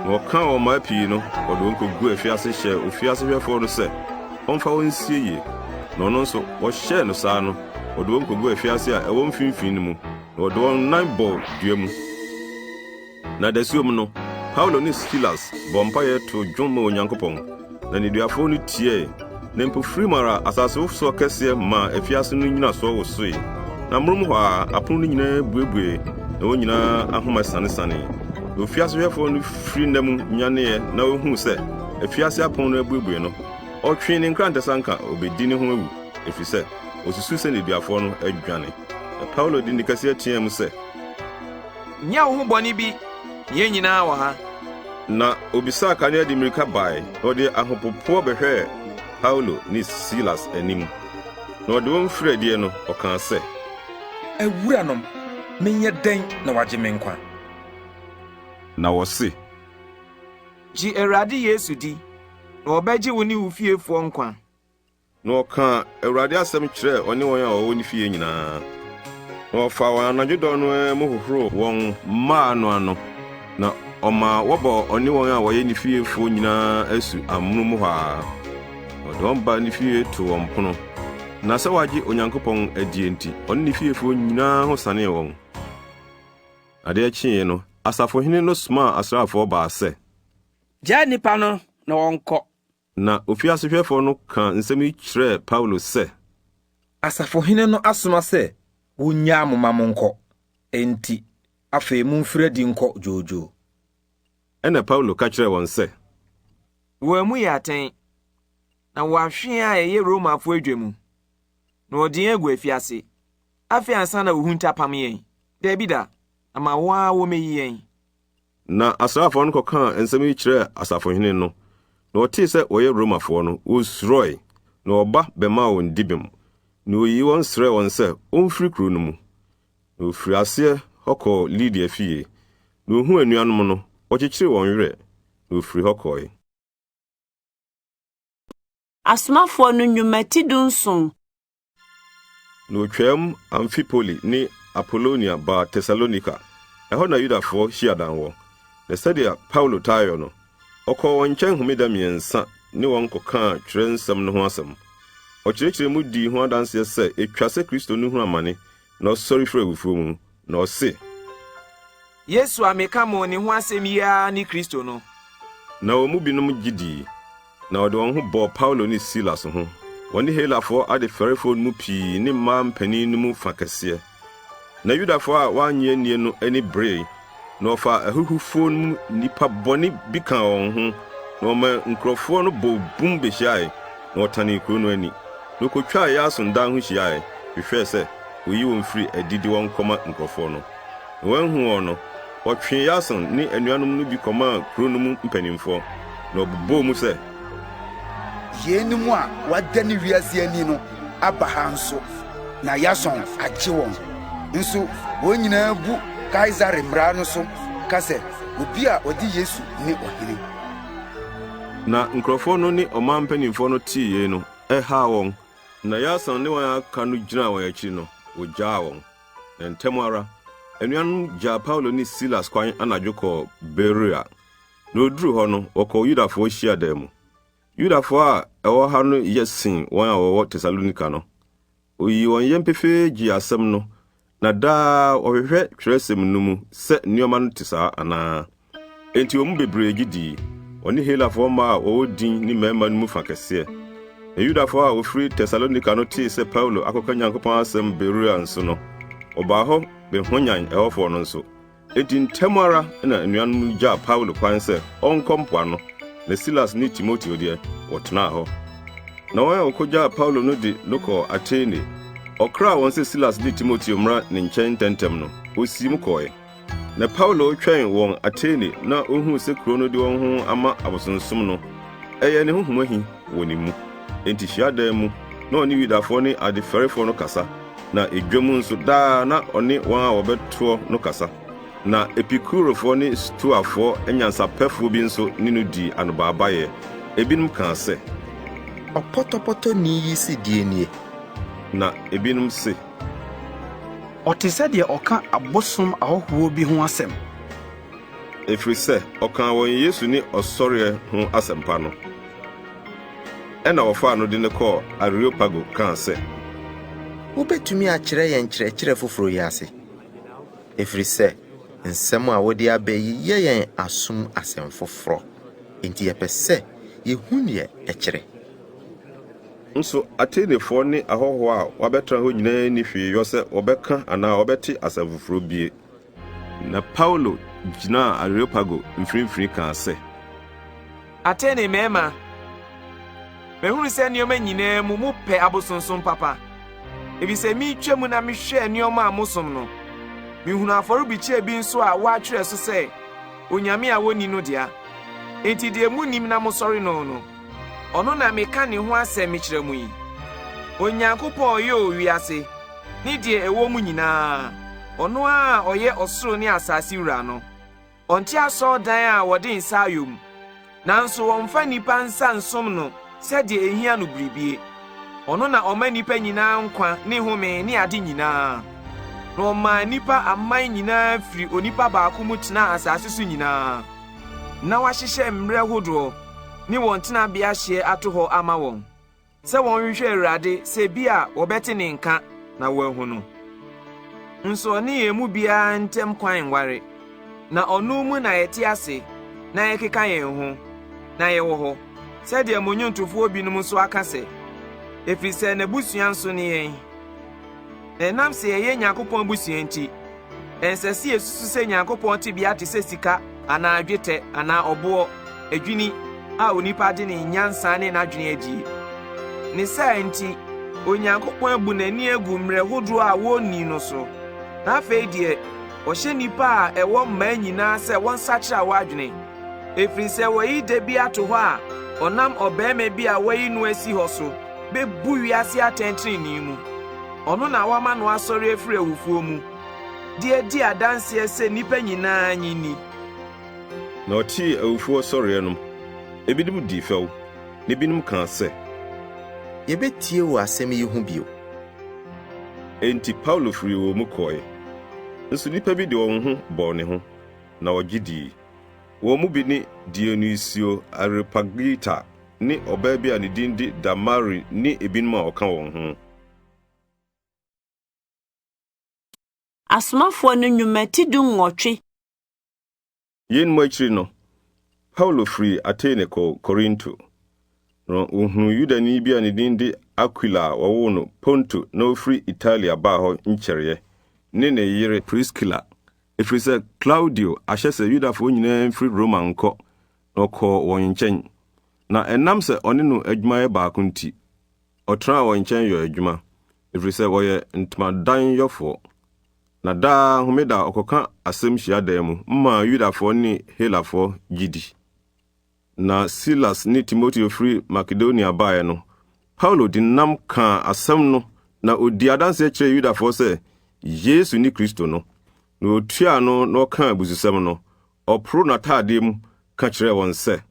Na wɔkaa wɔn mmaa pii no, wɔde wɔn kɔguu afiase hyɛɛ ofiasehwɛfoɔ no sɛ ɔmfa wɔn nsie yie. Na ɔno nso, wɔhyɛɛ no saa no, ɔde wɔn kɔguu afiase a ɛwɔ mfimfini no mu, na ɔde wɔn nan bɔɔ dua mu. Na dasuom no, Paulo ne Silas bɔɔ mpaeɛ too dwom maa Onyankopɔn, na nneduafoɔ no tiee. Na mpofirim ara asasewosoɔ kɛseɛ maa afiase no nnyinasoɔ wosoe, na amonom hɔ ara apono no nyinaa buebuee, na wɔn nyinaa ahoma sanesanee. Na ofiasehwɛfoɔ no firi nna mu nyaneeɛ na ɔhuu sɛ afiase apono no abuebue no, ɔtwee ne nkrantɛ sɛ anka ɔbɛdi ne ho awu, ɛfiri sɛ ɔsusuu sɛ nneduafoɔ no adwane. Na Paulo de nne kɛseɛ teaam sɛ. Nyɛ wo ho bɔne bi, yɛn nyinaa wɔ ha. Na obisaa kanea de mmirika bae, na ɔde ahopopoɔ bɛhwɛɛ Paulo ne Silas anim. Na ɔde wɔn firii adie no, ɔkaa sɛ. Awuranom, menyɛ dɛn na wɔagye me nkwa? Na wɔse. Gye Awurade Yesu di, na wɔbɛgye wo ne wo fiefoɔ nkwa. Na ɔkaa Awurade asɛm kyerɛɛ ɔne wɔn a wɔwɔ ne fie nyinaa. Na ɔfaa wɔn anadwo dɔn no ara mu hohoroo wɔn mmaa no ano, na ɔmaa wɔbɔɔ ɔne wɔn a wɔyɛ ne fiefo nyinaa asu amono mu hɔ ara. Na ɔde wɔn baa ne fie too wɔn pono. Na sɛ wɔagye Onyankopɔn adie nti, ɔne ne fiefo nyinaa ho sanee wɔn. Adeɛ kyeeɛ no, asafohene no somaa asraafoɔ baa sɛ. Gyaa nnipa no na wɔnkɔ. Na ofiasehwɛfoɔ no kaa nsɛm yi kyerɛɛ Paulo sɛ. Asafohene no asoma sɛ wonnyaa mo ma monkɔ, enti afei mumfiri adi nkɔ dwoodwoo. Ɛnna Paulo ka kyerɛɛ wɔn sɛ. Wɔammu yɛn atɛn, na wɔahwe yɛn a yɛyɛ Romafo adwa mu, na wɔde yɛn agu afiase. Afei ansa na wohunta pam yɛn? Dabi da, na ma wɔn ara wɔmmɛyi yɛn. Na asraafoɔ no kɔkaa nsɛm yi kyerɛɛ asafohene no, na wɔtee sɛ wɔyɛ Romafoɔ no, wɔsuroe, na wɔba bɛmaa wɔn dibem, na wɔyii wɔn srɛɛ wɔn sɛ wɔmfiri kuro no mu. Na wɔfirii aseɛ hɔ kɔɔ Lidia fie, na wɔhuu anuanom no, wɔkyekyeree wɔn werɛ, na wɔfirii hɔ kɔe. Asomafoɔ no Nnwuma ti 17. Na otwaam Amfipoli ne Apolonia baa Tesalonika. Ɛhɔ na Yudafoɔ hyiadan wɔ. Na sɛdeɛ Paulo taa yɔ no, ɔkɔɔ wɔn nkyɛn homeda mmiɛnsa ne wɔn kɔkaa Twerɛnsɛm no ho asɛm. Ɔkyerɛkyerɛɛ mu dii ho adanseɛ sɛ ɛtwa sɛ Kristo no hunu amane na ɔsɔre firi awufoɔ mu, na ɔse. Yesu a meka mo ne ho asɛm yi ara ne Kristo no. Na wɔn mu binom gye dii, Na wɔde wɔn ho bɔɔ Paulo ne Silas ho, wɔne Helafoɔ adefɛrefoɔ no mu pii ne mmaa mpanin no mu fa kɛseɛ. Na Yudafoɔ a wɔannye annie no ani beree, na wɔfaa ahuhufoɔ no mu nnipa bɔne bi kaa wɔn ho, na wɔmaa nkurɔfoɔ no bɔɔ bum bɛhyiae, na wɔtanee kuro no ani. Na wɔkɔtwaa Yason dan ho hyiae, hwehwɛɛ sɛ wɔyi wɔn firi adi de wɔn kɔma nkurɔfoɔ no. Na wɔanhu wɔn no, wɔtwee Yason ne anuanom no bi kɔmaa kuro no mu mpanimfoɔ, na wɔbobɔɔ mu sɛ. Yeinom a wɔadane wiase ani no aba ha nso, na Yason agye wɔn. Nso wɔn nyinaa bu Kaesare mmara no so ka sɛ obi a ɔde Yesu ne ɔhene. Na nkurɔfoɔ no ne ɔman mpanimfoɔ no tee yei no, ɛhaa wɔn. Na Yason ne wɔn a aka no gyinaa wɔn akyiri no, wɔgyaa wɔn. Na ntɛm ara, anuanom gyaa Paulo ne Silas kwan anadwo kɔɔ Beroia. Na woduruu hɔ no, wɔkɔɔ Yudafoɔ hyiadan mu. Yudafoɔ a ɛwɔ ha no yɛ sen wɔn a wɔwɔ Tesalonika no. Woyii wɔn yam pefee gyee asɛm no, na daa wɔhwehwɛ Twerɛsɛm no mu sɛ nneɛma no te saa anaa. Enti wɔn mu bebree gye dii, wɔne Helafoɔ mmaa a wɔwɔ din ne mmarima no mu fa kɛseɛ. Na Yudafoɔ a wɔfiri Tesalonika no tee sɛ Paulo akɔka Nyankopɔn asɛm Beroia nso no, wɔbaa hɔ bɛhwanyan ɛhɔfoɔ no nso. Enti ntɛm ara na anuanom no gyaa Paulo kwan sɛ ɔnkɔ mpoano, na Silas ne Timoteo deɛ, wɔtenaa hɔ. Na wɔn a wɔkɔgyaa Paulo no de no kɔɔ Atene. Ɔkraa wɔn sɛ Silas ne Timoteo mmra ne nkyɛn ntɛmntɛm no, ɔsiim kɔe. Na Paulo retwɛn wɔn Atene na ohuu sɛ kurow no de wɔn ho ama abosonsom no, ɛyɛɛ ne honhom ahi wɔ ne mu. Enti hyiadan mu, na ɔne Yudafo ne adefɛrefo no kasa, na edwa mu nso, daa na ɔne wɔn a wɔbɛtoɔ no kasa. Na Epikurofo ne Stoafo anyansapɛfo bi nso ne no dii anobaabaeɛ. Ebinom kaa sɛ. Ɔpɔtɔpɔtɔni yi se deɛn nie? Na ebinom se. Ɔte sɛ deɛ ɔka abosom ahɔhoɔ bi ho asɛm. Ɛfiri sɛ ɔkaa wɔn Yesu ne ɔsɔreɛ ho asɛmpa no. Ɛnna wɔfaa no de no kɔɔ Areopago kaa sɛ. Wobɛtumi akyerɛ yɛn nkyerɛkyerɛ foforɔ yi ase? Ɛfiri sɛ nsɛm a wode aba yi yɛ yɛn asom asɛm foforɔ, enti yɛpɛ sɛ yɛhu deɛ ɛkyerɛ. Nso Atenefoɔ ne ahɔhoɔ a wɔabɛtena hɔ nyinaa nni hwee yɔ sɛ wɔbɛka anaa wɔbɛte asɛm foforɔ bie. Na Paulo gyinaa Areopago mfinimfini kaa sɛ. Atene mmarima, mahunu sɛ nneɛma nyinaa mu mopɛ abosonsom papa, efisɛ meretwa mu na mehwɛɛ nneɛma a mosom no, mihunuu afɔrebukyia bi nso a wɔatwerɛ so sɛ, Onyame a Wonni No Dea. Enti deɛ munnim na mosɔre no no, Ɔno na meka ne ho asɛm mekyerɛ mo yi. Onyankopɔn a ɔyɛɛ wiase ne deɛ ɛwɔ mu nyinaa, ɔno ara a ɔyɛ ɔsoro ne asase wura no, ɔnte asɔredan a wɔde nsa ayɔ mu, nanso wɔmfa nnipa nsa nsom no sɛdeɛ ɛhia no biribie. Ɔno na ɔma nnipa nyinaa nkwa ne home ne ade nyinaa. Na ɔmaa nnipa aman nyinaa firi onipa baako mu tenaa asase so nyinaa. na wahyehyɛ mmerɛ hodoɔ ne wɔn tenabea hyeɛ ato hɔ ama wɔn, sɛ wɔnhwehwɛ Awurade sɛ bi a wɔbɛte ne nka na wɔahu no. Nso ɔne yɛn mu biara ntam kwan nware, na ɔno mu na yɛte ase na yɛkeka yɛn ho, na yɛwɔ hɔ. Sɛdeɛ mo nnwontofoɔ binom nso aka sɛ, 'Ɛfiri sɛ n'abusua nso ne yɛn. Na ɛnam sɛ yɛyɛ Nyankopɔn abusua nti, ɛnsɛ sɛ yesusu sɛ Nyankopɔn tebea te sɛ sika anaa dwetɛ anaa ɔboɔ, adwini a onipa de ne nyansa ne n'adwene adie. Ne saa nti, Onyankopɔn abu n'ani agu mmerɛ hodoɔ a wɔnni no so, na afei deɛ ɔhyɛ nnipa a ɛwɔ mmaa nyinaa sɛ wɔnsakyera wɔn adwene, ɛfiri sɛ wayi da bi ato hɔ a ɔnam ɔbarima bi a wayi no asi hɔ so bɛbu wiase atɛn tenenee mu. Ɔno na wama no asɔre afiri awufoɔ mu de adi adanseɛ sɛ nnipa nyinaa nnye nni. Na ɔtee awufoɔ sɔreɛ no, ebinom dii fɛw, na ebinom kaa sɛ. Yɛbɛtie wo asɛm yi ho bio. Enti Paulo firii wɔn mu kɔe. Nso nnipa bi de wɔn ho bɔɔ ne ho, na wɔgye dii. Wɔn mu bi ne Dionisio Areopagita ne ɔbaa bi a ne din de Damari ne ebinom a wɔka wɔn ho. Asomafoɔ no Nnwuma ti dunwɔtwe. Yeinom akyiri no, Paulo firii Atene kɔɔ Korinto. Na ɔhunuu Yudani bi a ne din de Akwila a wɔwoo no Ponto na ɔfiri Italia baa hɔ nkyɛreɛ, ne ne yere Priskila, ɛfiri sɛ Klaudio ahyɛ sɛ Yudafoɔ nyinaa mfiri Roma nkɔ, na ɔkɔɔ wɔn nkyɛn. Na ɛnam sɛ ɔne no adwumayɛ baako nti, ɔtenaa wɔn nkyɛn yɔɔ adwuma, ɛfiri sɛ wɔyɛ ntomadanyɔfoɔ. Na daa homeda ɔkɔka asɛm hyiadan mu maa Yudafoɔ ne Helafoɔ gye di. Na Silas ne Timoteo firi Makedonia baeɛ no, Paulo de nnam kaa asɛm no na ɔdii adanseɛ kyerɛɛ Yudafoɔ sɛ Yesu ne Kristo no. Na ɔtuaa ano na ɔkaa abususɛm no, Ɔporoo n'ataadeɛ mu ka kyerɛɛ wɔn sɛ.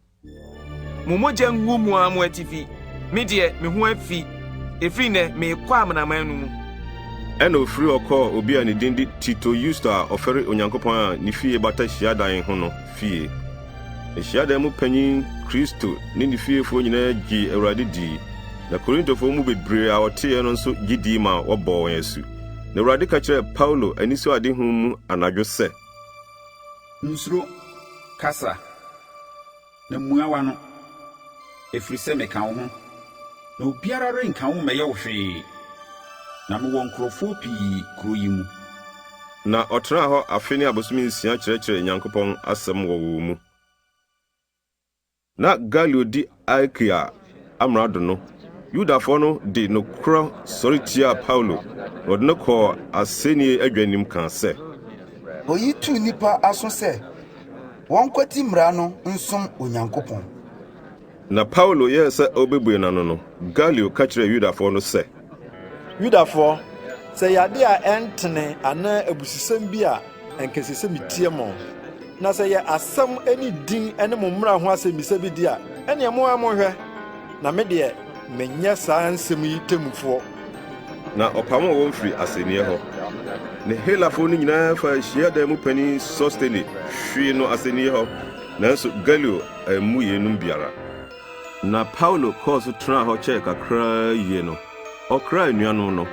Mo mogya ngu mo ara mo atifi. Me deɛ, me ho afi. Ɛfiri nnɛ, merekɔ amanaman no mu. Ɛnna ɔfirii hɔ kɔɔ obi a ne din de Tito Yusto a ɔfɛre Onyankopɔn a ne fie bata hyiadan ho no fie. Na hyiadan mu panyin Kristo ne ne fiefoɔ nyinaa gyee Awurade dii, na Korintofoɔ mu bebree a wɔteeɛ no nso gye dii maa wɔbɔɔ wɔn asu. Na Awurade ka kyerɛɛ Paulo anisoadehu mu anadwo sɛ. Nsuro, kasa, na mua w'ano, ɛfiri sɛ meka wo ho, na obiara renka wo mmɛyɛ wo hwee, na mewɔ nkurɔfoɔ pii kuro yi mu. Na ɔtenaa hɔ afe ne abosome nsia kyerɛkyerɛɛ Nyankopɔn asɛm wɔ wɔn mu. Na Galio di Akaia amrado no, Yudafoɔ no de nokorɛ sɔre tiaa Paulo, na wɔde no kɔɔ asɛnnie adwa anim kaa sɛ. Oyi tu nnipa aso sɛ wɔnkwati mmara no nsom Onyankopɔn. Na Paulo yɛɛ sɛ ɔrebɛbue n'ano no, Galio ka kyerɛɛ Yudafoɔ no sɛ. Yudafoɔ, sɛ ɛyɛ ade a ɛntene anaa abususɛm bi a, anka ɛsɛ sɛ mitie mo. Na sɛ ɛyɛ asɛm ne din ne mo mmara ho asɛmmisa bi de a, ɛnneɛ mo ara monhwɛ, na me deɛ, menyɛ saa nsɛm yi temmufoɔ. Na ɔpamoo wɔn firii asɛnniiɛ hɔ. Na Helafoɔ no nyinaa faa hyiadan mu panin Sostene hwee no asɛnniiɛ hɔ, nanso Galio ammu yeinom biara. Na Paulo kɔɔ so tenaa hɔ kyɛɛ kakraa yie no, ɔkraa anuanom no,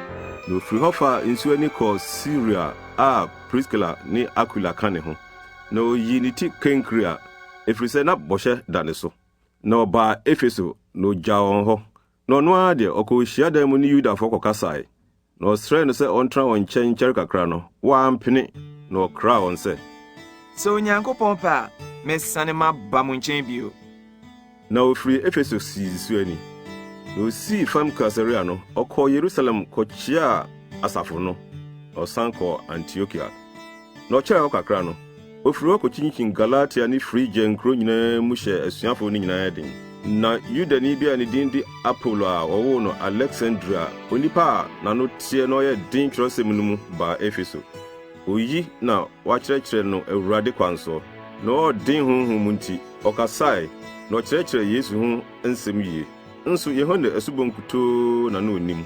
na ɔfirii hɔ faa nsuo ani kɔɔ Siria a Priskila ne Akwila ka ne ho, na oyii ne ti Kenkrea, ɛfiri sɛ na bɔhyɛ da ne so. Na ɔbaa Efeso, na ogyaa wɔn hɔ, na ɔno ara deɛ, ɔkɔɔ hyiadan mu ne Yudafoɔ kɔkasae. Na ɔsrɛɛ no sɛ ɔntena wɔn nkyɛn nkyɛre kakra no, wampene, na ɔkraa wɔn sɛ. Sɛ Onyankopɔn pɛ a, mɛsane maba mo nkyɛn bio. Na ofirii Efeso sii nsu ani. Na osii fam Kaesarea no, ɔkɔɔ Yerusalem kɔkyeaa asafo no, na ɔsan kɔɔ Antiokia. Na ɔkyɛɛ hɔ kakra no, ofirii hɔ kokyinkyin Galatia ne Frigia nkurow nyinaa mu hyɛɛ asuafo no nyinaa den. Na Yudani bi a ne din de Apolo a wɔwoo no Aleksandria, onipa a n'ano teɛ na ɔyɛ den kyerɛwsɛm no mu, baa Efeso. Oyi na wɔakyerɛkyerɛ no Awurade kwan so, na ɔwɔ den honhom mu nti, ɔkasae, na ɔkyerɛkyerɛɛ Yesu ho nsɛm yiye. Nso Yohane asubɔ nkutoo na na onim.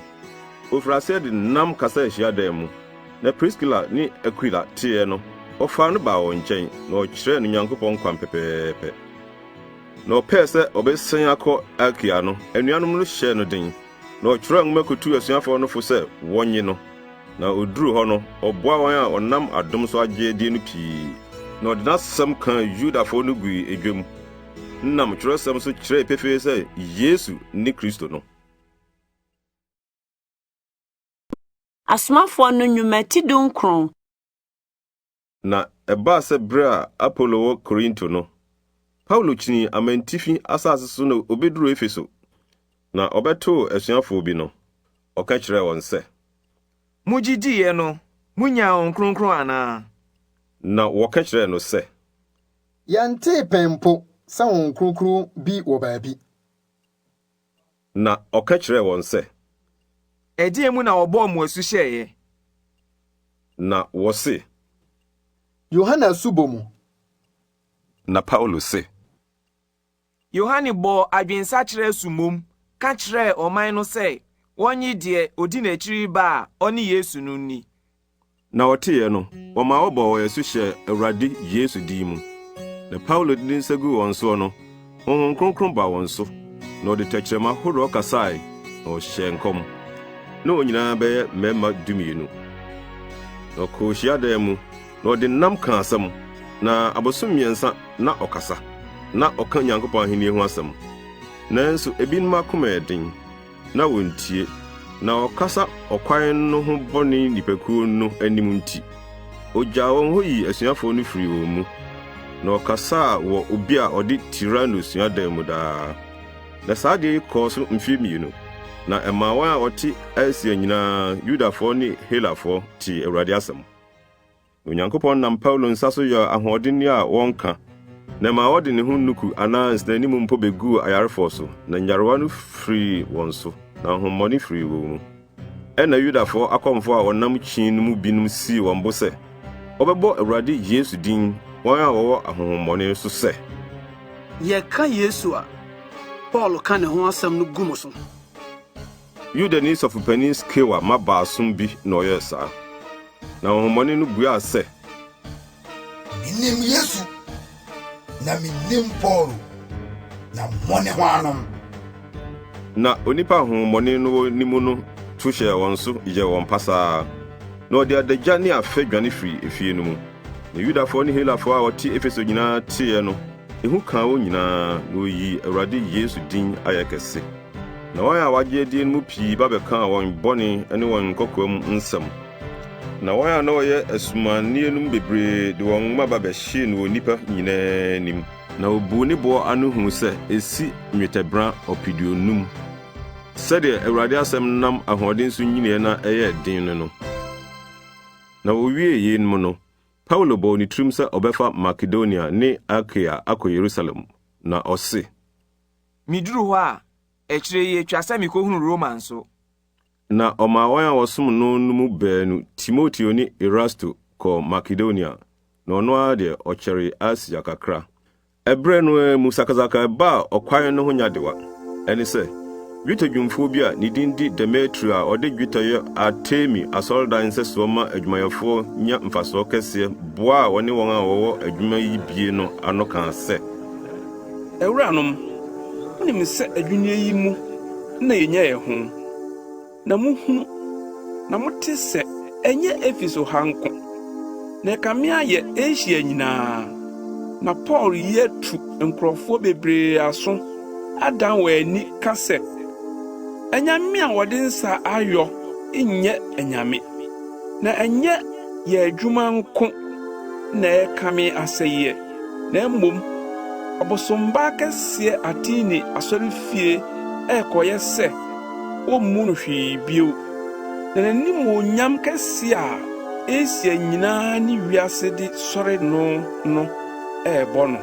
Ofii ase de nnam kasaa hyiadan mu. Na Priskila ne Akwila teeɛ no, wɔfaa no baa wɔn nkyɛn, na wɔkyerɛɛ no Nyankopɔn kwan pɛpɛɛpɛ. Na ɔpɛɛ sɛ ɔbɛsian akɔ Akaia no, anuanom no hyɛɛ no den, na ɔtwerɛɛ nwoma kɔtuu asuafoɔ no fo sɛ wɔnnye no. Na ɔduruu hɔ no, ɔboaa wɔn a wɔnam adom so agye adie no pii, na ɔde n'asɛm kaa Yudafoɔ no gui edwa mu. nam Kyerɛwsɛm so kyerɛe pefee sɛ Yesu ne Kristo no. Asomafoɔ no Nnwuma ti 19. Na ɛbaa sɛ bere a Apolo wɔ Korinto no, Paulo kyinii amantifi asase so na obeduruu Efeso. Na ɔbɛtoo asuafoɔ bi no, ɔka kyerɛɛ wɔn sɛ. Mugye diiɛ no, munyaa Honhom Kronkron anaa? Na wɔka kyerɛɛ no sɛ. Yɛntee pɛn mpo sɛ Honhom Kronkron bi wɔ baabi. Na ɔka kyerɛɛ wɔn sɛ. Ɛdeɛn mu na wɔbɔɔ mo asu hyɛeɛ? Na wɔse. Yohane asubɔ mu. Na Paulo se. Yohane bɔɔ adwensakyera asu mmom ka kyerɛɛ ɔman no sɛ wɔnnye deɛ ɔdi n'akyiri reba a ɔne Yesu no nni. Na wɔteeɛ no, wɔmaa wɔbɔɔ wɔn asu hyɛɛ Awurade Yesu din mu. Na Paulo de ne nsa guu wɔn soɔ no, Honhom Kronkron baa wɔn so, na wɔde tɛkyerɛma horoɔ kasae na wɔhyɛɛ nkɔm. Na wɔn nyinaa bɛyɛ mmarima dumienu. Na ɔkɔɔ hyiadan mu, na ɔde nnam kaa asɛm, na abosom mmiɛnsa na ɔkasa, na ɔka Onyankopɔn ahennie ho asɛm. Nanso ebinom akoma yɛ den. na wontie, na ɔkasa Ɔkwan no ho bɔne nnipakuo no anim nti, ogyaa wɔn hɔ yii asuafoɔ no firii wɔn mu, na ɔkasaa wɔ obi a ɔde Tirano suadan mu daa. Na saa adeɛ yi kɔɔ so mfeɛ mmienu, na ɛmaa wɔn a wɔte Asia nyinaa, Yudafoɔ ne Helafoɔ, tee Awurade asɛm. Na Onyankopɔn nam Paulo nsa so yɛɛ ahoɔdenne a wɔnka, na ɛmaa ɔde ne ho nnuku anaa nsɛnanim mpo beguu ayarefoɔ so, na nyarewa no firii wɔn so, na ahonhommɔne firii wɔn mu. Ɛnna Yudafoɔ akɔmfoɔ a wɔnam kyin no mu binom sii wɔn bo sɛ wɔbɛbɔ Awurade Yesu din wɔn a wɔwɔ ahonhommɔne so sɛ. Yɛka Yesu a Paulo ka ne ho asɛm no gu mo so. Yudani sɔfopanyin Skewa mma baason bi na ɔyɛɛ saa. Na honhommɔne no buaa sɛ. Minim Yesu, na minim Paulo, na mo ne hwannom? Na onipa a honhommɔne no wɔ ne mu no tu hyɛɛ wɔn so yɛɛ wɔn pasaa, na ɔde adagya ne afɛ dwane firii efie no mu. Na Yudafoɔ ne Helafoɔ a wɔte Efeso nyinaa teeɛ no, ehu kaa wɔn nyinaa, na wɔyii Awurade Yesu din ayɛ kɛse. Na wɔn a wɔagye adie no mu pii ba bɛkaa wɔn bɔne ne wɔn nkɔkoam nsɛm. Na wɔn a na wɔyɛ asumanneɛ no mu bebree de wɔn nwoma ba bɛhyee no wɔ nnipa nyinaa anim. Na wɔbuu ne boɔ ano huu sɛ ɛsi nnwetɛbena ɔpeduonum. Sɛdeɛ Awurade asɛm nam ahoɔden so nyiniiɛ na ɛyɛɛ den ne no. Na wɔwiee yeinom no, Paulo bɔɔ ne tirim sɛ ɔbɛfa Makedonia ne Akaia akɔ Yerusalem, na ɔse. Miduru hɔ a, akyire yi etwa sɛ mikohunu Roma nso. Na ɔmaa wɔn a wɔsom no no mu baanu, Timoteo ne Erasto, kɔɔ Makedonia, na ɔno ara deɛ, ɔkyɛree Asia kakra. Ɛberɛ no ara mu, sakasaka baa Ɔkwan no ho nyadewa. Ɛne sɛ, dwetɛ dwumfoɔ bi a ne din de Demetrio a ɔde dwetɛ yɛ Artemi asɔredan nsɛsoɔ ma adwumayɛfoɔ nya mfasoɔ kɛseɛ boaa wɔne wɔn a wɔwɔ adwuma yi bie no ano kaa sɛ, Awuranom, monim sɛ adwinnie yi mu na yɛnya yɛn ho, na mohunu na mote sɛ ɛnyɛ Efeso ha nko, na ɛkame ayɛ Asia nyinaa, na Paul yi atu nkurɔfoɔ bebree aso adan wɔn ani ka sɛ, anyame a wɔde nsa ayɔ nyɛ anyame, na ɛnyɛ yɛn adwuma nko na ɛrekame asɛeɛ. Na mmom ɔbosombaa kɛseɛ Atene asɔrefie rekɔyɛ sɛ wommu no hwee bio, na n'animuonyam kɛseɛ a Asia nyinaa ne wiase de sɔre no no rebɔ no.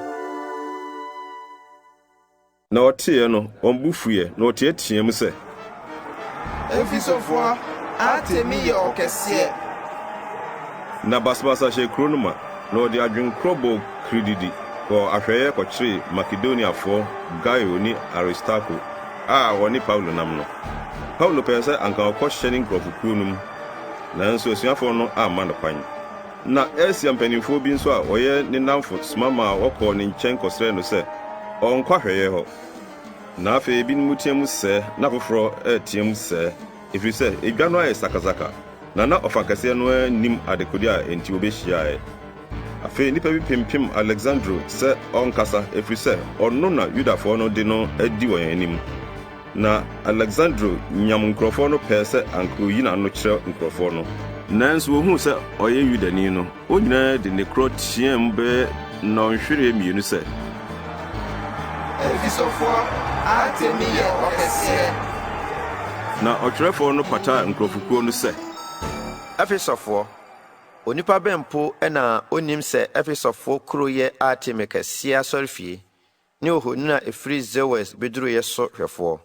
Na wɔteeɛ no, wɔn bo fuiɛ, na wɔteateaam sɛ. Efesofoɔ, Artemi yɛ ɔkɛseɛ! Na basabasa hyɛɛ kuro no ma, na wɔde adwenkorɔ bɔɔ kirididi kɔɔ ahwɛeɛ kɔkyeree Makedoniafoɔ Gaio ne Aristarko a wɔne Paulo nam no. Paulo pɛɛ sɛ anka ɔkɔhyɛne nkurɔfokuo no mu, nanso asuafoɔ no amma no kwan. Na Asia mpanimfoɔ bi nso a wɔyɛ ne nnamfo soma maa wɔkɔɔ ne nkyɛn kɔsrɛɛ no sɛ ɔnnkɔ ahwɛeɛ hɔ. Na afei ebinom team sɛɛ na afoforɔ reteam sɛɛ, ɛfiri sɛ edwa no ayɛ sakasaka, na na ɔfa kɛseɛ no ara nnim adekodeɛ a enti wɔbɛhyiaeɛ. Afei nnipa bi pempem Aleksandro sɛ ɔnkasa, ɛfiri sɛ ɔno na Yudafoɔ no de no adi wɔn anim. Na Aleksandro nyam nkurɔfoɔ no pɛɛ sɛ anka oyi n'ano kyerɛ nkurɔfoɔ no. Nanso wɔhuu sɛ ɔyɛ Yudani no, wɔn nyinaa de nne korɔ teaam bɛyɛ nnɔnhwereɛ mmienu sɛ. Efesofoɔ Artemi yɛ ɔkɛseɛ! Na ɔtwerɛfoɔ no pataa nkurɔfokuo no sɛ. Efesofoɔ, onipa bɛn mpo na ɔnnim sɛ Efesofoɔ kuro yɛ Artemi kɛseɛ asɔrefie ne ohoni a ɛfiri Zeus bɛduruiɛ so hwɛfoɔ?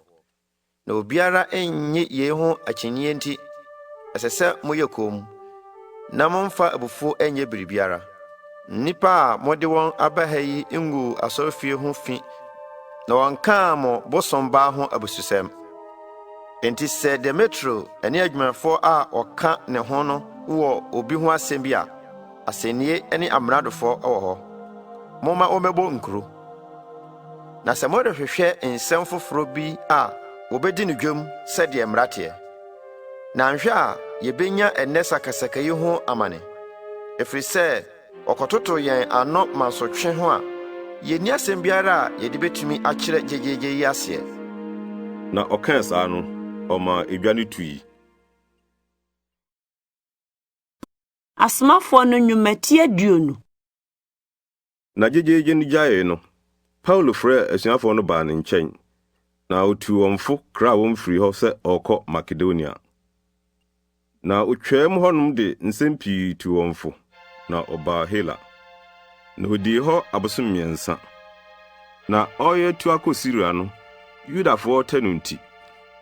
Na obiara nnye yei ho akyinnyeɛ nti, ɛsɛ sɛ moyɛ komm, na mommfa abufuo nyɛ biribiara. Nnipa a mode wɔn aba ha yi nguu asɔrefie ho fi na wɔnkaa mo bosom baa ho abususɛm. Enti sɛ Demetrio ne adwumayɛfoɔ a wɔka ne ho no wɔ obi ho asɛm bi a, asɛnnie ne amradofoɔ wɔ hɔ. Momma wɔmmɛbɔ nkuro. Na sɛ morehwehwɛ nsɛm foforɔ bi a, wɔbɛdi no dwam sɛdeɛ mmara teɛ. Na anhwɛ a yɛbɛnya ɛnnɛ sakasaka yi ho amane, ɛfiri sɛ wɔkɔtoto yɛn ano mansotwe ho a, yɛnni asɛm biara a yɛde bɛtumi akyerɛ gyegyeegye yi aseɛ. Na ɔkaa saa no, ɔmaa edwa no tui. Asomafoɔ no Nnwuma ti 20. Na gyegyeegye no gyaee no, Paulo frɛɛ asuafoɔ no baa ne nkyɛn, na ɔtuu wɔn fo kraa wɔn firii hɔ sɛ ɔrekɔ Makedonia. Na ɔtwaam hɔnom de nsɛm pii tuu wɔn fo, na ɔbaa Hela. Na ɔdii hɔ abosom mmiɛnsa. Na ɔreyɛ atu akɔ Siria no, Yudafoɔ tɛ no nti,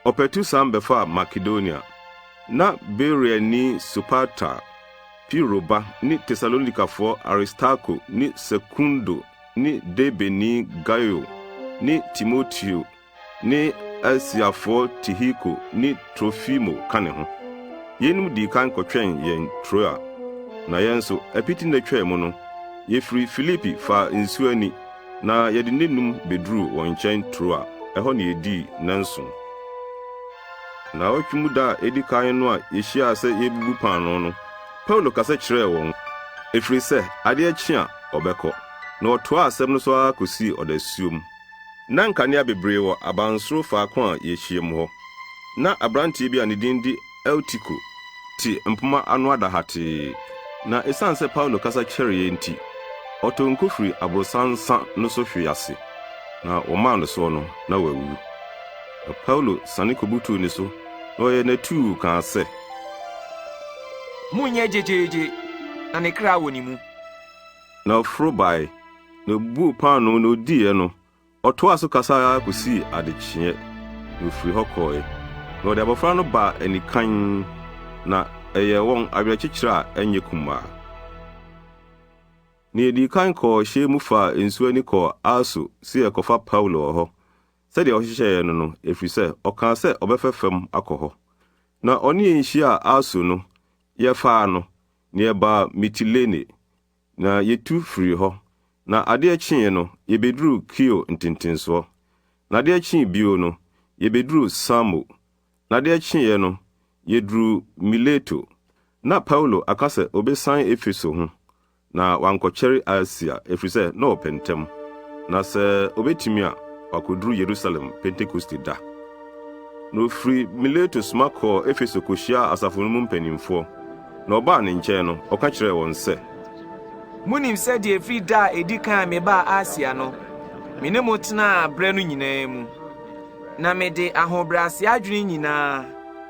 ɔpatu san bɛfaa Makedonia. Na Beroiani Sopater Piro ba ne Tesalonikafoɔ Aristarko ne Sekundo ne Derbeni Gaio ne Timoteo ne Asiafoɔ Tihiko ne Trofimo ka ne ho. Yeinom dii kan kɔtwɛn yɛn Troa. Na yɛn nso, apiti nna twaa mu no, yɛfirii Filipi faa nsuo ani, na yɛde nnanum bɛduruu wɔn nkyɛn Troa, ɛhɔ na yɛdii nnanson. Nnawɔtwe mu da a edi kan no a yehyiaa sɛ yɛrebubu paanoo no, Paulo kasa kyerɛɛ wɔn, ɛfiri sɛ adeɛ kye a, ɔbɛkɔ. Na ɔtoaa asɛm no so ara kɔsii ɔdasuom. Ná nkanea bebree wɔ abansoro faako a yɛhyiam hɔ. Ná aberanteɛ bi a ne din de Eutiko te mpomma ano ada hatee, na ɛsiane sɛ Paulo kasa kyɛreeɛ nti, ɔtɔɔ nko firii aborosansa no so hwee ase, na wɔmaa no soɔ no, na wawu. Na Paulo siane kobutuw ne so, na ɔyɛɛ no atuu kaa sɛ. Monnyɛ gyegyeegye, na ne kra wɔ ne mu. Na ɔforo bae, na obubuu paanoo na odiiɛ no, ɔtoaa so kasae ara kosii adekyeeɛ, na ofirii hɔ kɔe. Na wɔde abofra no baa anikann, na ɛyɛɛ wɔn awerɛkyekyerɛ a ɛnyɛ kumaa. Na yedii kan kɔɔ hyɛn mu faa nsu ani kɔɔ Aso sɛ yɛrekɔfa Paulo wɔ hɔ, sɛdeɛ ɔhyehyɛeɛ no no, ɛfiri sɛ ɔkaa sɛ ɔbɛfa fam akɔ hɔ. Na ɔne yɛn hyiaa Aso no, yɛfaa no, na yɛbaa Mitilene, na yɛtu firii hɔ. Na adeɛ kyeeɛ no, yɛbɛduruu Kio ntentensoɔ. Na adeɛ kyee bio no, yɛbɛduruu Samo. Na adeɛ kyeeɛ no, yɛduruu Mileto. Na Paulo aka sɛ ɔbɛsiane Efeso ho, na wankɔkyɛre Asia, ɛfiri sɛ na ɔpɛ ntɛm, na sɛ ɔbɛtumi a, wakɔduru Yerusalem Pentekoste da. Na ɔfiri Mileto soma kɔɔ Efeso kɔhyiaa asafo no mu mpanimfoɔ, na ɔbaa ne nkyɛn no, ɔka kyerɛɛ wɔn sɛ. Monim sɛdeɛ ɛfiri da a ɛdi kan a mebaa Asia no, me ne mo tenaa berɛ no nyinaa mu, na mede ahobrɛaseɛ adwene nyinaa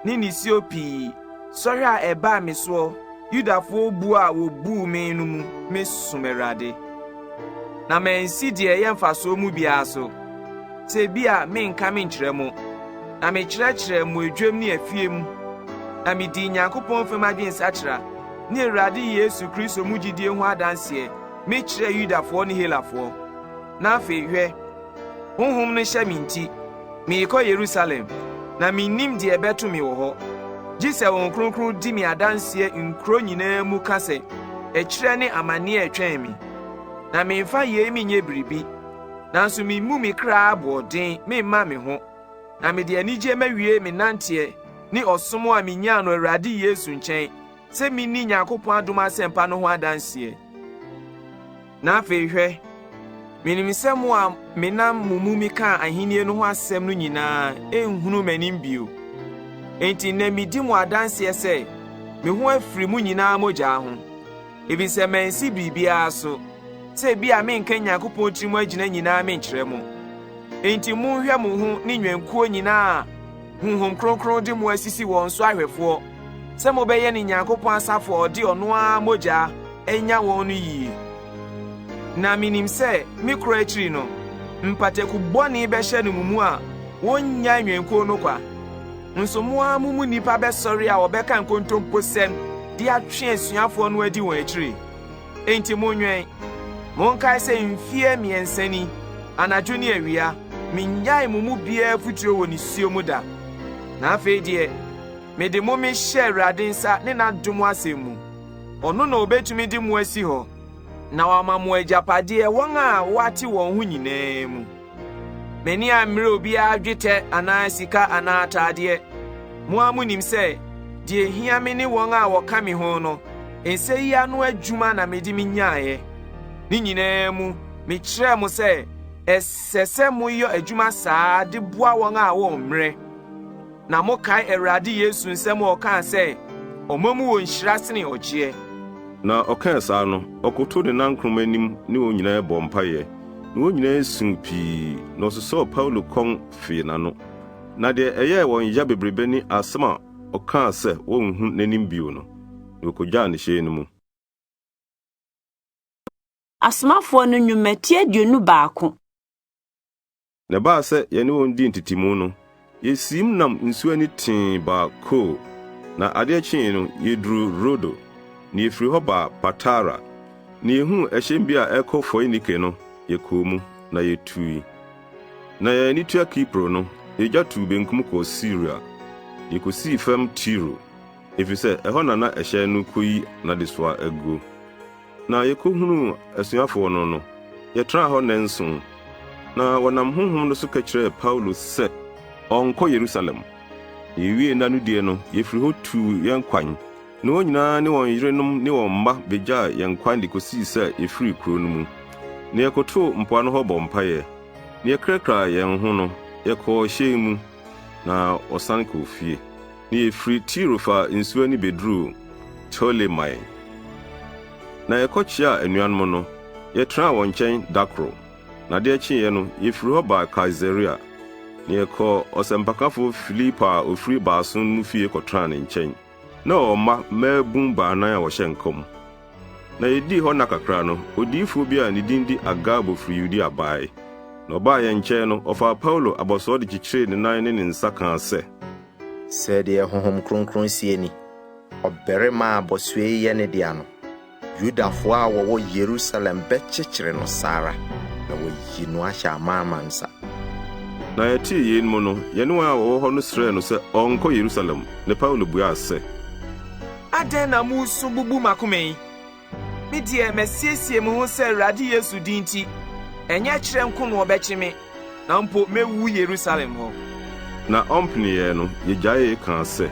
ne nisuo pii, sɔhwɛ a ɛbaa me soɔ Yudafoɔ buo a wɔbuu me no mu mesom Awurade, na mansi deɛ ɛyɛ mfasoɔ mu biara so, sɛ ebia menka menkyerɛ mo, na mekyerɛkyerɛɛ mo edwam ne afie mu, na medii Nyankopɔn fam adwensakyera ne Awurade Yesu Kristo mu gyidie ho adanseɛ mekyerɛɛ Yudafoɔ ne Helafoɔ. Na afei, hwɛ, Honhom no hyɛ me nti, merekɔ Yerusalem, na minnim deɛ ɛbɛto me wɔ hɔ, gye sɛ Honhom Kronkron di me adanseɛ nkuro nyinaa mu ka sɛ ɛkyerɛ ne amanneɛ retwɛn me. Na memfa yei menyɛ biribi, nanso memmu me kra aboɔden memma me ho, na mede anigyeɛ mawie me nanteɛ ne ɔsom a menyaa no Awurade Yesu nkyɛn sɛ menni Nyankopɔn adom asɛmpa no ho adanseɛ. Na afei hwɛ, minim sɛ mo a menam mo mu mekaa ahenni no ho asɛm no nyinaa nhunu m'anim bio. Enti nnɛ midi mo adanseɛ sɛ me ho afiri mo nyinaa mogya ho, efisɛ mansi biribiara so, sɛ ebia menka Nyankopɔn tirim agyina nyinaa menkyerɛ mo. Enti monhwɛ mo ho ne nnwankuo nyinaa a Honhom Kronkron de mo asisi wɔn so ahwɛfoɔ, sɛ mobɛyɛ ne Nyankopɔn asafo a ɔde ɔno ara mogya anya wɔn no yie. Na menim sɛ me korɔ akyiri no, mpataku bɔne bɛhyɛ no mo mu a wɔnnyae nnwankuo no kwa. Nso mo ara mo mu nnipa bɛsɔre a wɔbɛka nkontomposɛm de atwe asuafoɔ no adi wɔn akyiri. Enti monwɛn! Monkae sɛ mfeɛ mmiɛnsa ni, anadwo ne awia, mennyaee mo mu biara afotuo wɔ nisuo mu da. Na afei deɛ, mede mo mehyɛ Awurade nsa ne n'adom asɛm mu. Ɔno na ɔbɛtumi de mo asi hɔ, na wama mo agyapadeɛ wɔn a wɔate wɔn ho nyinaa mu. M'ani ammere obiara dwetɛ anaa sika anaa ataadeɛ. Mo ara monim sɛ, deɛ ɛhia me ne wɔn a wɔka me ho no, nsa yi ano adwuma na mede menyaeɛ. Ne nyinaa mu, mekyerɛɛ mo sɛ ɛsɛ sɛ moyɔ adwuma saa de boa wɔn a wɔmmrɛ. Na mokae Awurade Yesu nsɛm a ɔkaa sɛ, 'Ɔma mu wɔ nhyira sene ɔgyeɛ. Na ɔkaa saa no, ɔkotow ne nankoroma anim ne wɔn nyinaa bɔɔ mpae, na wɔn nyinaa suu pii, na ɔsosɔɔ Paulo kɔn fee n'ano. Na deɛ ɛyɛɛ wɔn ya bebrebe ne asɛm a ɔkaa sɛ wɔrenhu n'anim bio no, na wokogyaa no hyɛn no mu. Asomafoɔ no Nnwuma ti 21. Na ɛbaa sɛ yɛne wɔn dii ntetemu no, yesiim nam nsu ani tee baa Ko, na adeɛ kyee no, yeduruu Rodo, na yefiri hɔ baa Patara. Na yehuu ɛhyɛn bi a ɛrekɔ Foinike no, yɛkɔɔ mu, na yetui. Na yɛn ani tua Kipro no, yegya tuu benkum kɔɔ Siria, na yekosii fam Tiro, efisɛ ɛhɔ na na ɛhyɛn no rekoyi n'adesoa aguo. Na yekohunuu asuafoɔ no no, yɛtraa hɔ nnanson. Na wɔnam Honhom no so ka kyerɛɛ Paulo sɛ ɔnnkɔ Yerusalem. Na yewiee nna no die no, yefiri hɔ tuu yɛn kwan, na wɔn nyinaa ne wɔn yerenom ne wɔn mma begyaa yɛn kwan de kosii sɛ yefirii kurow no mu. Na yɛkɔtoo mpoano hɔ bɔɔ mpaeɛ. Na yɛkrakrae yɛn ho no, yɛkɔɔ hyɛn mu, na wɔsan kɔɔ fie. Na yefiri Tiro faa nsu ani beduruu Ptolemai. Na yɛkɔkyeaa anuanom no, yɛtenaa wɔn nkyɛn da koro. Na adeɛ kyeeɛ no, yɛfirii hɔ baa Kaesarea. Na yɛkɔɔ ɔsɛmpakafo Filipo a ɔfiri Baason no fie kɔtenaa ne nkyɛn. Na ɔwɔ mma mmaabun baanan a wɔhyɛ nkɔm. Na yedii hɔ nna kakra no, odiyifoɔ bi a ne din de Agabo firi Yudea bae. Na ɔbaa yɛn nkyɛn no, ɔfaa Paulo abɔsoɔ de kyekyeree ne nan ne ne nsa kaa sɛ. Sɛdeɛ Honhom Kronkron seɛ ni, Ɔbarima a abɔsoɔ yi yɛ ne dea no, Yudafoɔ a wɔwɔ Yerusalem bɛkyekyere no saa ara, na wɔayi no ahyɛ amanaman nsa. Na yɛtee yeinom no, yɛne wɔn a wɔwɔ hɔ no srɛɛ no sɛ ɔnnkɔ Yerusalem. Na Paulo buaa sɛ. Adɛn na moresu bubu m'akoma yi? Me deɛ, masiesie me ho sɛ Awurade Yesu din nti, ɛnyɛ kyerɛ nko na wɔbɛkye me, na mpo mɛwu Yerusalem hɔ. Na ɔmpeneeɛ no, yɛgyaee kaa sɛ,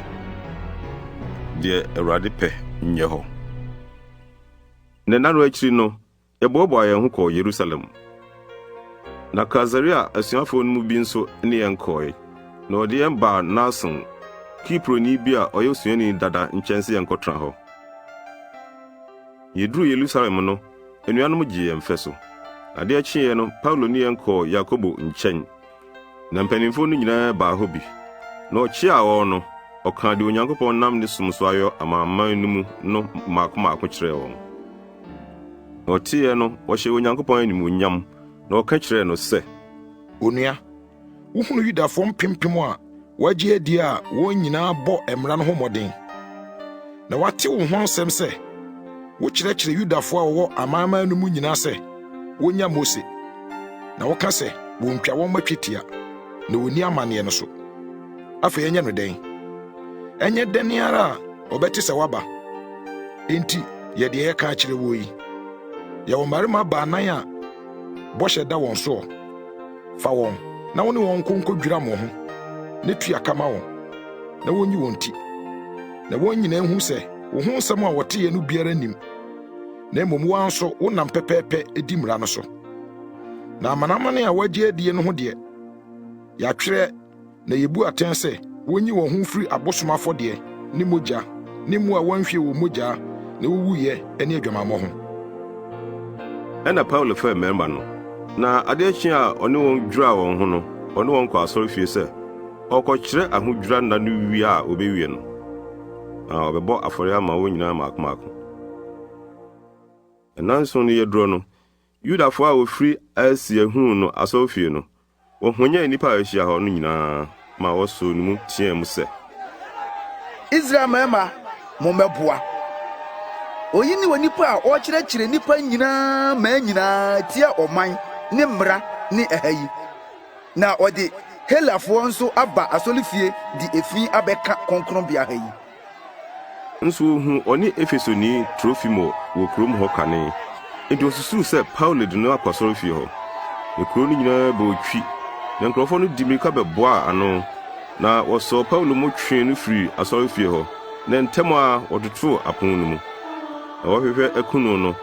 Deɛ Awurade pɛ nyɛ hɔ. Na nna no akyiri no, yɛboaboaa yɛn ho kɔɔ Yerusalem. Na Kaesarea asuafoɔ no mu bi nso ne yɛn kɔe, na wɔde yɛn baa Mnason, Kiproni bi a ɔyɛ osuani dada nkyɛn sɛ yɛnkɔtena hɔ. Yeduruu Yerusalem no, anuanom gyee yɛn fɛ so. Adeɛ kyeeɛ no, Paulo ne yɛn kɔɔ Yakobo nkyɛn, na mpanimfoɔ no nyinaa baa hɔ bi. Na ɔkyeaa wɔn no, ɔkaa deɛ Onyankopɔn nam ne som so ayɔ amanaman no mu no mmaako mmaako kyerɛɛ wɔn. Na ɔteeɛ no, ɔhyɛɛ Onyankopɔn animuonyam, na ɔka kyerɛɛ no sɛ, Onua, Wohunu Yudafoɔ mpempem a wɔagye adi a wɔn nyinaa bɔ mmara no ho mmɔden. Na wɔate wo ho asɛm sɛ wokyerɛkyerɛ Yudafoɔ a wɔwɔ amanaman no mu nyinaa sɛ wɔnnya Mose, na woka sɛ wɔntwa wɔn mma twetia na wɔnni amanneɛ no so. Afei ɛnyɛ no dɛn? Ɛnyɛ dɛn ara a wɔbɛte sɛ woaba. Enti yɛ deɛ yɛka akyerɛ woɔ yi. Yɛwɔ mmarima baanan a bɔhyɛ da wɔn soɔ. Fa wɔn na wo ne wɔn nkɔ nkodwira mo ho, na tua ka ma wɔn, na wonyi wɔn ti, na wɔn nyinaa nhu sɛ wo ho nsɛm a wɔteeɛ no biara nnim. na mmom wo ara nso wonam pɛpɛɛpɛ di mmara no so. Na amanaman a wɔagye adie no ho deɛ, yɛatwerɛ na yebu atɛn sɛ wonyi wɔn ho mfiri abosom afɔdeɛ ne mogya ne mmoa a wɔanhwie wɔn mogya na wowuiɛ ne adwamammɔ ho. Ɛnna Paulo frɛɛ mmarima no, na adeɛ kyee a ɔne wɔn dwiraa wɔn ho no, ɔne wɔn kɔɔ asɔrefie sɛ ɔrekɔkyerɛ ahodwira nna no wie a wɔbɛwie no, na ɔbɛbɔ afɔre ama wɔn nyinaa mmaako mmaako. Nnanson no yɛ duro no, Yudafo a wɔfiri Asia huu no asɔrefie no, Wɔhwanyan nnipa a wɔahyia hɔ no nyinaa ma wɔsoo no mu teɛɛ mu sɛ. Israel mmarima, mommɛboa! Oyi ne onipa a ɔrekyerɛkyerɛ nnipa nyinaa mmaa nyinaa tia ɔman ne mmara ne ɛha yi, na ɔde Helafoɔ nso aba asɔrefie de efi abɛka kronkronbea ha yi. Nso wohuu ɔne Efesoni Trofimo wɔ kurom hɔ kane, enti wosusuw sɛ Paulo de no akɔ asɔrefie hɔ. Na kurow no nyinaa bɔɔ twi, na nkurɔfo no de mmirika bɛboaa ano, na wɔsɔɔ Paulo mu twee no firii asɔrefie hɔ, na ntɛm ara wɔtotoo apon no mu. Na wɔrehwehwɛ aku no no,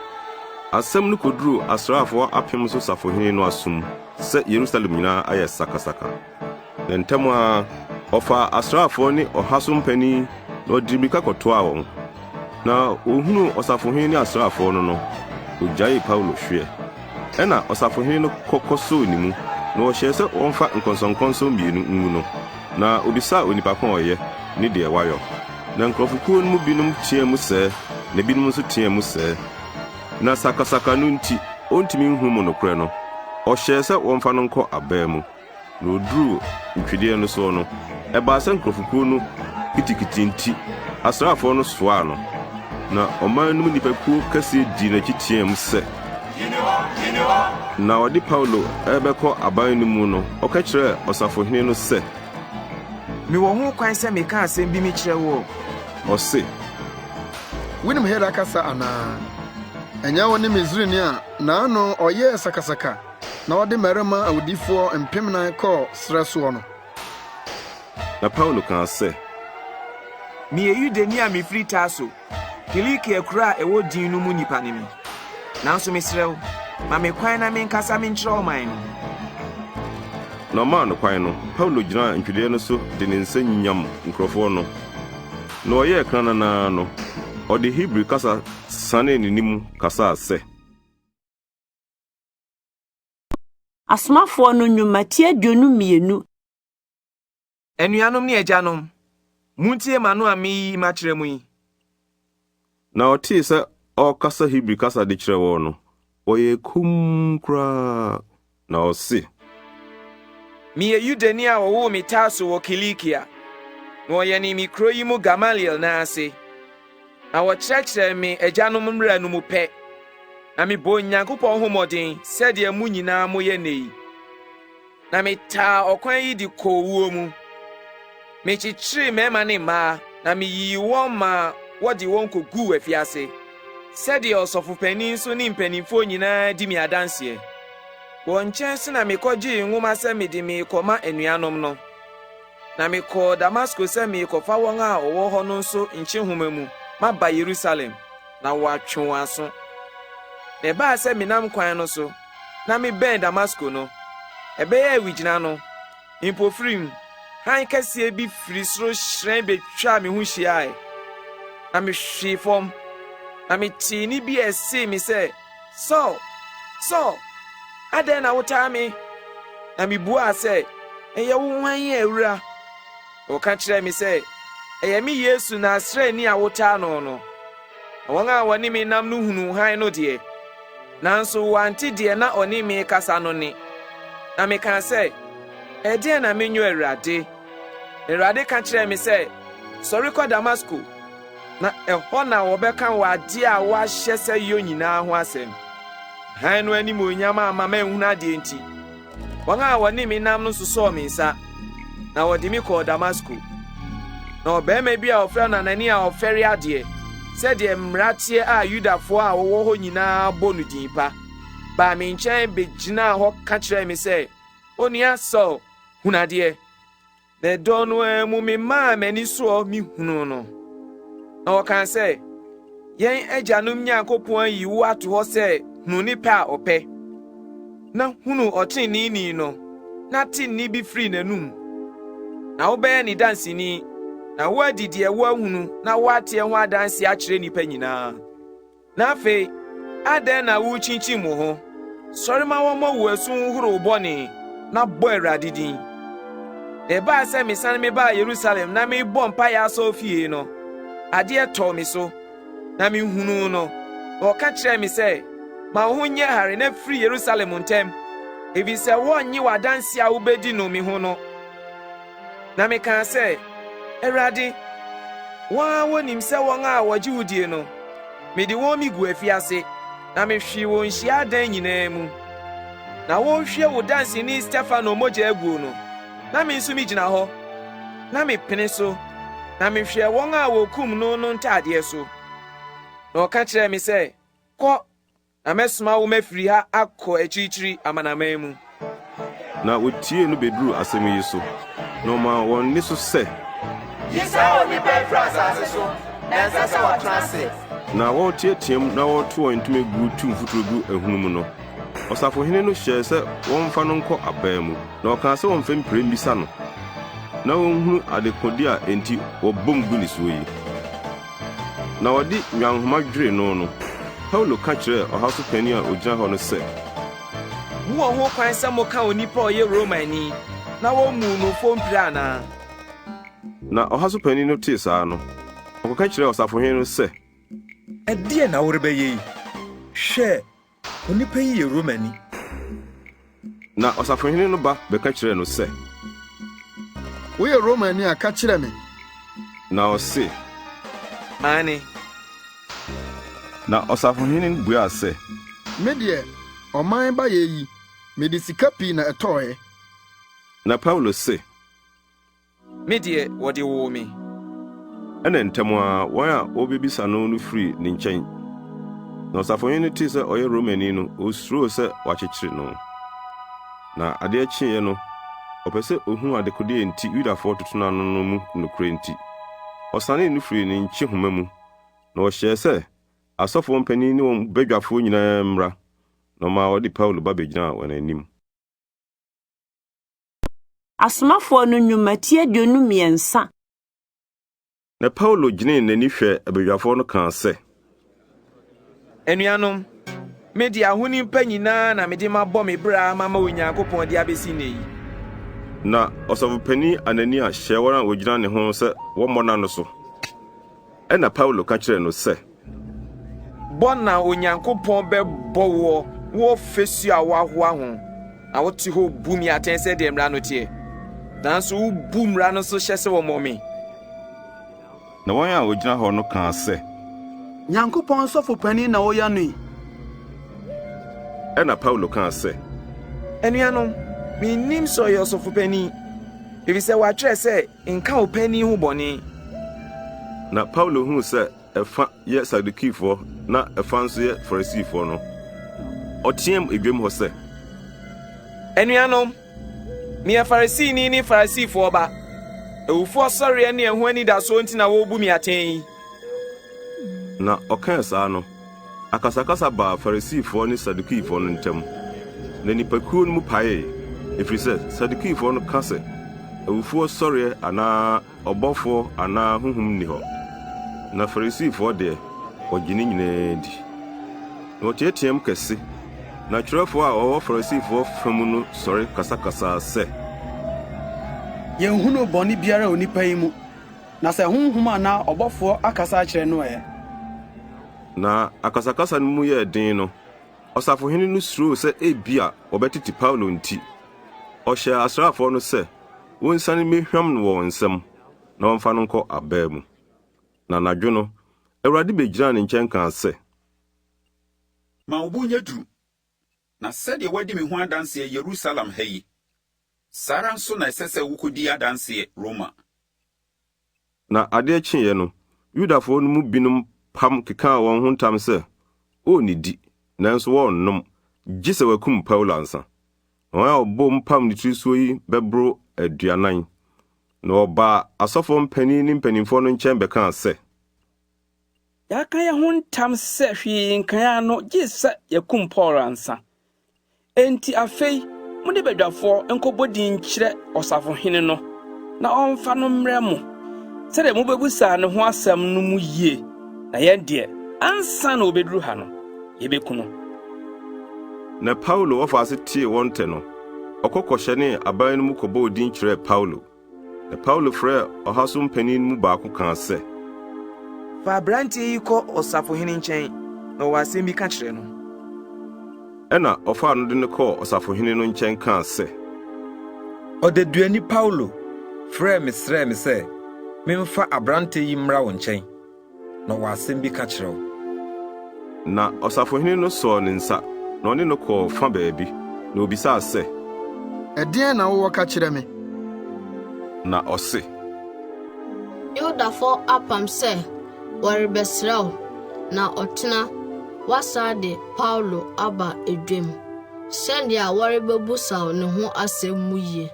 asɛm no koduruu asraafo apem so safohene no asom sɛ Yerusalem nyinaa ayɛ sakasaka. Na ntɛm ara ɔfaa asraafoɔ ne ɔha so mpanin na ɔde mmirika kɔtoaa wɔn. Na ohunuu ɔsafohene ne asraafoɔ no no, ogyaee Paulo hweɛ. Ɛnna ɔsafohene no kɔ kɔsoo ne mu, na ɔhyɛɛ sɛ wɔmfa nkɔnsɔnkɔnsɔn mmienu ngu no. Na obisaa onipa ko a ɔyɛ, ne deɛ wayɔ. Na nkurɔfokuo no mu binom teaa mu sɛɛ, na binom nso teaa mu sɛɛ. Na sakasaka no nti, ɔntumi nhu mu nokorɛ no, ɔhyɛɛ sɛ wɔmfa no nkɔ abaa mu. Na oduruu ntwedeɛ no soɔ no, ɛbaa sɛ nkurɔfokuo no kitikiti nti, asraafoɔ no soaa no. Na ɔman no mu nnipakuo kɛseɛ dii n'akyi teaam sɛ. Na ɔde Paulo rebɛkɔ aban no mu no, ɔka kyerɛɛ ɔsafohene no sɛ. Mewɔ ho kwan sɛ meka asɛm bi mekyerɛ woɔ? Ɔse. Wunim Hela kasa anaa? Ɛnyɛ wo ne Misrini a n'ano ɔyɛɛ sakasaka na ɔde mmarima awudifoɔ mpemnan kɔɔ serɛ soɔ no. Na Paulo kaa sɛ. Meyɛ Yudani a mefiri Tarso, Kilikia kuro a ɛwɔ din no mu nipa ne me. Nanso mesrɛ wo, ma me kwan na menkasa menkyerɛ ɔman no. Na ɔmaa no kwan no, Paulo gyinaa ntwedeɛ no so de ne nsa nyam nkurɔfoɔ no. Na ɔyɛɛ kranan ara no, ɔde Hebri kasa sanee ne nne mu kasaa sɛ. Asomafoɔ no Nnwuma ti 22. Anuanom ne agyanom, muntie m'ano a mereyi makyerɛ mo yi. Na ɔtee sɛ ɔrekasa Hebri kasa de kyerɛ wɔn no, wɔyɛɛ komm koraa, na ɔse. Meyɛ Yudani a wɔwoo me Tarso wɔ Kilikia, na wɔyɛnee me kuro yi mu Gamaliel nan ase. Na wɔkyerɛkyerɛɛ me agyanom mmara no mu pɛ, na mebɔɔ Onyankopɔn ho mmɔden sɛdeɛ mo nyinaa moyɛ nnɛ yi. Na metaa ɔkwan yi de kɔɔ wuo mu. Mekyekyeree mmarima ne mmaa, na meyii wɔn maa wɔde wɔn kɔguu afiase, sɛdeɛ ɔsɔfopanin nso ne mpanimfoɔ nyinaa di me adanseɛ. Wɔn nkyɛn nso na mekɔgyee nwoma sɛ mede merekɔma anuanom no. Na mekɔɔ Damasko sɛ merekɔfa wɔn a wɔwɔ hɔ no nso nkyehoma mu maba Yerusalem, na wɔatwe wɔn aso. Na ɛbaa sɛ menam kwan no so, na mebɛn Damasko no, ɛbɛyɛ awigyina no, mpofirim, hann kɛseɛ bi firi soro hyerɛn betwaa me ho hyiae. Na mehwee fam, na metee nne bi a ɛsee me sɛ, Saul, Saul, adɛn na wotaa me? Na mibuaa sɛ, Ɛyɛ wo hwan, Awura? Na ɔka kyerɛɛ me sɛ, Ɛyɛ me Yesu Nasareni a wotaa no no. Na wɔn a wɔne me nam no hunuu hann no deɛ, nanso wɔante deɛ na ɔne me rekasa no nne. Na mekaa sɛ, Ɛdeɛn na menyɔ, Awurade? Na Awurade ka kyerɛɛ me sɛ, Sɔre kɔ Damasko. Na ɛhɔ na wɔbɛka wo adeɛ a woahyɛ sɛ yɔ nyinaa ho asɛm. Hann no animuonyam amma manhunu adeɛ nti, wɔn a wɔne me nam no sosɔɔ me nsa, na wɔde me kɔɔ Damasko. Na ɔbarima bi a wɔfrɛ no Anania a ɔfɛre adeɛ, sɛdeɛ mmara teɛ a Yudafoɔ a wɔwɔ hɔ nyinaa bɔ no din pa, baa me nkyɛn bɛgyinaa hɔ ka kyerɛɛ me sɛ, 'Onua Saul, hunu adeɛ. Na ɛdɔn no ara mu memaa m'ani soɔ mehunuu no. Na ɔkaa sɛ, Yɛn agyanom Nyankopɔn ayi wo ato hɔ sɛ hunu ne pɛ a ɔpɛ, na hunu ɔtreneeni no, na te nne bi firi n'anom. Na wobɛyɛ ne danseni, na woadi deɛ woahunu na woateɛ ho adanse akyerɛ nnipa nyinaa. Na afei, adɛn na worekyinkyim wo ho? Sɔre ma wɔmmɔ wo asu nhohoro wo bɔne, na bɔ Awurade din. Na ɛbaa sɛ mesane mebaa Yerusalem na merebɔ mpaeɛ asɔrefie no, adeɛ tɔɔ me so, na mehunuu no, na ɔka kyerɛɛ me sɛ, 'Ma wo ho nyɛ hare na firi Yerusalem ntɛm, efisɛ wɔrennye w'adanse a wubedi no me ho no. Na mekaa sɛ, 'Awurade, wɔn ara wonim sɛ wɔn a wɔgye wo die no, mede wɔn migu afiase, na mehwee wɔn hyia adan nyinaa mu. Na wɔrehwie wo danseni Stefano mogya aguo no, na me nso migyina hɔ, na mepene so, na mehwɛɛ wɔn a wɔkum no no ntadeɛ so. Na ɔka kyerɛɛ me sɛ, Kɔ, Na mɛsoma wo mafiri ha akɔ akyirikyiri amanaman mu. Na wotiee no beduruu asɛm yi so, na ɔmaa wɔn nne so sɛ. Yi saa onipa yi firi asase so, na ɛnsɛ sɛ ɔtena ase. Na wɔreteɛteɛm na wɔreto wɔn ntoma gu tu mfuturo gu ahunum no, ɔsafohene no hyɛɛ sɛ wɔmfa no nkɔ aban mu, na ɔkaa sɛ wɔmfa mpire mmisa no, na onhunu adekode a enti wɔbom gu ne soɔ yi. Na wɔde nnwanhoma dweree no no, Paulo ka kyerɛɛ ɔha so panyin a ogyina hɔ no sɛ. Mowɔ ho kwan sɛ moka onipa a ɔyɛ Romani na wommuu no fɔ mpire anaa? Na ɔha so panyin no tee saa no, ɔkɔka kyerɛɛ ɔsafohene no sɛ. Ɛdeɛn na worebɛyɛ yi? Hwɛ! Onipa yi yɛ Romani. Na ɔsafohene no ba bɛka kyerɛɛ no sɛ. Woyɛ Romani a, ka kyerɛ me. Na ɔse. Aane. Na ɔsafohene no buaa sɛ. Me deɛ, ɔman bayɛ yi, mede sika pii na ɛtɔeɛ. Na Paulo se. Me deɛ, wɔde woo me. Ɛnna ntɛm ara wɔn a wɔrebebisa no no firii ne nkyɛn. Na ɔsafohene no tee sɛ ɔyɛ Romani no, osuroo sɛ wɔakyekyere no. Na adeɛ kyeeɛ no, ɔpɛ sɛ ohunu adekodeɛ a enti Yudafoɔ toto no ano no mu nokorɛ nti, ɔsanee no firii ne nkyehoma mu, na ɔhyɛɛ sɛ asɔfoɔ mpanin ne wɔn badwafoɔ nyinaa mmra, na ɔmaa wɔde Paulo ba bɛgyinaa wɔn anim. Asomafoɔ no Nnwuma ti 23. Na Paulo gyenee n'ani hwɛɛ abadwafoɔ no kaa sɛ. Anuanom, me de, ahonim pa nyinaa na mede mabɔ me bra mama Onyankopɔn de abesi nnɛ yi. Na Ɔsɔfopanin Anania hyɛɛ wɔn a wɔgyina ne ho sɛ wɔmmɔ n'ano so. Ɛnna Paulo ka kyerɛɛ no sɛ. Bɔ na Onyankopɔn bɛbɔ woɔ wɔ fasuo a woahoa ho, na wote hɔ bu me atɛn sɛdeɛ mmara no teɛ, nanso wobu mmara no so hyɛ sɛ wɔmmɔ me. Na wɔn a wɔgyina hɔ no kaa sɛ. Nyankopɔn sɔfo panin na woyɛ no yi? Ɛnna Paulo kaa sɛ. Anuanom, mennim sɛ ɔyɛ ɔsɔfo panin, efisɛ wɔatwerɛ sɛ, 'Nka wo panin ho bɔne. Na Paulo huu sɛ ɛfã yɛ Sadukifoɔ na ɛfã nso yɛ Farisifoɔ no, ɔteaam dwam hɔ sɛ. Anuanom, meyɛ Farisini ne Farisifoɔ ba. Awufoɔ sɔreɛ ne ɛho anidasoɔ nti na wɔrebu me atɛn yi. Na ɔkaa saa no, akasakasa baa Farisifoɔ ne Sadukifoɔ no ntam, na nnipakuo no mu paee, ɛfiri sɛ Sadukifoɔ no ka sɛ awufoɔ sɔreɛ anaa ɔbɔfoɔ anaa honhom nni hɔ, na Farisifoɔ deɛ, wɔgye ne nyinaa di. Na wɔteateaam kɛse, na atwerɛfoɔ a wɔwɔ Farisifoɔ fa mu no sɔre kasakasaa sɛ. Yɛnhunuu bɔne biara onipa yi mu. Na sɛ honhom anaa ɔbɔfoɔ akasa akyerɛ no ɛ? Na akasakasa no mu yɛɛ den no, ɔsafohene no suroo sɛ ebia wɔbɛtete Paulo nti, ɔhyɛɛ asraafoɔ no sɛ wonsiane mmehwam no wɔ wɔn nsam na wɔmfa no nkɔ abaa mu. Na anadwo no, Awurade begyinaa ne nkyɛn kaa sɛ. Ma wo bo nyɛ duru, na sɛdeɛ woadi me ho adanseɛ Yerusalem ha yi, saa ara nso na ɛsɛ sɛ wokɔdi adanseɛ Roma. Na adeɛ kyeeɛ no, Yudafoɔ no mu binom pam kekaa wɔn ho ntam sɛ wɔrennidi, nanso wɔrennom, gye sɛ wɔakum Paulo ansa. Na wɔn a wɔboom pam ne tiri soɔ yi bɛboro 40. Na wɔbaa asɔfoɔ mpanin ne mpanimfoɔ no nkyɛn bɛkaa sɛ. Yɛaka yɛn ho ntam sɛ hwee nka yɛn ano gye sɛ yɛakum Paulo ansa. Enti afei mode badwafoɔ nkɔbɔ din nkyerɛ ɔsafohene no na ɔmfa no mmrɛ mo, sɛdeɛ mobɛbisa ne ho asɛm no mu yie, na yɛn deɛ, ansa na ɔbɛduru ha no, yɛbɛku no. Na Paulo wɔfaase tee wɔn ntɛ no, ɔkɔ kɔhyɛnee aban no mu kɔbɔɔ din kyerɛɛ Paulo. Na Paulo frɛɛ ɔha so mpanyin no mu baako kaa sɛ, Fa aberanteɛ yi kɔ ɔsafohene nkyɛn, na ɔwɔ asɛm bi ka kyerɛ no. Ɛnna ɔfaa no de no kɔɔ ɔsafohene no nkyɛn kaa sɛ, Ɔdeduani Paulo frɛɛ me srɛɛ me sɛ memfa aberante yi mmra wo nkyɛn, na ɔwɔ asɛm bi ka kyerɛ wo. Na ɔsafohene no sɔɔ ne nsa, na ɔne no kɔɔ fa baabi, na obisaa sɛ, Ɛdeɛn na wowɔ ka kyerɛ me? Na ɔse. Yudafo apam sɛ wɔrebɛsrɛ wo na ɔkyena woasan de Paulo aba dwam, sɛnea wɔrebebisa wo ne ho asɛm mu yie.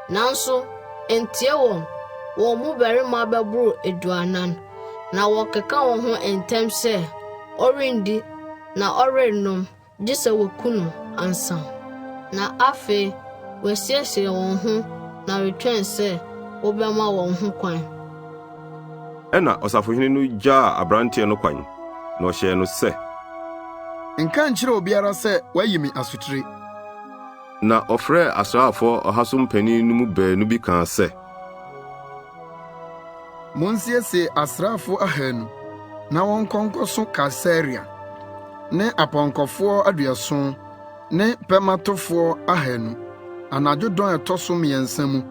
Nanso ntie wɔn, wɔn mu barima bɛboro 40, na wɔkeka wɔn ho ntam sɛ ɔrenni na ɔrennom gye sɛ wɔaku no ansa. Na afei wɔasiesie wɔn ho na retwɛn sɛ wobɛma wɔn ho kwan. Ɛnna ɔsafohene no gyaa aberanteɛ no kwan, na ɔhyɛɛ no sɛ, Nka nkyerɛ obiara sɛ woayi me asotire. Na ɔfrɛɛ asraafoɔ ɔha so mpanin no mu baanu bi kaa sɛ, Monsiesie asraafo 200 na wɔnkɔ nkɔso Kaesarea, ne apɔnkɔfoɔ 70 ne pɛmatofoɔ 200 anadwo dɔn a ɛtɔ so mmiɛnsa mu,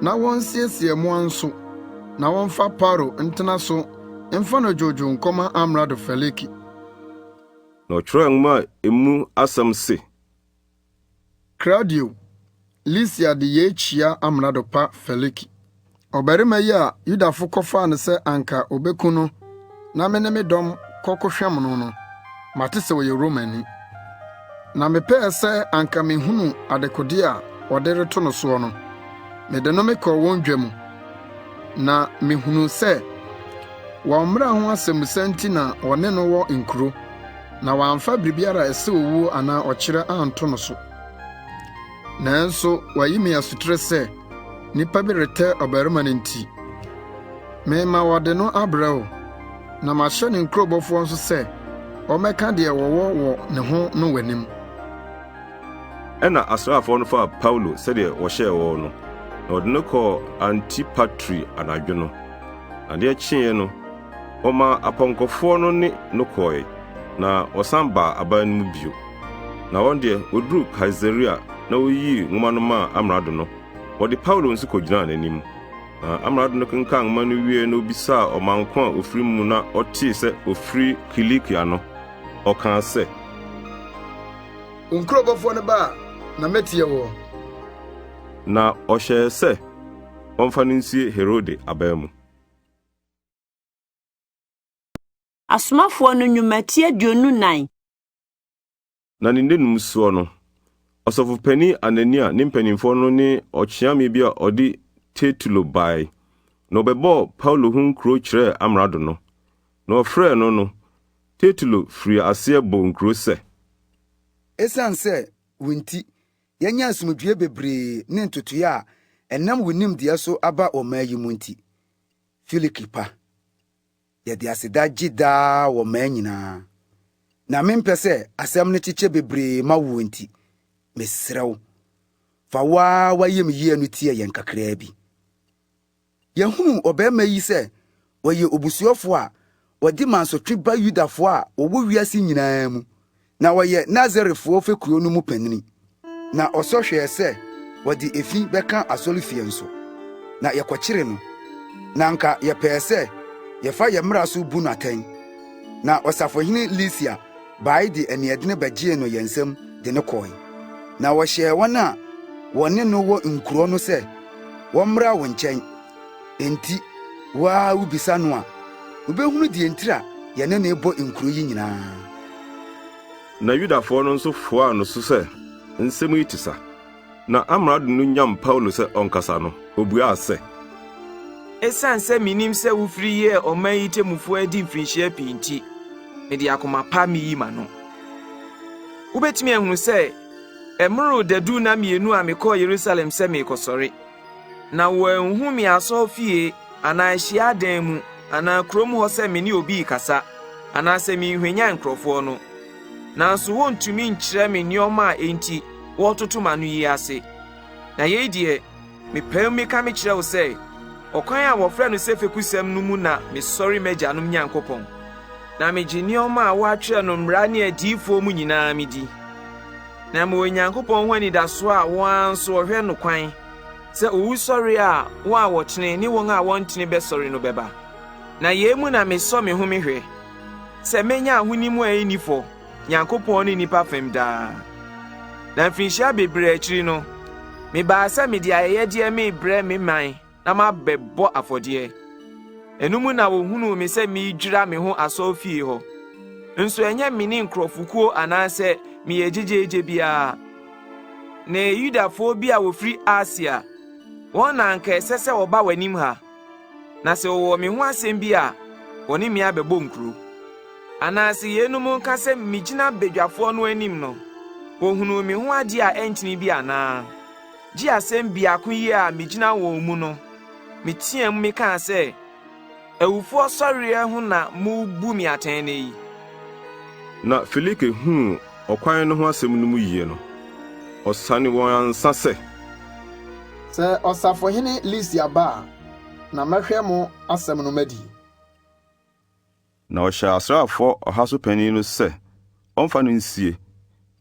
na wonsiesie mmoa nso, na wɔmfa Paulo ntena so mfa no dwoodwoo nkɔma Amrado Felike. Na ɔtwerɛɛ nwoma a emu asɛm se. Klaudio Lisia de yei kyia Amrado pa Felike. Ɔbarima yi a Yudafo kɔfaa no sɛ anka obeku no na me ne me dɔm kɔkohwam no no, mate sɛ ɔyɛ Romani. Na mepɛɛ sɛ anka mihunu adekode a wɔde reto no soɔ no, mede no mekɔɔ wɔn dwa mu, na mihunuu sɛ wɔn mmara ho asɛmmisa nti na wɔne no wɔ nkuro, na wɔamfa biribiara a ɛsɛ owuo anaa ɔkyerɛ anto no so. Nanso wɔayi me asotire sɛ nnipa bi retɛ ɔbarima no nti, merema wɔde no abrɛ wo, na mahyɛ ne nkurobɔfoɔ nso sɛ wɔmmɛka deɛ wɔwɔ wɔ ne ho no w'anim. Ɛnna asraafoɔ no faa Paulo sɛdeɛ wɔhyɛɛ wɔn no, na wɔde no kɔɔ Antipatri anadwo no. Adeɛ kyeeɛ no, wɔmaa apɔnkɔfoɔ no ne no kɔe, na wɔsan baa aban no mu bio. Na wɔn deɛ, wɔduruu Kaesarea na woyii nwoma no maa amrado no, wɔde Paulo nso kogyinaa n'anim. Na amrado no kenkan nwoma no wiei na obisaa ɔman ko a ofiri mu na ɔtee sɛ ofiri Kilikia no, ɔkaa sɛ, Wo nkurobɔfoɔ no ba a, na mɛtie woɔ. Na ɔhyɛɛ sɛ wɔmfa no nsie Herode aban mu. Asomafoɔ no Nnwuma ti 24. Na ne nnanum soɔ no, Ɔsɔfopanin Anania ne mpanimfoɔ no ne ɔkyeame bi a ɔde Tertulo bae, na ɔbɛbɔɔ Paulo ho nkuro kyerɛɛ amrado no. Na ɔfrɛɛ no no, Tertulo firii aseɛ bɔɔ nkuro sɛ. Esiane sɛ wo nti yɛanya asomdwoe bebree ne ntotoe a ɛnam wo nimdeɛ so aba ɔman yi mu nti, Felike pa, yɛde aseda gye daa wɔ mmaa nyinaa. Na mempɛ sɛ asɛm no kyekyɛ bebree ma woɔ nti, mesrɛ wo, fa wo ara w'ayamyie no tie yɛn kakraa bi. Yɛahunu ɔbarima yi sɛ ɔyɛ obusuafo a ɔde mansotwe ba Yudafo a wɔwɔ wiase nyinaa mu, na ɔyɛ Nasarefo fekuo no mu panini. Na ɔsɔ hwɛɛ sɛ ɔde efi bɛka asɔrefie nso, na yɛkɔkyeree no. Na anka yɛpɛɛ sɛ yɛfa yɛn mmara so bu no atɛn. Na ɔsafohene Lisia bae de aniɛdene bɛgyee no yɛn nsam de no kɔe. Na ɔhyɛɛ wɔn a wɔne no wɔ nkurow no sɛ wɔmmra wo nkyɛn. Enti wo ara wubisa no a, wubehunu deɛ ntira a yɛne no rebɔ nkuro yi nyinaa. Na Yudafoɔ no nso foaa no so sɛ nsɛm yi te sa. Na amrado no nyam Paulo sɛ ɔnkasa no, obuaa sɛ. Esiane sɛ minim sɛ wofiri yɛɛ ɔman yi temmufo adi mfirinhyia pii nti, mede akoma pa miyi m'ano. Wubetumi ahunu sɛ ɛmmoroo dadu nna mmienu a mekɔɔ Yerusalem sɛ merekɔsɔre. Na wɔanhu me asɔrefie anaa hyiadan mu anaa kurom hɔ sɛ me ne obi rekasa anaasɛ merehwanyan nkurɔfoɔ no. Nanso wontumi nkyerɛ me nneɛma a enti wɔretoto m'ano yi ase. Na yei deɛ, mepae mu meka mekyerɛ wo sɛ, ɔkwan a wɔfrɛ no sɛ fekusɛm no mu na mesɔre m'agyanom Nyankopɔn, na megye nneɛma a wɔatwerɛ no Mmara ne Adiyifoɔ mu nyinaa medi. Na mewɔ Onyankopɔn ho anidasoɔ a wɔn ara nso wɔhwɛ no kwan sɛ owusɔreɛ a wɔn a wɔtene ne wɔn a wɔntene bɛsɔre no bɛba. Na yei mu na mesɔ me ho mehwɛ, sɛ mɛnya ahonim a ɛnni fɔ, Nyankopɔn ne nnipa fam daa. Na mfirinhyia bebree akyiri no, mebaa sɛ mede ayɛyɛdeɛ merebrɛ me man na mabɛbɔ afɔdeɛ. Ɛno mu na wɔhunuu me sɛ meredwira me ho asɔrefie hɔ. Nso ɛnyɛ me ne nkurɔfokuo anaasɛ meyɛ gyegyeegye biara. Na ɛyɛ Yudafoɔ bi a wɔfiri Asia, wɔn na anka ɛsɛ sɛ wɔba w'anim ha, na sɛ wɔwɔ me ho asɛm bi a, wɔne me abɛbɔ nkuro. Anaa sɛ yeinom nka sɛ megyina badwafoɔ no anim no, wɔhunuu me ho adeɛ a ɛntene bi anaa? Gye asɛm biako yi a migyina wɔn mu no, meteɛɛ mu mekaa sɛ, Awufoɔ sɔreɛ ho na morebu me atɛn nnɛ yi. Na Felike huu Ɔkwan no ho asɛm no mu yiye no, ɔsanee wɔn ansa sɛ. Sɛ Ɔsafohene Lisia ba a, na mɛhwɛ mo asɛm no madi. Na ɔhyɛɛ asraafoɔ ɔha so panin no sɛ ɔmfa no nsie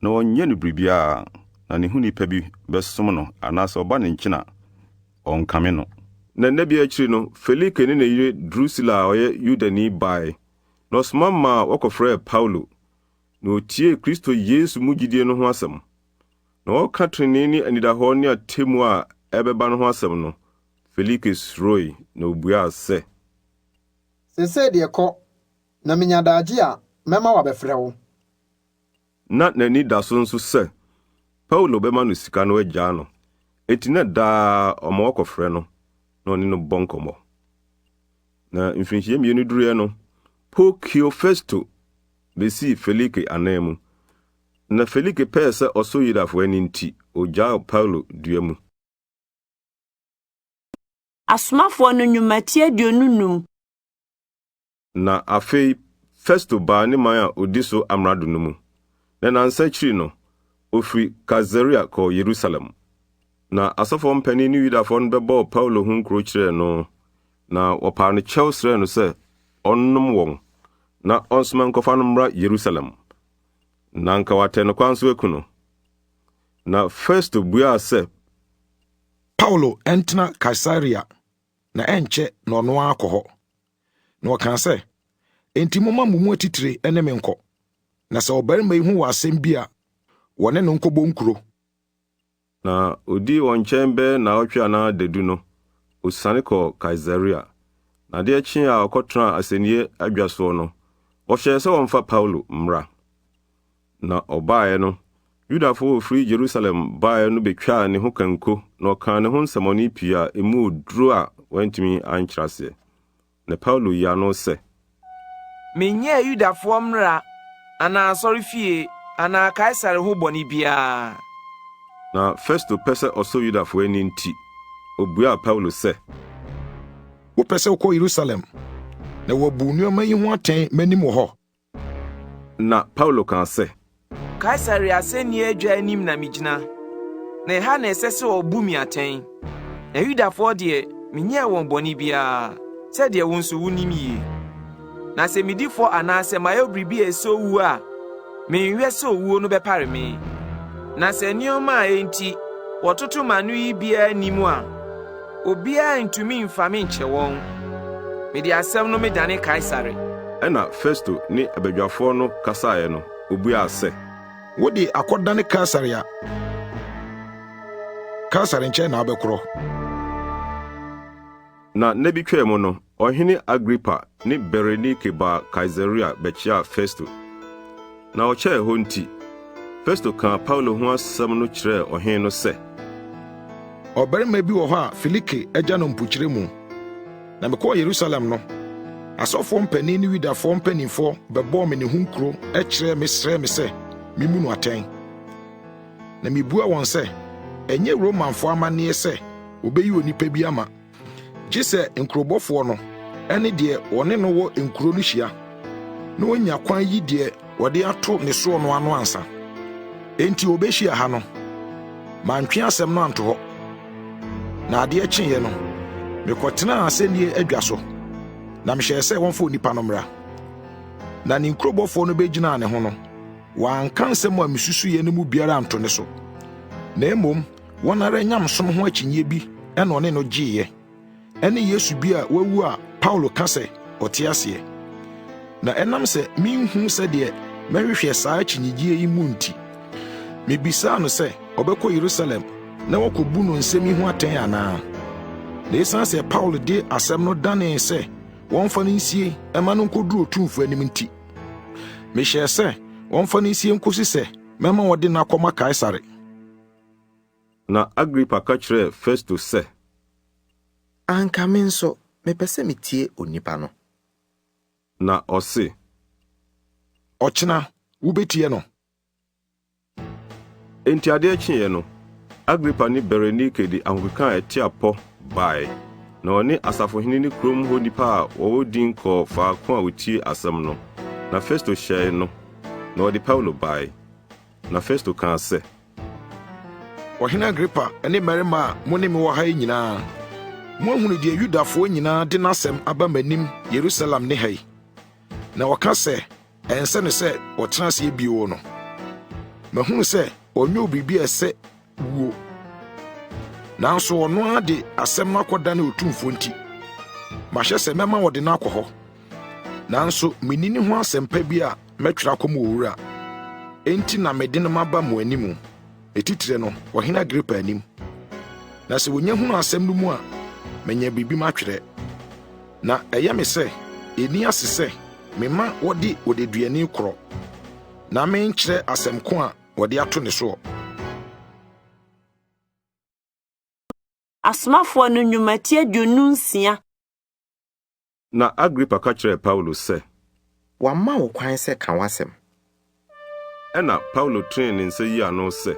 na ɔnyɛ no biribiara, na ne ho nipa bi bɛsom no anaasɛ ɔba ne nkyen a, ɔnkame no. Na nna bi akyiri no, Felike ne ne yere Drusila a ɔyɛ Yudani bae, na ɔsoma maa wɔkɔfrɛɛ Paulo, na otiee Kristo Yesu mu gyidie no ho asɛm. Na ɔreka trenee ne anidahɔ ne atemmu a ɛbɛba no ho asɛm no, Felike suroe, na obuaa sɛ. Seesei deɛ kɔ, na minya daagye a, mɛma wɔabɛfrɛ wo. Ná n'ani da so nso sɛ Paulo bɛma no sika na wagyaa no, enti na daa ɔma wɔkɔfrɛ no na ɔne no bɔ nkɔmmɔ. Na mfirinhyia mmienu duruiɛ no, Porkio Festo besii Felike ananmu. Na Felike pɛɛ sɛ ɔsɔ Yudafo ani nti, ogyaa Paulo dua mu. Asomafoɔ no Nnwuma ti 25. Na afei Festo baa ne man a odi so amrado no mu, na nnansa akyiri no, ofiri Kaesarea kɔɔ Yerusalem. Na asɔfoɔ mpanin ne Yudafoɔ no bɛbɔɔ Paulo ho nkuro kyerɛɛ no, na wɔpaa no kyɛw srɛɛ no sɛ ɔnnom wɔn na ɔnsoma nkɔfa no mmra Yerusalem, na anka wɔatɛ no kwan so aku no. Na Festo buaa sɛ, Paulo ntena Kaesarea na ɛnkyɛ na ɔno ara akɔ hɔ. Na ɔkaa sɛ, Enti momma mo mu atitire ne me nkɔ, na sɛ ɔbarima yi ho wɔ asɛm bi a, wɔne no nkɔbɔ nkuro. Na odii wɔn nkyɛn bɛyɛ nnaawɔtwe anaa dadu no, osiane kɔɔ Kaesarea. Na adeɛ kyee a ɔkɔtenaa asɛnnie adwa soɔ no, ɔhyɛɛ sɛ wɔmfa Paulo mmra. Na ɔbaeɛ no, Yudafo a wɔfiri Yerusalem baeɛ no bɛtwaa ne ho kanko, na wɔkaa ne ho nsɛmmɔne pii a emu wɔ duro a wɔantumi ankyerɛ aseɛ. Na Paulo yii ano sɛ. Menyɛɛ Yudafoɔ mmara anaa asɔrefie anaa Kaesare ho bɔne biara. Na Festo pɛ sɛ ɔsɔ Yudafo ani nti, obuaa Paulo sɛ. Wopɛ sɛ wokɔ Yerusalem na wɔabu nneɛma yi ho atɛn m'anim wɔ hɔ? Na Paulo kaa sɛ. Kaesare asɛnni adwa anim na migyina, na ɛha na ɛsɛ sɛ wɔbu me atɛn. Na Yudafoɔ deɛ, menyɛɛ wɔn bɔne biara, sɛdeɛ wo nso wunim yie. Na sɛ midi fɔ anaasɛ mayɛ biribi a ɛsɛ owuo a, menhwɛ sɛ owuo no bɛpare me. Na sɛ nneɛma a enti wɔtoto m'ano yi biara nni mu a, Obiara ntumi mfa me nkyɛ wɔn. Mede asɛm no medane Kaesare. Ɛnna Festo ne abadwafoɔ no kasaeɛ no, ɔbuaa sɛ. Wode akɔdane Kaesare a, Kaesare nkyɛn na wobɛkorɔ. Na nna bi twaa mu no, Ɔhene Agripa ne Berenike baa Kaesarea bɛkyeaa Festo. Na ɔkyɛɛ hɔ nti, Festo kaa Paulo ho asɛm no kyerɛɛ ɔhene no sɛ. Ɔbarima bi wɔ hɔ a Felike agya no mpokyerɛ mu. Na mekɔɔ Yerusalem no, asɔfoɔ mpanin ne Yudafoɔ mpanimfoɔ bɛbɔɔ me ne ho nkuro kyerɛɛ me srɛɛ me sɛ memmu no atɛn. Na mebua wɔn sɛ, ɛnyɛ Romanfoɔ amanneɛ sɛ wɔbɛyi onipa bi ama, gye sɛ nkurobɔfoɔ no ne deɛ wɔne no wɔ nkuro no hyia, na wɔnya kwan yi deɛ wɔde ato ne soɔ no ano ansa. Enti wɔbɛhyia ha no, mantwe asɛm no anto hɔ. Na adeɛ kyeeɛ no, mekɔtenaa asɛnnie adwa so, na mehyɛɛ sɛ wɔmfa onipa no mmra. Na ne nkurobɔfoɔ no bɛgyinaa ne ho no, wɔanka nsɛm a mesusuiɛ no mu biara anto ne so, na mmom wɔn ara nyamesom ho akyinnyeɛ bi na ɔne no gyeeɛ, ɛne Yesu bi a wawu a Paulo ka sɛ ɔte aseɛ. Na ɛnam sɛ menhu sɛdeɛ mɛhwehwɛ saa akyinnyegyeɛ yi mu nti, mebisaa no sɛ ɔbɛkɔ Yerusalem na wakɔbu no nsɛm yi ho atɛn anaa. Na ɛsiane sɛ Paulo de asɛm no danee sɛ wɔmfa no nsie mma no nkɔduru otumfoɔ anim nti, mehyɛɛ sɛ wɔmfa no nsie nkɔsi sɛ mɛma wɔde no akɔma Kaesare. Na Agripa ka kyerɛɛ Festo sɛ. Anka me nso mepɛ sɛ mitie onipa no. Na ɔse. Ɔkyena wubetie no. Enti adeɛ kyeeɛ no, Agripa ne Berenike de ahokeka a ɛte apɔ bae, na wɔne asafohene ne kurom hɔ nnipa a wɔwɔ din kɔɔ faako a wotie asɛm no. Na Festo hyɛe no, na wɔde Paulo bae. Na Festo kaa sɛ. Ɔhene Agripa ne mmarima a mo ne me wɔ ha yi nyinaa, moahunu deɛ Yudafoɔ nyinaa de n'asɛm aba m'anim Yerusalem ne ha yi, na wɔka sɛ ɛnsɛ no sɛ ɔtena aseɛ bio no. Mahunu sɛ ɔnyɛɛ biribi a ɛsɛ wuo. Nanso ɔno ara de asɛm no akɔdane otumfoɔ nti, mahyɛ sɛ mɛma wɔde no akɔ hɔ. Nanso minni ne ho asɛm pa bi a mɛtwerɛ akɔma owura. Enti na mede no maba mo anim, ne titire no, Ɔhene Agripa anim. Na sɛ wɔnya hunu asɛm no mu a, manya biribi matwerɛ. Na ɛyɛ me sɛ ɛnni ase sɛ mema wɔde odeduani korɔ, na menkyerɛ asɛm ko a wɔde ato ne soɔ. Asomafoɔ no Nnwuma ti 26. Na Agripa ka kyerɛɛ Paulo sɛ. Wɔama wo kwan sɛ ka w'asɛm. Ɛnna Paulo tenee ne nsa yii ano sɛ.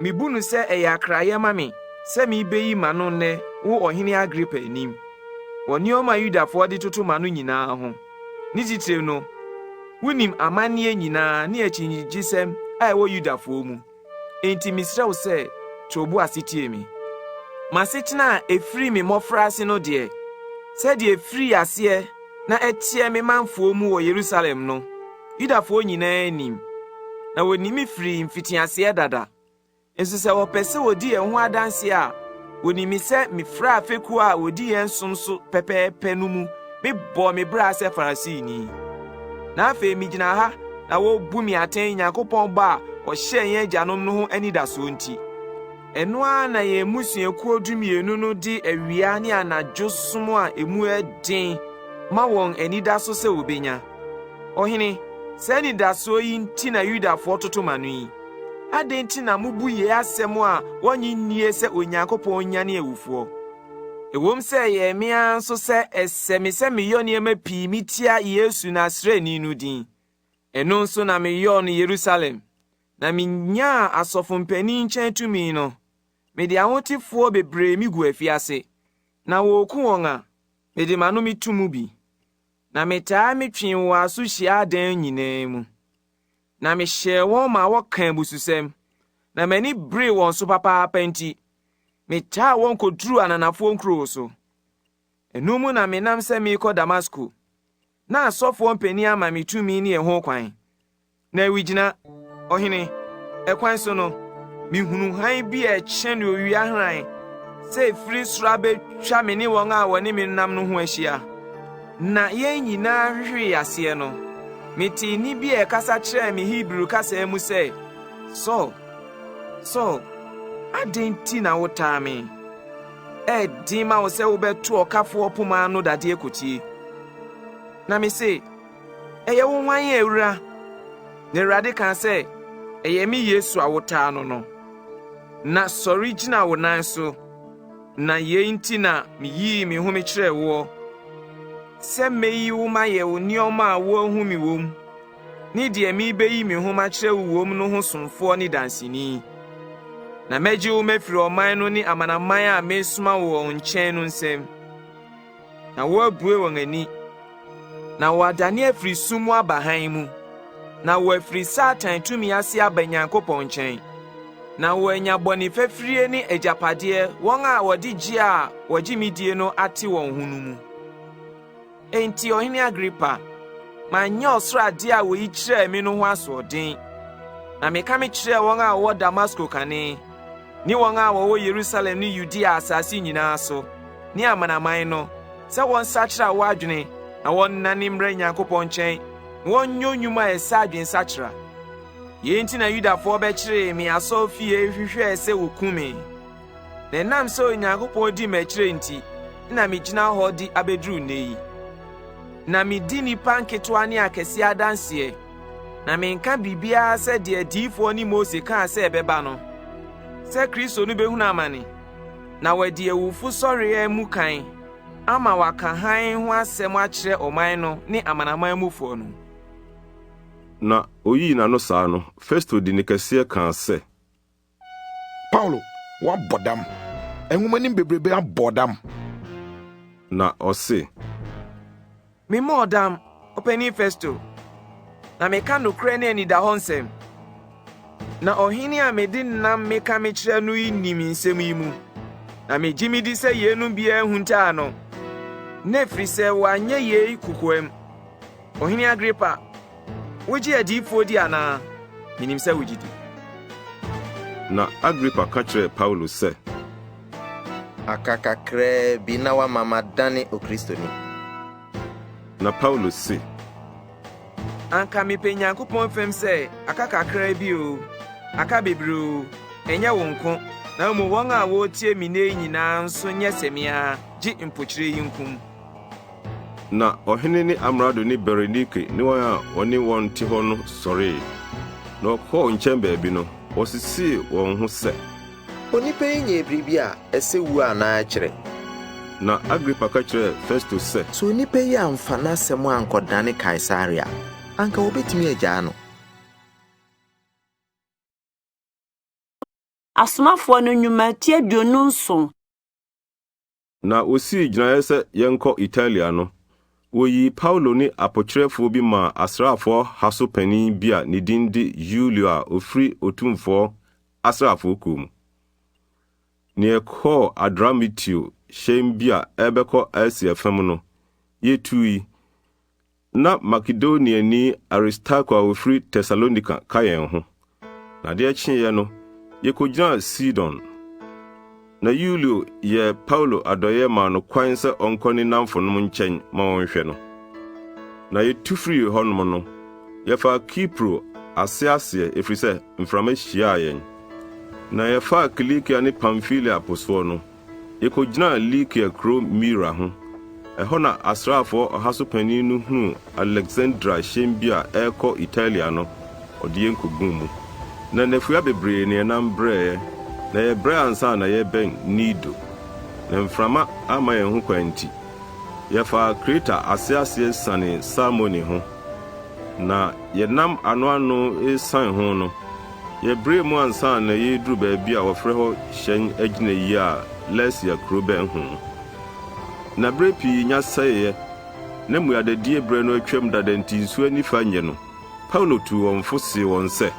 Mibu no sɛ ɛyɛ akraye ma me sɛ merebeyi m'ano nnɛ wo Ɔhene Agripa anim, wɔ nneɛma a Yudafoɔ de toto m'ano nyinaa ho. Ne titiriw no, wunim amanneɛ nyinaa ne akyinnyegyesɛm a ɛwɔ Yudafoɔ mu. Enti mesrɛ wo sɛ to wo bo ase tie me. M'asetena a ɛfiri me mmɔfraase no deɛ, sɛdeɛ ɛfirii aseɛ na ɛteɛ me manfoɔ mu wɔ Yerusalem no, Yudafoɔ nyinaa nim, na wɔnim me firi mfitiaseɛ dada. Nso sɛ wɔpɛ sɛ wɔdi yɛn ho adanseɛ a, wɔnim me sɛ mefraa fekuo a wɔdi yɛn som so pɛpɛɛpɛ no mu mebɔɔ me bra sɛ Farisini. Na afei megyina ha na wɔrebu me atɛn Nyankopɔn bɔ a ɔhyɛɛ yɛn agyanom no ho anidasoɔ nti. Ɛno ara na yɛn mmusuakuo dumienu no de awia ne anadwo som a emu yɛ den ma wɔn ani da so sɛ wɔbɛnya. Ɔhene, saa anidasoɔ yi nti na Yudafoɔ toto m'ano yi. Adɛn nti na mobu yei asɛm a wɔnnye nnie sɛ Onyankopɔn nyane awufoɔ? Ɛwom sɛ ɛyɛɛ me ara nso sɛ ɛsɛ me sɛ meyɔ nneɛma pii metia Yesu Nasareni no din. Ɛno nso na meyɔɔ no Yerusalem, na minyaa asɔfo mpanyin nkyɛn tumi no, mede ahotefoɔ bebree miguu afiase, na wɔreku wɔn a, mede m'ano meto mu bi. Na metaa metwee wɔn aso hyiadan nyinaa mu. Na mehyɛɛ wɔn ma wɔkaa abususɛm, na m'ani beree wɔn so papaapa nti, metaa wɔn kɔduruu ananafoɔ nkurow so. Ɛno mu na menam sɛ merekɔ Damasko. Na asɔfoɔ mpanin ama me tumi ne ɛho kwan. Na awigyina, ɔhene, ɛkwan so no, mihunuu hann bi a ɛkyɛn owia hran sɛ efiri soro abetwa me ne wɔn a wɔne me nam no ho ahyia. Na yɛn nyinaa hwehwee aseɛ no, metee nne bi a ɛkasa kyerɛɛ me Hebri kasa mu sɛ, 'Saul, Saul, adɛn nti na wotaa me? Ɛyɛ den ma wo sɛ wobɛto ɔkafoɔ poma ano dadeɛ kotie. Na mise, 'Ɛyɛ wo hwan, Awura? Na Awurade kaa sɛ, 'Ɛyɛ me Yesu a wotaa no no. Na sɔre gyina wo nan so. Na yei nti na miyii me ho mekyerɛɛ woɔ, sɛ meyi wo mayɛ wo nneɛma a woahu me wɔ mu, ne deɛ merebeyi me ho makyerɛ wo wom no ho somfoɔ ne danseni. Na mɛgye wo mafiri ɔman no ne amanaman a meresoma wo wɔn nkyɛn no nsam, na woabue wɔn ani, na wɔadane afiri sum mu aba hann mu, na wɔafiri Satan tumi ase aba Nyankopɔn nkyɛn, na wɔanya bɔne fafirie ne agyapadeɛ wɔn a wɔde gye a wɔgye me die no ate wɔn ho no mu. Enti Ɔhene Agripa, manyɛ ɔsoro ade a woyi kyerɛɛ me no ho asoɔden, na meka mekyerɛɛ wɔn a wɔwɔ Damasko kane, ne wɔn a wɔwɔ Yerusalem ne Yudea asase nyinaa so, ne amanaman no, sɛ wɔnsakyera wɔn adwene na wɔnnane mmra Nyankopɔn nkyɛn na wɔnyɛ nnwuma a ɛsɛ adwensakyera. Yei nti na Yudafoɔ bɛkyeree me asɔrefie hwehwɛɛ sɛ wɔku me. Na ɛnam sɛ Onyankopɔn di m'akyire nti na megyina hɔ de abɛduru nnɛ yi. Na medi nnipa nketewa ne akɛseɛ adanseɛ, na menka biribiara sɛ deɛ adiyifoɔ ne Mose kaa sɛ ɛbɛba no, sɛ Kristo no bɛhunu amane, na wadi awufo sɔreɛ mu kan ama waka hann ho asɛm akyerɛ ɔman no ne amanaman mufoɔ no. Na oyii n'ano saa no, Festo de nne kɛseɛ kaa sɛ. Paulo, woabɔ dam! Nhomanim bebrebe abɔ dam! Na ɔse. Memmɔɔ dam, Ɔpanin Festo, na meka nokorɛ ne anidahɔ nsɛm. Na ɔhene a mede nnam meka mekyerɛ no yi nim nsɛm yi mu, na megye medi sɛ yeinom biara nhuntaa no, na ɛfiri sɛ wanyɛ yei kokoam. Ɔhene Agripa, Wogye adiyifoɔ di anaa? Menim sɛ wogye di. Na Agripa ka kyerɛɛ Paulo sɛ. Aka kakraa bi na woama madane Okristoni. Na Paulo se. Anka mepɛ Nyankopɔn fam sɛ aka kakraa bi oo, aka bebree oo, ɛnyɛ wo nko, na mmom wɔn a wɔretie me nnɛ yi nyinaa nso nyɛ sɛ me ara, gye mpokyerɛ yi nko mu. Na ɔhene ne amrado ne Berenike ne wɔn a wɔne wɔn te hɔ no sɔree, na wɔkɔɔ nkyɛn baabi no, wɔsisii wɔn ho sɛ. Onipa yi nyɛɛ biribi a ɛsɛ wu anaa ɛkyerɛ. Na Agripa ka kyerɛɛ Festo sɛ. Sɛ onipa yi amfa n'asɛm ankɔdane Kaesare a, anka wobetumi agyaa no. Asomafoɔ no Nnwuma ti 27. Na wosii gyinae sɛ yɛnkɔ Italia no, woyii Paulo ne apokyerɛfoɔ bi maa asraafoɔ ha so panin bi a ne din de Yulio a ɔfiri otumfoɔ asraafoɔ kuo mu. Na yɛkɔɔ Adramitio hyɛn bi a ɛrebɛkɔ Asia fam no, yetui. Ná Makedoniani Aristarko a ɔfiri Tesalonika ka yɛn ho. Na adeɛ kyeeɛ no, yɛkɔgyinaa Sidon. Na Yulio yɛɛ Paulo adɔeɛ maa no kwan sɛ ɔnkɔ ne nnamfonom nkyɛn ma wɔnhwɛ no. Na yɛtu firii hɔnom no, yɛfaa Kipro aseaseɛ, ɛfiri sɛ mframa hyiaa yɛn. Na yɛfaa Kilikia ne Pamfilia po soɔ no, Yekogyinaa Likia kurow Mira ho. Ɛhɔ na asraafoɔ ɔha so panin no hunuu Aleksandria hyɛn bi a ɛrekɔ Italia no, ɔde yɛn koguu mu. Na nnafua bebree na yɛnam brɛeɛ, na yɛbrɛɛ ansa na yɛrebɛn Nido. Na mframa amma yɛn ho kwan nti, yɛfaa Kreta aseaseɛ sianee Salmone ho. Na yɛnam anoano resian ho no, yɛbrɛɛ mu ansa na yɛreduru baabi a wɔfrɛ hɔ Hyɛn Agyinayi a Lasea kuro bɛn ho. Na berɛ pii nya sɛeɛ, na mmuadadie berɛ no atwam dada nti nsuo ani fa nyɛ no, Paulo tuu wɔn fo see wɔn sɛ.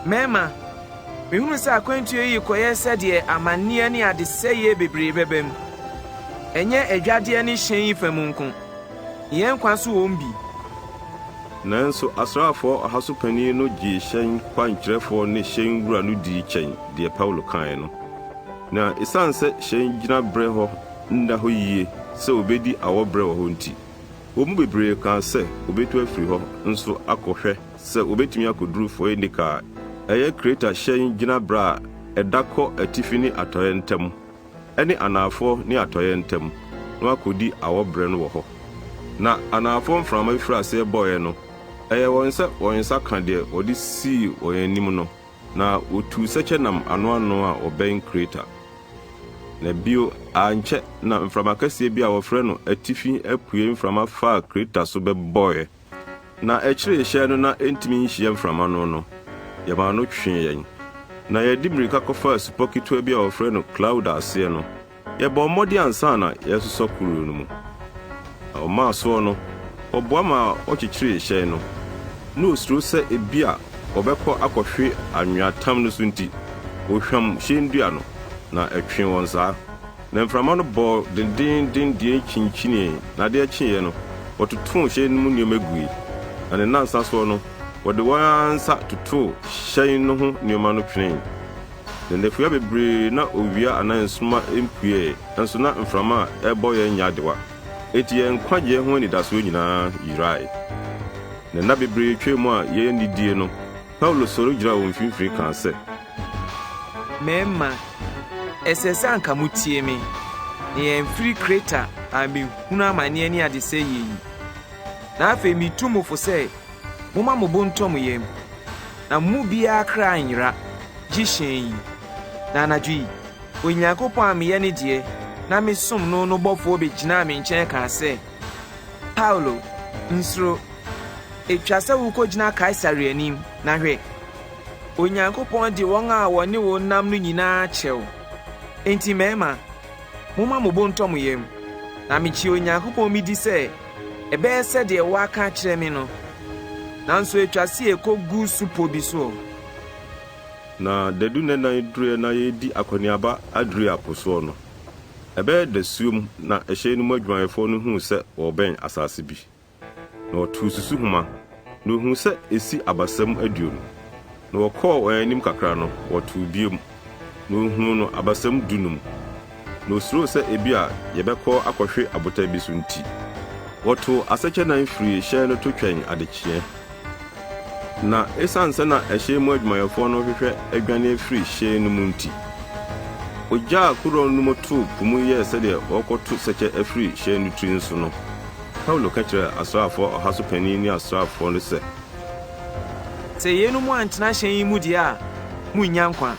Mmarima, mehunu sɛ akwantuo yi rekɔyɛ sɛdeɛ amanneɛ ne adesɛeɛ bebree bɛba mu, ɛnyɛ adwadeɛ ne hyɛn yi fa mu nko, Yɛn nkwa nso wom bi. Nanso asraafoɔ ɔha so panin no gyee hyɛn kwankyerɛfoɔ ne hyɛn wura no dii kyɛn deɛ Paulo kaeɛ no. Na ɛsiane sɛ hyɛn gyinaberɛ hɔ nna hɔ yie sɛ wɔbɛdi awɔ berɛ wɔ hɔ nti, wɔn mu bebree kaa sɛ wɔbɛtu afiri hɔ nso akɔhwɛ sɛ wɔbɛtumi akɔduru Foinika a ɛyɛ Kreta hyɛn gyinaberɛ a ɛda kɔ atifi ne atɔeɛ ntam. ne anaafoɔ ne atɔeɛ ntam, na wɔakɔdi awɔ berɛ no wɔ hɔ. Na anaafoɔ mframa firii aseɛ bɔeɛ no, ɛyɛɛ wɔn sɛ wɔn nsa ka deɛ wɔde sii wɔn anim no, na wɔtuu sɛkyɛ nam anoano a wɔbɛn Kreta. Na bio, ankyɛ na mframa kɛseɛ bi a wɔfrɛ no Atifi Apuei Mframa faa Kreta so bɛbɔeɛ. Na ɛkyeree hyɛn no na entumi nhyia mframa no no, yɛmaa no twee yɛn. Na yɛde mmirika kɔfaa supɔ ketewa bi a wɔfrɛ no Klauda aseɛ no, yɛbɔɔ mmɔden ansa na yɛresosɔ korow no mu. Na wɔmaa soɔ no, wɔboa maa wɔkyekyeree hyɛn no. Na osuro sɛ ebia wɔbɛkɔ akɔhwe anweatam no so nti, ohwam hyɛn dua no, na ɛtwee wɔn saa. Na mframa no bɔɔ dendeenden deɛ kyinkyinii, na adeɛ kyeeɛ no, wɔtotoo hyɛn no mu nneɛma gui. Na ne nnansa soɔ no, wɔde wɔn ara nsa totoo hyɛn no ho nneɛma no twenee. Na nnafua bebree na owia anaa nsoromma mpueeɛ, nso na mframa a ɛrebɔ yɛn nyɛ adewa. Enti yɛn nkwagyeɛ ho anidasoɔ nyinaa yerae. Na nna bebree twaa mu a yɛannidie no, Paulo sɔre gyinaa wɔn mfimfini kaa sɛ. Mmarima, ɛsɛ sɛ anka motie me, na yɛamfiri Kreta ammɛhunu amanneɛ ne adesɛeɛ yi. Na afei metu mo fo sɛ momma mo bo ntɔ mo yam, na mo mu biara kra anyera, gye hyɛn yi. Na anadwo yi, Onyankopɔn a meyɛ ne deɛ na mesom no no bɔfoɔ bɛgyinaa me nkyɛn kaa sɛ, 'Paulo, nsuro. Etwa sɛ wukogyina Kaesare anim, na hwɛ! Onyankopɔn de wɔn a wɔne wo nam no nyinaa kyɛ wo. Enti mmarima, momma mo bo ntɔ mo yam, na migye Onyankopɔn midi sɛ ɛbɛyɛ sɛdeɛ wɔaka akyerɛ me no. Nanso etwa sɛ yekogu supɔ bi soɔ. Na dadu nnanan duruiɛ na yɛredi akɔneaba Adria po soɔ no, ɛbɛyɛ dasuom na ɛhyɛn no mu adwumayɛfoɔ no huu sɛ wɔrebɛn asase bi. Na wɔtoo susuhoma, na wɔhuu sɛ esi abasam 20. Na wɔkɔɔ wɔn anim kakra no, wɔtoo bio, na wɔhunuu no abasam 15. Na wɔsuroo sɛ ebia yɛbɛkɔ akɔhwe abotan bi so nti, wɔtoo asɛkyɛ firii hyɛn no to twɛn adekyeeɛ. Na esiane sɛ na ɛhyɛn mu adwumayɛfoɔ no rehwehwɛ adwane afiri hyɛn no mu nti, wogyaa kodoɔ no mu too po mu yɛɛ sɛdeɛ wɔrekɔto sɛkyɛ afiri hyɛn no tiri so no. Paulo ka kyerɛɛ asraafoɔ ɔha so panin ne asraafoɔ no sɛ. Sɛ yeinom antena hyɛn yi mu deɛ a, morennya nkwa.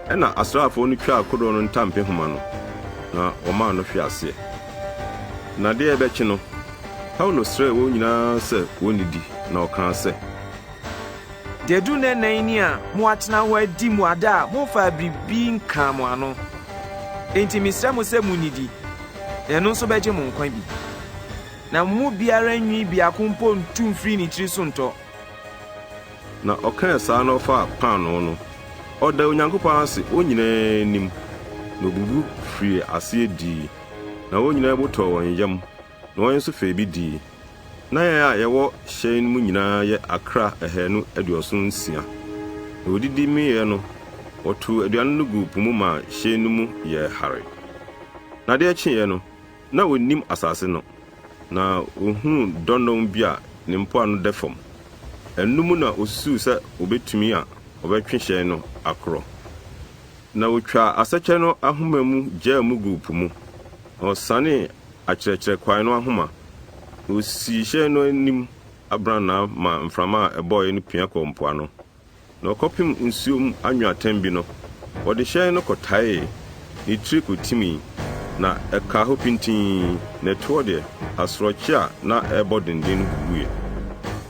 Ɛnna asraafoɔ no twaa kodoɔ no ntampehoma no, na wɔmaa no hwee aseɛ. Na adeɛ rebɛkye no, Paulo srɛɛ wɔn nyinaa sɛ wɔnnidi, na ɔkaa sɛ. Dadu nnɛnnan ni a moatena hɔ adi mmuada a momfaa biribi nkaa mo ano. Enti mesrɛ mo sɛ munnidi, na ɛno nso bɛgye mo nkwa bi. Na mo mu biara nwi biako mpo ntu mfiri ne tiri so ntɔ. Na ɔkaa saa na ɔfaa paanoo no, ɔdaa Onyankopɔn ase wɔn nyinaa anim, na obubu firii aseɛ dii. Na wɔn nyinaa bo tɔɔ wɔn yam, na wɔn nso faa bi dii. Ná yɛn a yɛwɔ hyɛn no mu nyinaa yɛ akra 276. Na wodidi meeɛ no, wɔtoo aduane no guu po mu maa hyɛn no mu yɛɛ hare. Na adeɛ kyeeɛ no, na wɔnnim asase no, na wɔhunuu dɔnnɔn bi a ne mpoano da fam. Ɛno mu na wɔsusuu sɛ wɔbɛtumi a wɔbɛtwe hyɛn no akorɔ. Na wɔtwaa asɛkyɛ no ahoma mu gyaa mu guu po mu, na wɔsanee akyerɛkyerɛkwan no ahoma, na osii hyɛn no anim abrannaa maa mframa a ɛbɔe no pia kɔɔ mpoano. Na ɔkɔpem nsuom anweatam bi no, wɔde hyɛn no kɔtaee, ne tiri kotimii, na ɛkaa hɔ pintinn, na ɛtoɔ deɛ, asorɔkye a na ɛrebɔ denden no bubuiɛ.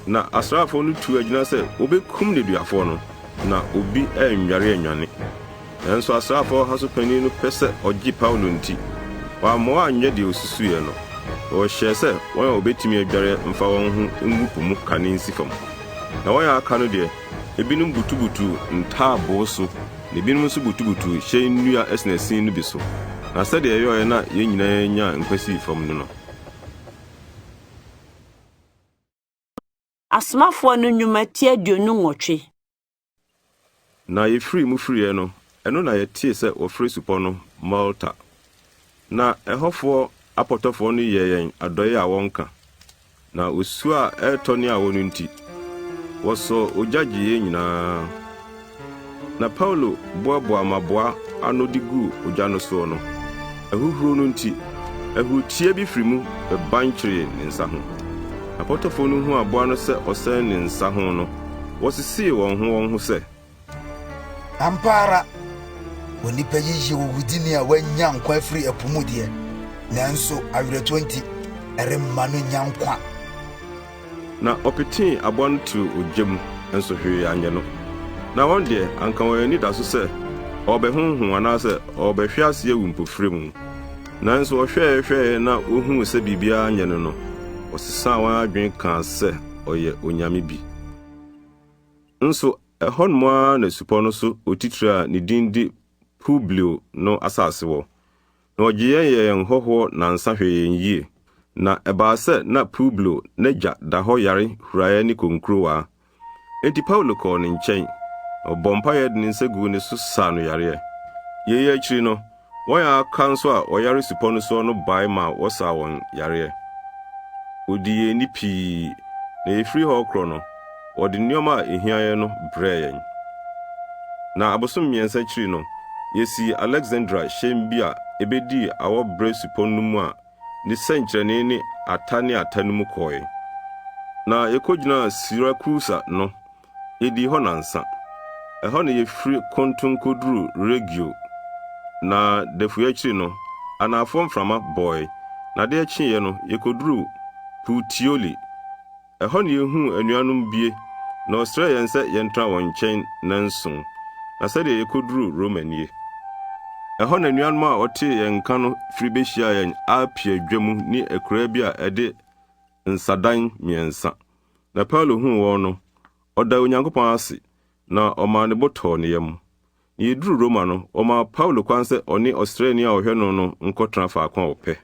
Na asraafoɔ no tuu agyina sɛ wobekum nneduafoɔ no, na obi annware annwane. Nanso asraafo ɔha so panyin no pɛ sɛ ɔgye Paulo nti, wamma wanyɛ deɛ osusuiɛ no, na ɔhyɛɛ sɛ wɔn a wɔbetumi adware mfa wɔn ho ngu po mu kane nsi fam. Na wɔn a aka no deɛ, ebinom butubutuw ntaaboo so na ebinom nso butubutuw hyɛn nnua asinasin no bi so, na sɛdeɛ ɛyɔeɛ na yɛn nyinaa nyaa nkwa sii fam ne no. Asomafoɔ no Nnwuma ti 28. Na yefirii mu firiiɛ no, ɛno na yɛtee sɛ wɔfrɛ supɔ no Malta. Na ɛhɔfoɔ apɔtɔfoɔ no yɛɛ yɛn adɔeɛ a wɔnka, na osuo a ɛretɔ ne awɔ no nti, wɔsɔɔ ogya gyee yɛn nyinaa. Na Paulo boaboaa mmaboa ano de guu ogya no soɔ no, ahuhuro no nti, ahurutia bi firi mu bɛban kyeree ne nsa ho. Na apɔtɔfoɔ no huu aboa no sɛ ɔsɛn ne nsa ho no, wɔsesee wɔn ho wɔn ho sɛ. Ampa ara, Onipa yi yɛ owudini a wanya nkwa afiri ɛpo mu deɛ, nanso awerɛtoɔ nti, ɛremma no nnya nkwa. Na ɔpetee aboa no too ogya mu, nso hwee anyɛ no. Na wɔn deɛ, anka wɔn ani da so sɛ ɔrebɛhonhon anaasɛ ɔrebɛhwe ase awu mpofirim. Nanso wɔhwɛe hwɛe na wohuu sɛ biribiara anyɛ no no, wɔsesaa wɔn adwene kaa sɛ ɔyɛ onyame bi. Nso ɛhɔnom ara na supɔw no so otitiriw a ne din de Publio no asase wɔ. Na ɔgyee yɛn yɛɛ yɛn hɔhoɔ nnansa hwɛɛ yɛn yie. Na ɛbaa sɛ na Publio n'agya da hɔ yare huraeɛ ne konkurowaa. Enti Paulo kɔɔ ne nkyɛn, na ɔbɔɔ mpaeɛ de ne nsa guu ne so saa no yareɛ. Yei akyiri no, wɔn a aka nso a wɔyare supɔ no soɔ no bae maa wɔsaa wɔn yareɛ. Wɔdii yɛn ni pii, na yɛfiri hɔ rekorɔ no, wɔde nneɛma a ɛhia yɛn no brɛɛ yɛn. Na abosom mmiɛnsa akyiri no, yesii Aleksandria hyɛn bi a ebedii awɔ bere supɔw no mu a ne sɛnkyerɛnne ne ata ne ata no mu kɔe. Na yekogyinaa Sirakusa no, yedii hɔ nnansa. Ɛhɔ na yefiri konton koduruu Regio. Na dafua akyiri no, anaafoɔ mframa bɔe, na adeɛ kyeeɛ no, yekoduruu Puteoli. Ɛhɔ na yehuu anuanom bie, na wɔsrɛɛ yɛn sɛ yɛntena wɔn nkyɛn nnanson. Na sɛdeɛ yekoduruu Roma nie. Ɛhɔ na anuanom a wɔtee yɛn nka no firi behyiaa yɛn Apia dwa mu ne akuraa bi a ɛde nsadan mmiɛnsa. Na Paulo huu wɔn no, ɔdaa Onyankopɔn ase, na ɔmaa ne bo tɔɔ ne yam. Na yeduruu Roma no, wɔmaa Paulo kwan sɛ ɔne ɔsraani a ɔhwɛ no no nkɔtena faako a ɔpɛ.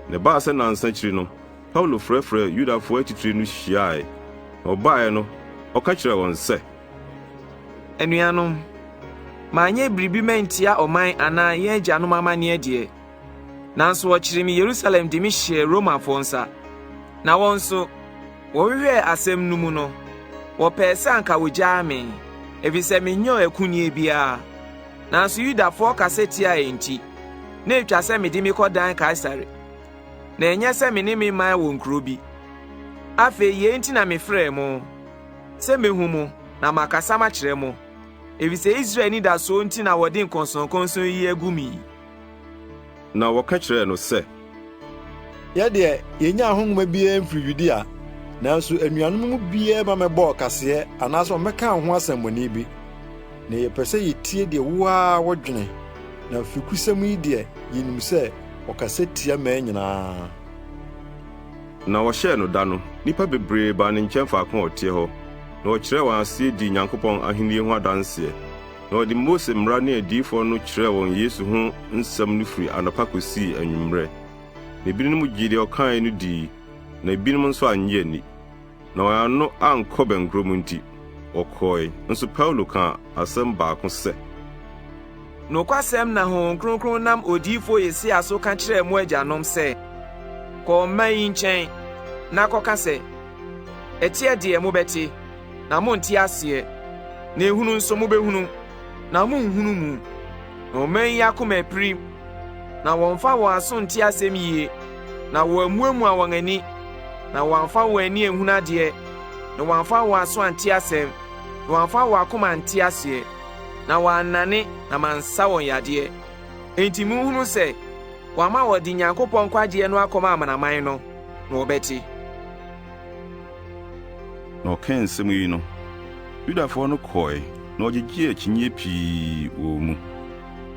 Na ɛbaa sɛ nnansa akyiri no, Paulo frɛfrɛɛ Yudafo atitiriw no hyiae, na wɔbae no, ɔka kyerɛɛ wɔn sɛ. Anuanom, manyɛ biribi mantia ɔman anaa yɛn agyanom amanneɛ deɛ, nanso wɔkyeree me Yerusalem de me hyɛɛ Romafoɔ nsa. Na wɔn nso, Wɔhwehwɛɛ asɛm no mu no, wɔpɛɛ sɛ anka wogyaa me, efisɛ menyɛɛ akunnie biara. Nanso Yudafoɔ kasa tiaeɛ nti, na etwa sɛ mede me kɔdan Kaesare. Na ɛnyɛ sɛ me ne me man wɔ nkuro bi. Afei yei nti na mefrɛɛ mo, sɛ mehu mo na makasa makyerɛ mo, efisɛ Israel anidasoɔ nti na wɔde nkɔnsɔnkɔnsɔn yi agu me yi. Na wɔka kyerɛɛ no sɛ. Yɛ deɛ, yɛnnyaa ho nwoma biara mfirii Yudea, nanso anuanom no mu biara mma mmɛbɔɔ kaseɛ anaasɛ wɔmmɛkaa wo ho asɛmmɔne bi. Na yɛpɛ sɛ yɛtie deɛ wo ara wodwene, na fekusɛm yi deɛ, yɛnim sɛ wɔkasa tia mmaa nyinaa. Na wɔhyɛɛ no da no, nnipa bebree baa ne nkyɛn faako a ɔteɛ hɔ, na ɔkyerɛɛ wɔn aseɛ dii Nyankopɔn ahennie ho adanseɛ. Na ɔde Mose mmara ne adiyifoɔ no kyerɛɛ wɔn Yesu ho nsɛm no firi anɔpa kɔsii anwummerɛ. Na ebinom gyee deɛ ɔkaeɛ no dii, na ebinom nso annye anni. Na wɔn ano ankɔ bɛnkorɔ mu nti, wɔkɔe. Nso Paulo kaa asɛm baako sɛ. Nokwasɛm na Honhom Kronkron nam odiyifoɔ Yesaia so ka kyerɛɛ mo agyanom sɛ, 'Kɔ ɔman yi nkyɛn, na kɔka sɛ, Ɛteɛ deɛ mobɛte, na monte aseɛ, na ehunu nso mobɛhunu, na monhunu mu. Na ɔman yi akoma apirim, na wɔmfa wɔn aso nte asɛm yie, na wɔamuamua wɔn ani, na wɔamfa wɔn ani anhunu adeɛ, na wɔamfa wɔn aso ante asɛm, na wɔamfa wɔn akoma ante aseɛ, na wɔannane na mansa wɔn yadeɛ. Enti monhunu sɛ wɔama wɔde Nyankopɔn nkwagyeɛ no akɔma amanaman no, na wɔbɛte. Na ɔkaa nsɛm yi no, Yudafoɔ no kɔe, na wɔgyegyee akyinnyeɛ pii wɔ wɔn mu.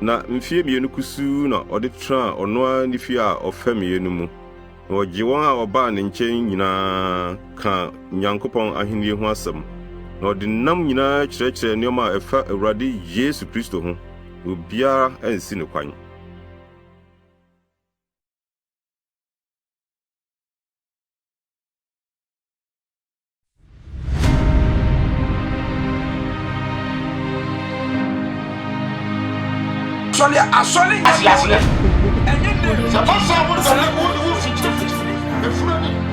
Na mfeɛ mmienu kusuu na ɔde tenaa ɔno ara ne fie a ɔfɛmeeɛ no mu, na ɔgyee wɔn a wɔbaa ne nkyɛn nyinaa kaa Nyankopɔn ahennie ho asɛm, na ɔde nnam nyinaa kyerɛkyerɛɛ nneɛma a ɛfa Awurade Yesu Kristo ho, na obiara ansi no kwan. Asɔre asɔre nyɛ aseɛ. Ɛnyɛ ne. Sɛ pasa wo sɛ wo wo fikyiri fikyiri efunu ni.